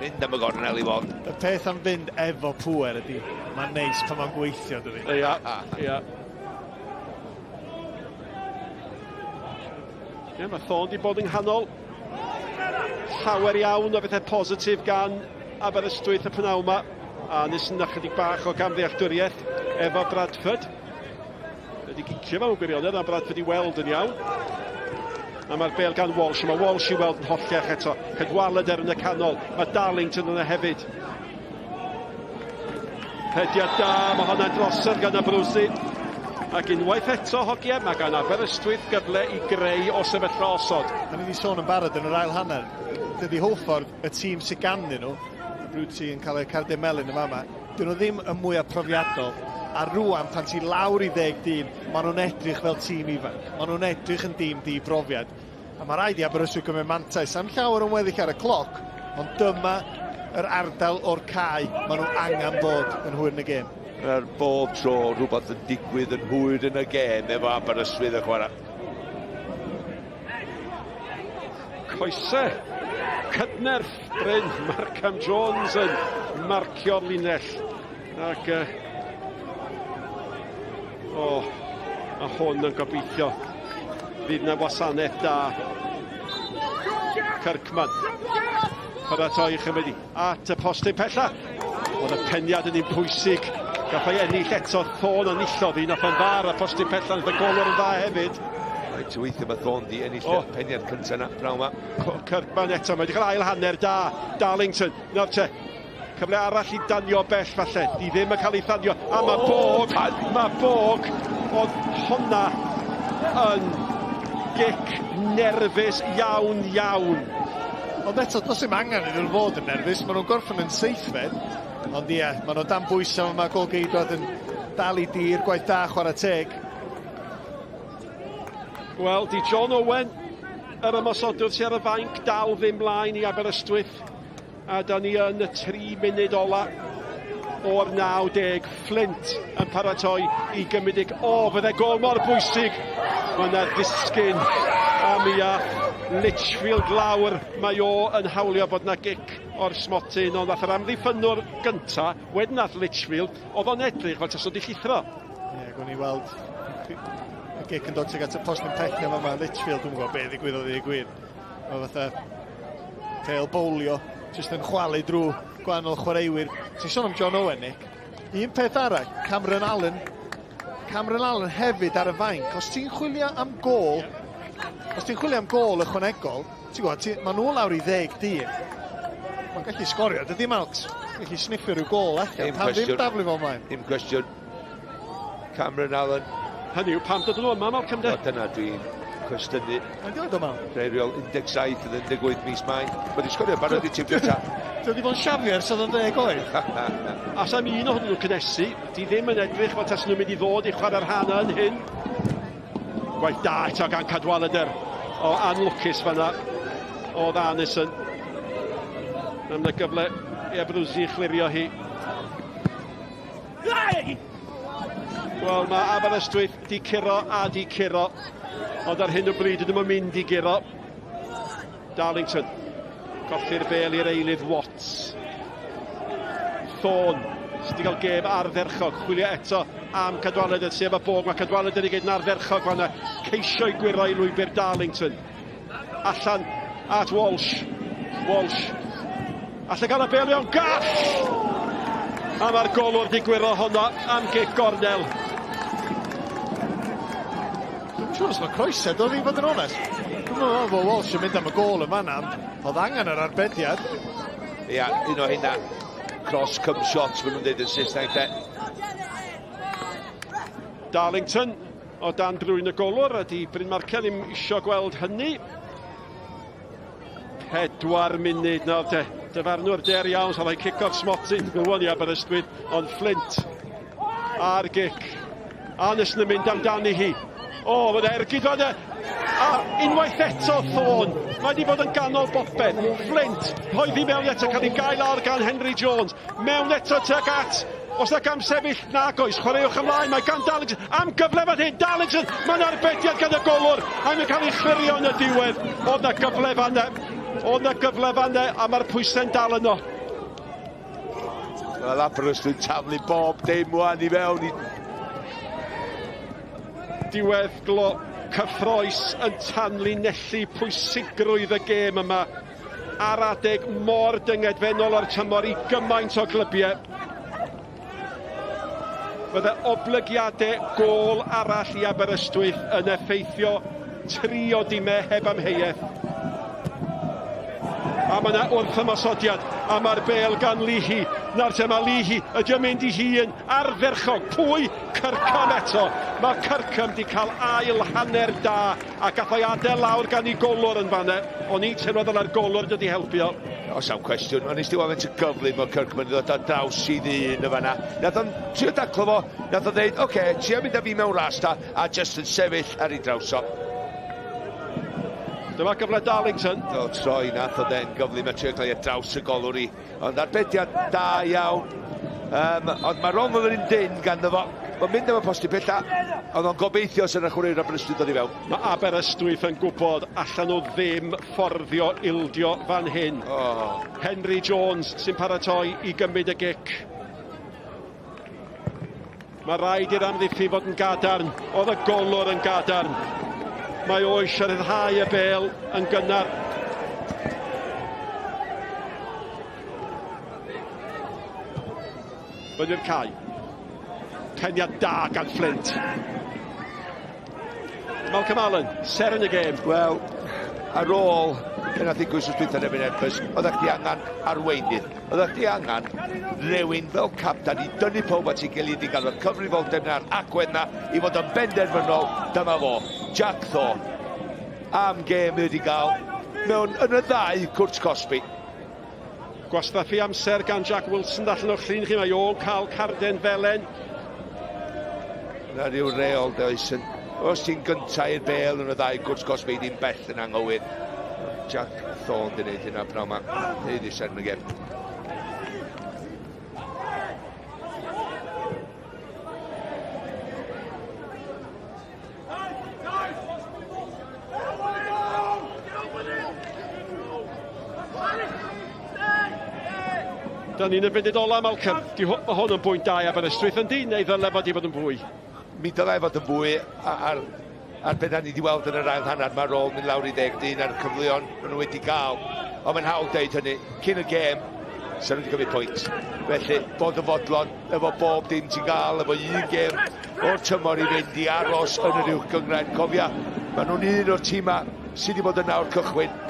Speaker 8: mynd am y gornel i fod.
Speaker 1: Y peth am fynd efo pŵer ydy, mae'n neis pan mae'n gweithio, dydy.
Speaker 7: Ia, ia. Ie, mae Thorne wedi bod yng nghanol llawer iawn o bethau positif gan Aberystwyth y pnawn yma. A nes yna chydig bach o gamddealltwriaeth efo Bradford. Wedi gicio mewn gwirionedd, a Bradford i weld yn iawn. A mae'r bel gan Walsh, mae Walsh i weld yn holliach eto. Cadwaladr yn y canol, mae Darlington yna hefyd. Rhediad da, mae hwnna'n drosodd gan Abruzzi. Ac unwaith eto, hogiau, mae gan Aberystwyth gyfle i greu o sefyllfa osod.
Speaker 1: Da ni wedi sôn yn barod yn yr ail hanner. Dydy Hwlffordd, y tîm sydd ganddyn nhw, Abruzzi yn cael eu cardiau melyn yn fama, dyn nhw ddim y mwyaf profiadol. A rwan, pan ti lawr i ddeg dyn, maen nhw'n edrych fel tîm ifanc. Maen nhw'n edrych yn dîm di-brofiad. A mae rhaid i Aberystwyth gymryd mantais. Am llawer yn weddill ar y cloc, ond dyma yr ardal o'r cae maen nhw angen bod yn hwyr yn y gêm.
Speaker 8: Mae'r bob tro rhywbeth yn digwydd yn hwyr yn y gêm efo Aberystwyth yn chwarae.
Speaker 7: Coese cydnerth Bryn Markham Jones yn marcio'r linell. Ac uh, o, oh, a hwn yn gobeithio fydd yna wasanaeth da. Kirkman. Paratoi chymryd at y postyn pella. Oedd y peniad yn un pwysig. Gath ei ennill eto Thorne enillodd un off yn dda ar y postyn pella. Nath y golwr yn dda hefyd.
Speaker 8: Reit, weithio mae Thorne di ennill oh. y peniad cyntaf yna, pnawn yma.
Speaker 7: Kirkman eto, mae wedi cael ail hanner da. Darlington, nawr te, Cyfle arall i danio bell falle. Di ddim yn cael ei thanio. A mae Bog, mae Bog, oedd honna yn gic nerfus iawn iawn.
Speaker 1: Ond eto, does dim angen iddyn nhw fod yn nerfus. Maen nhw'n gorffen yn seithfed. Ond ie, maen nhw dan bwysau yma. Gol geidwad yn dal i dir, gwaith da, chwarae teg.
Speaker 7: Wel, di John Owen, yr ymosodwr sydd ar y fainc, dal ddim mlaen i Aberystwyth. A da ni yn y 3 munud ola o'r 90. Flint yn paratoi i gymryd ig. O, fydde gol mor bwysig. Mae yna ddisgyn a mi ath Litchfield lawr. Mae o yn hawlio bod yna gic o'r smotyn, ond nath yr amddiffynnwr gynta, wedyn nath Litchfield, oedd o'n edrych fel taswn di llithro.
Speaker 1: Ie, yeah, gwn i weld y gic yn dod tuag at y post yn pell yma, Litchfield, dwi'n gwybod beth ddigwyddodd i gwir. Mae fatha pêl bowlio, jyst yn chwalu drwy gwahanol chwaraewyr. Ti'n sôn am John Owen, Nick. Un peth arall, Cameron Allen. Cameron Allen hefyd ar y fainc. Os ti'n chwilio am gôl, os ti'n chwilio am gôl ychwanegol, ti'n gwybod, ti, maen nhw lawr i ddeg dyn. Mae'n gallu sgorio, dydy Malks? Gallu sniffio rhyw gôl allan. Pam ddim daflu fo ymlaen?
Speaker 8: Dim cwestiwn. Cameron Allen.
Speaker 7: Hynny yw, pam dod nhw yma, Malcolm, de?
Speaker 8: O, dyna dwi'n... cwestiynu.
Speaker 1: Mae'n dod yma.
Speaker 8: Reiriol 17 yn 18 mis Mai. Mae wedi sgorio barod i tîm gyta.
Speaker 1: Dwi wedi bod yn siafio ers oedd yn ddeg oed.
Speaker 7: A sam un ohonyn nhw'n cynnesu, di ddim yn edrych fel tas nhw'n mynd i ddod i chwarae'r rhan yn hyn. Gwaith da eto gan Cadwaladr. O, anlwcus fanna oedd Arneson. Am y gyfle i Abruzzi chlirio hi. Wel, mae Aberystwyth di curo a di curo, ond ar hyn o bryd ydym yn mynd i guro. Darlington, colli'r bel i'r eilydd Watts. Thorne, sydd wedi cael gêm ardderchog, chwilio eto am Cadwaladr, sef y bog, mae Cadwaladr i gyd yn ardderchog fanna, ceisio i gwyro i lwybr Darlington. Allan at Walsh. Walsh. Allan gael y bel iawn, gall! A mae'r golwr di gwyro honno am gic gornel.
Speaker 1: Dwi'n siŵr os mae croesau, dod i fod yn onest. Dwi'n meddwl bod Walsh yn mynd am y gôl yn fanna, ond oedd angen yr arbediad.
Speaker 8: Ia, un o hynna. Cross come shots, maen nhw'n dweud yn Saesneg, de.
Speaker 7: Darlington o dan drwyn y golwr, a di Bryn Marciau ddim isio gweld hynny. 4 munud nawr te. Dyfarnwr der iawn, so rhoi cic o'r smotyn rwan i Aberystwyth, ond Flint a'r gic. Arneson yn mynd amdani hi. O, mae'n ergyd fan A unwaith eto Thorne. Mae wedi bod yn ganol bopeth. Flint, rhoi fi mewn eto, cael ei gael lawr gan Henry Jones. Mewn eto tuag at Os na gam sefyll, nag oes. Chwaraewch ymlaen, mae gan Darlington am gyfle fan hyn. Darlington, mae'n arbediad gan y golwr, a mae'n cael ei chlirio yn y diwedd. Oedd na gyfle fan e. Oedd na gyfle fan e, a mae'r pwysau'n dal yno.
Speaker 8: Wel, Aberystwyth taflu bob dim wan i fewn i...
Speaker 7: Diwedd glo cyffroes yn tanlinellu pwysigrwydd y gêm yma ar adeg mor dyngedfennol o'r tymor i gymaint o glybiau. Bydde oblygiadau gôl arall i Aberystwyth yn effeithio tri o dimau heb amheuaeth. A mae yna wrthymosodiad, a mae'r bel gan Leahy. Nawr te mae Leahy, ydy o'n mynd i hun ardderchog. Pwy? Kirkham eto. Mae Kirkham di cael ail hanner da A gath o'i adael lawr gan ei golwr yn fanna. O'n i'n teimlo ddyla'r golwr dod i helpu o.
Speaker 8: Oes am cwestiwn, o'n i still faint o gyflym o Kirkman i ddod ar draws i ddyn y fanna. Nath o'n trio daclo fo, nath o'n dweud, oce, okay, trio mynd â fi mewn ras ta, a just yn sefyll ar ei draws o.
Speaker 7: Dyma gyfle Darlington.
Speaker 8: Do, troi nath o den gyflym a trio cael ei draws y golwr i. Ond arbediad da iawn. Um, ond mae Ronald yn un dyn ganddo fo. Mae'n mynd am y posti pella. Ond o'n gobeithio sy'n ychwanegu Aberystwyth dod i fewn.
Speaker 7: Mae Aberystwyth yn gwybod allan nhw ddim fforddio ildio fan hyn. Oh. Henry Jones sy'n paratoi i gymryd y gic. Mae rhaid i'r amddiffyn fod yn gadarn. Oedd y golwr yn gadarn. Mae o eisiau rhyddhau y bel yn gynnar. Fyny'r cae. Peniad da gan Flint. Malcolm Allen, ser yn y gêm.
Speaker 8: Wel, ar ôl be nath ddigwydd wsos dwytha yn erbyn Airbus, oeddech chdi angen arweinydd. Oeddech chdi angen rhywun fel captan i dynnu pawb at ei gilydd i gael y cyfrifoldeb na'r agwedd na i fod yn benderfynol. Dyma fo, Jack Thorne. Am gêm wedi gael mewn yn y ddau cwrt cosbi.
Speaker 7: Gwastraffu amser gan Jack Wilson allan o'ch llun chi, mae o'n cael carden felen.
Speaker 8: Na rhyw reol does yn... Os ti'n gyntaf i'r bel yn y ddau gwrs gosb ei ddim bell yn anghywir. Jack Thorne di wneud hynna pnawn ma. Neud i sen y gem.
Speaker 7: Da ni'n y funud ola, Malcolm. Di mae hwn yn bwynt da i Aberystwyth yndi, neu ddyle fod i fod yn fwy?
Speaker 8: Mi dylai fod yn fwy ar, ar beth ni wedi weld yn yr ail hanner. Mae'r ôl mynd lawr i ddeg dyn ar y cyfleon maen nhw wedi gael. Ond mae'n hawdd deud hynny. Cyn y gêm, sa'n nhw wedi cymryd pwynt. Felly, bod yn fodlon efo bob dim ti'n gael, efo un gêm o'r tymor i fynd i aros yn yr uwch gynghrair. Cofia, maen nhw'n un o'r tîmau sydd wedi bod yna o'r cychwyn.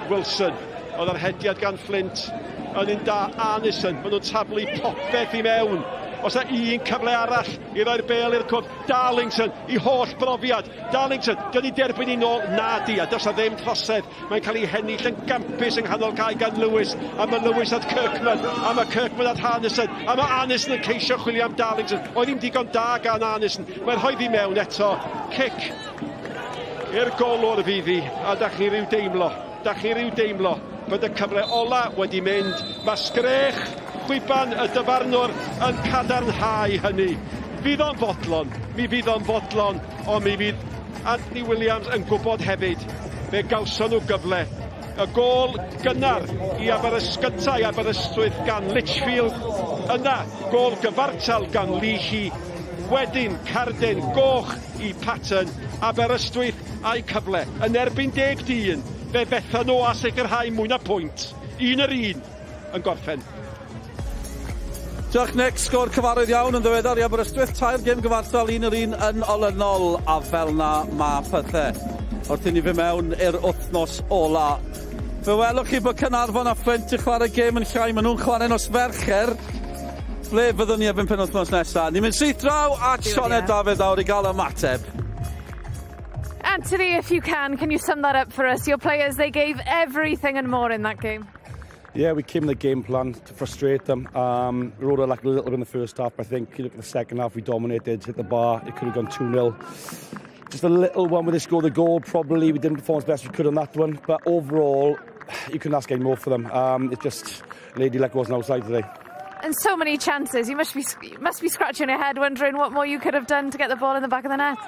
Speaker 7: Wilson, oedd yr hediad gan Flint yn un da. Arneson, maen nhw'n taflu popeth i mewn. Oes 'na un cyfle arall i roi'r bêl i'r cwrt? Darlington i holl brofiad. Darlington, 'di o 'di derbyn hi nôl? Na di, a does 'na ddim trosedd. Mae'n cael ei hennill yn gampus yng nghanol cae gan Lewis, a mae Lewis at Kirkman, a mae Kirkman at Arneson, a mae Arneson yn ceisio chwilio am Darlington. Oedd hi'n digon da gan Arneson. Mae'n rhoi ddi mewn eto. Cic i'r golwr fydd hi, a da chi ryw deimlo, da chi ryw deimlo bod y cyfle ola wedi mynd. Mae sgrech chwiban y dyfarnwr yn cadarnhau hynny. Fydd o'n fodlon, mi fydd o'n fodlon, ond mi fydd Anthony Williams yn gwybod hefyd, fe gawson nhw gyfle. Y gôl gynnar i Aberysgyntau Aberystwyth gan Litchfield, yna gôl gyfartal gan Leahy, wedyn cardyn goch i Patton, Aberystwyth a'u cyfle yn erbyn deg dyn, fe fethan nhw â sicrhau mwy na pwynt, un yr un yn gorffen.
Speaker 2: Diolch Nick, sgôr cyfarwydd iawn yn ddiweddar i Aberystwyth, tair gêm gyfartal un yr un yn olynol a fel na ma pethe. Wrth i ni fy mewn i'r wythnos ola. Fe welwch chi bod Caernarfon a Fflint i chwarae gêm yn llai, maen nhw'n chwarae nos Fercher. Ble fyddwn ni erbyn penwythnos nesaf? Ni'n mynd syth draw at Sioned Dafydd nawr i gael ymateb.
Speaker 3: Anthony, if you can, can you sum that up for us? Your players, they gave everything and more in that game.
Speaker 4: Yeah, we came with a game plan to frustrate them. Um, Roda lacked a little bit in the first half, but I think you look at the second half, we dominated, hit the bar. It could have gone 2-0. Just a little one where they scored the goal, probably. We didn't perform as best we could on that one. But overall, you couldn't ask any more for them. Um, it just, Lady Luck wasn't outside today.
Speaker 3: And so many chances. You must be, must be scratching your head wondering what more you could have done to get the ball in the back of the net.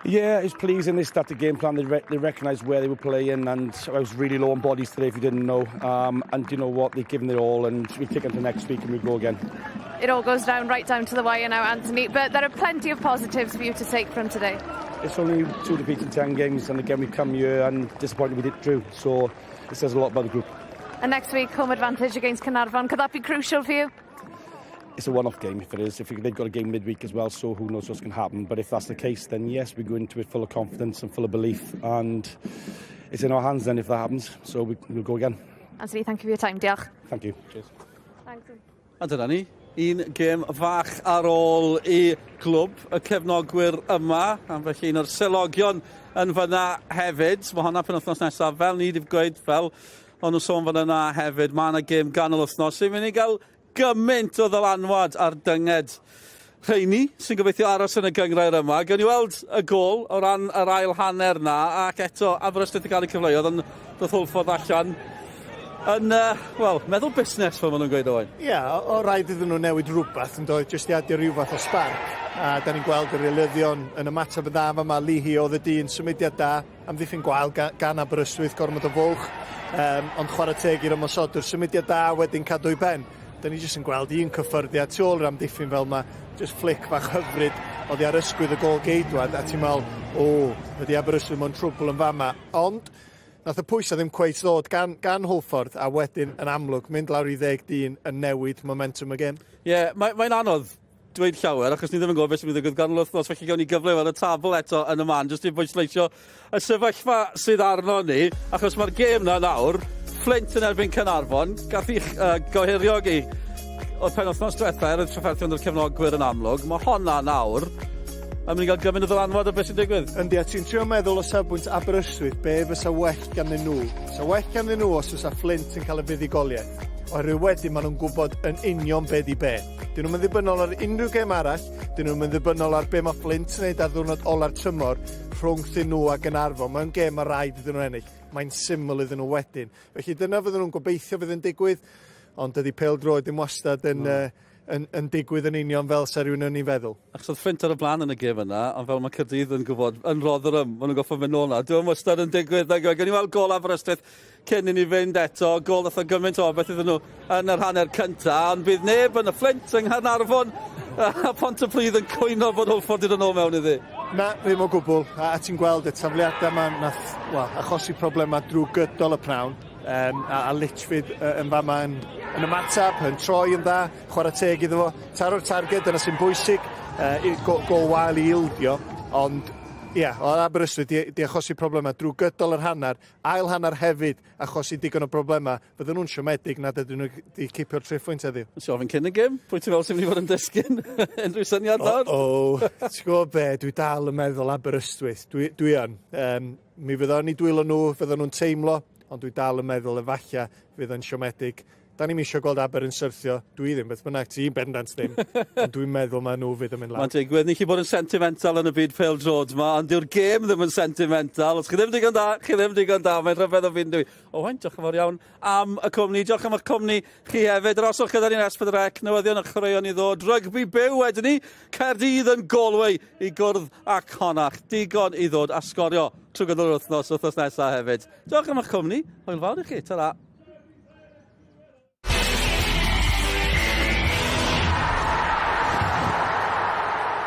Speaker 4: Yeah, it's pleasing. They started game plan. They, re they recognised where they were playing, and I was really low on bodies today, if you didn't know. Um, and you know what? They've given it all, and we kick into next week and we go again.
Speaker 3: It all goes down right down to the wire now, Anthony. But there are plenty of positives for you to take from today.
Speaker 4: It's only two defeats in 10 games, and again, we come here and disappointed we didn't drew. So it says a lot about the group.
Speaker 3: And next week, home advantage against Caernarfon. Could that be crucial for you?
Speaker 4: It's a one-off game if it is. If they've got a game midweek as well, so who knows what's going to happen. But if that's the case, then yes, we go into it full of confidence and full of belief, and it's in our hands then if that happens. So we, we'll go again.
Speaker 3: Anthony, thank you for your time. Diolch.
Speaker 4: Thank you. Cheers.
Speaker 3: Thanks.
Speaker 2: A dyna ni, un gêm fach ar ôl i glwb y cefnogwyr yma, a felly un o'r selogion yn fyna hefyd. Mae honna penwythnos nesaf, fel ni wedi gweud, fel o'n nhw'n sôn fan yna hefyd, mae yna gêm ganol wythnos sy'n mynd i gael gymaint o ddylanwad ar dynged rheini sy'n gobeithio aros yn y gynghrair yma. Gawn ni weld y gôl o ran yr ail hanner na, ac eto Aberystwyth yn cael eu cyfleoedd, ond doedd Hwlffordd allan yn, uh, wel, meddwl busnes fel maen nhw'n gweud Owain.
Speaker 1: Ie, yeah, o, o rhaid iddyn nhw newid rhywbeth yn dod, jyst i adio rhyw fath o spark. A da ni'n gweld yr eilyddion yn ymateb yn dda fama, Leahy oedd y dyn, symudiad da, Amddiffyn gwael gan Aberystwyth, gormod o fwlch, um, ond chwarae teg i'r ymosodwr. Symudiad da wedyn cadw i ben. Da ni jyst yn gweld un cyffyrddiad tu ôl i'r amddiffyn fel yma, jyst flic fach hyfryd oddi ar ysgwydd y gôl geidwad, a ti'n meddwl, o, ydy Aberystwyth mewn trwbl yn fama. Ond, nath y pwysau ddim cweit ddod gan, gan Hwlffordd, a wedyn, yn amlwg, mynd lawr i ddeg dyn yn newid momentum y gêm.
Speaker 2: Ie, yeah, mae'n mae anodd dweud llawer, achos ni ddim yn gwybod beth sy'n mynd i ddigwydd ganol wythnos, felly gawn ni gyfle i weld y tabl eto yn y man, jyst i bwysleisio y sefyllfa sydd arno ni, achos mae'r gêm na nawr, Flint yn erbyn Caernarfon, gath i uh, gohirio gi o'r penwythnos diwetha, er oedd trafferthion o'r cefnogwyr yn amlwg, mae honna nawr yn mynd i gael gymaint o ddylanwad ar beth sy'n digwydd.
Speaker 1: Yndi, a ti'n trio meddwl o safbwynt Aberystwyth, be fysa well ganddyn nhw? Fysa well ganddyn nhw os fysa Flint yn cael y fuddugoliaeth. Oherwydd wedyn maen nhw'n gwybod yn union be di be. Dyn nhw'm yn ddibynnol ar unrhyw gêm arall, dyn nhw'm yn ddibynnol ar be mae Flint yn neud ar ddiwrnod ola'r tymor rhwngthyn nhw a Gaernarfon. Mae'n gêm mae rhaid iddyn nhw ennill. Mae'n syml iddyn nhw wedyn. Felly dyna fydden nhw'n gobeithio fydd yn digwydd, ond dydy pêl-droed ddim wastad yn, no. uh, yn, yn digwydd yn union fel sa rhywun yn ei feddwl.
Speaker 2: Achos oedd Flint ar y blaen yn y gêm yna, ond fel mae Caerdydd yn gwybod, yn Rotherham, maen nhw'n goffo mynd nôl 'na. Dyw e'm wastad yn digwydd, nag yw e? Gawn ni weld gôl Aberystwyth cyn i ni fynd eto. Gôl ddath o gymaint o beth iddyn nhw yn yr hanner cynta, ond bydd neb yn y Fflint yng Nghaernarfon a Pontypridd yn cwyno bod Hwlffordd wedi dod nôl mewn iddi.
Speaker 1: Na, ddim o gwbl. A, a ti'n gweld y tafliadau yma nath, wel, achosi problemau drwy gydol y pnawn. Um, a, a Litchfield uh, yn fama yn, yn ymateb, yn troi yn dda, chwarae teg iddo fo. Taro'r targed, dyna sy'n bwysig, uh, go, go wael i ildio, ond Ie, yeah, oedd Aberystwyth di, di achosi problemau drwy gydol yr hanner, ail hanner hefyd achosi digon o problemau. Fydden nhw'n siomedig nad ydyn nhw wedi cipio'r triphwynt heddiw.
Speaker 2: Nes i ofyn cyn y gêm, pwy ti'n meddwl sy'n mynd i fod yn disgyn? Unrhyw syniad nawr?
Speaker 1: O, oh, ti'n gwybod be, dwi dal yn meddwl Aberystwyth. Dwi, dwi yn. Um, mi fydda yn eu dwylo nhw, fydden nhw'n teimlo, ond dwi dal yn meddwl efallai fydd yn siomedig. Da ni'm eisiau gweld Aber yn syrthio. Dwi ddim, beth bynnag, ti'n bendant ddim. Ond dwi'n meddwl mae nhw fydd yn mynd lawr.
Speaker 2: Mae'n digwydd, ni chi bod yn sentimental yn y byd pêl-droed ma, ond dyw'r gêm ddim yn sentimental. Os chi ddim digon da, chi ddim digon da. Mae'n rhyfedd o fyd, dwi. Owain, diolch yn fawr iawn am y cwmni. Diolch am eich cwmni chi hefyd. Aroswch gyda ni'n S4C, newyddion a chwaraeon i ddod. Rygbi byw wedyn ni. Caerdydd yn Galway i gwrdd â Connacht. Digon i ddod a sgorio trwy gydol yr wythnos, wythnos nesaf hefyd. Diolch am eich cwmni. Hwyl fawr i chi. Ta-ra.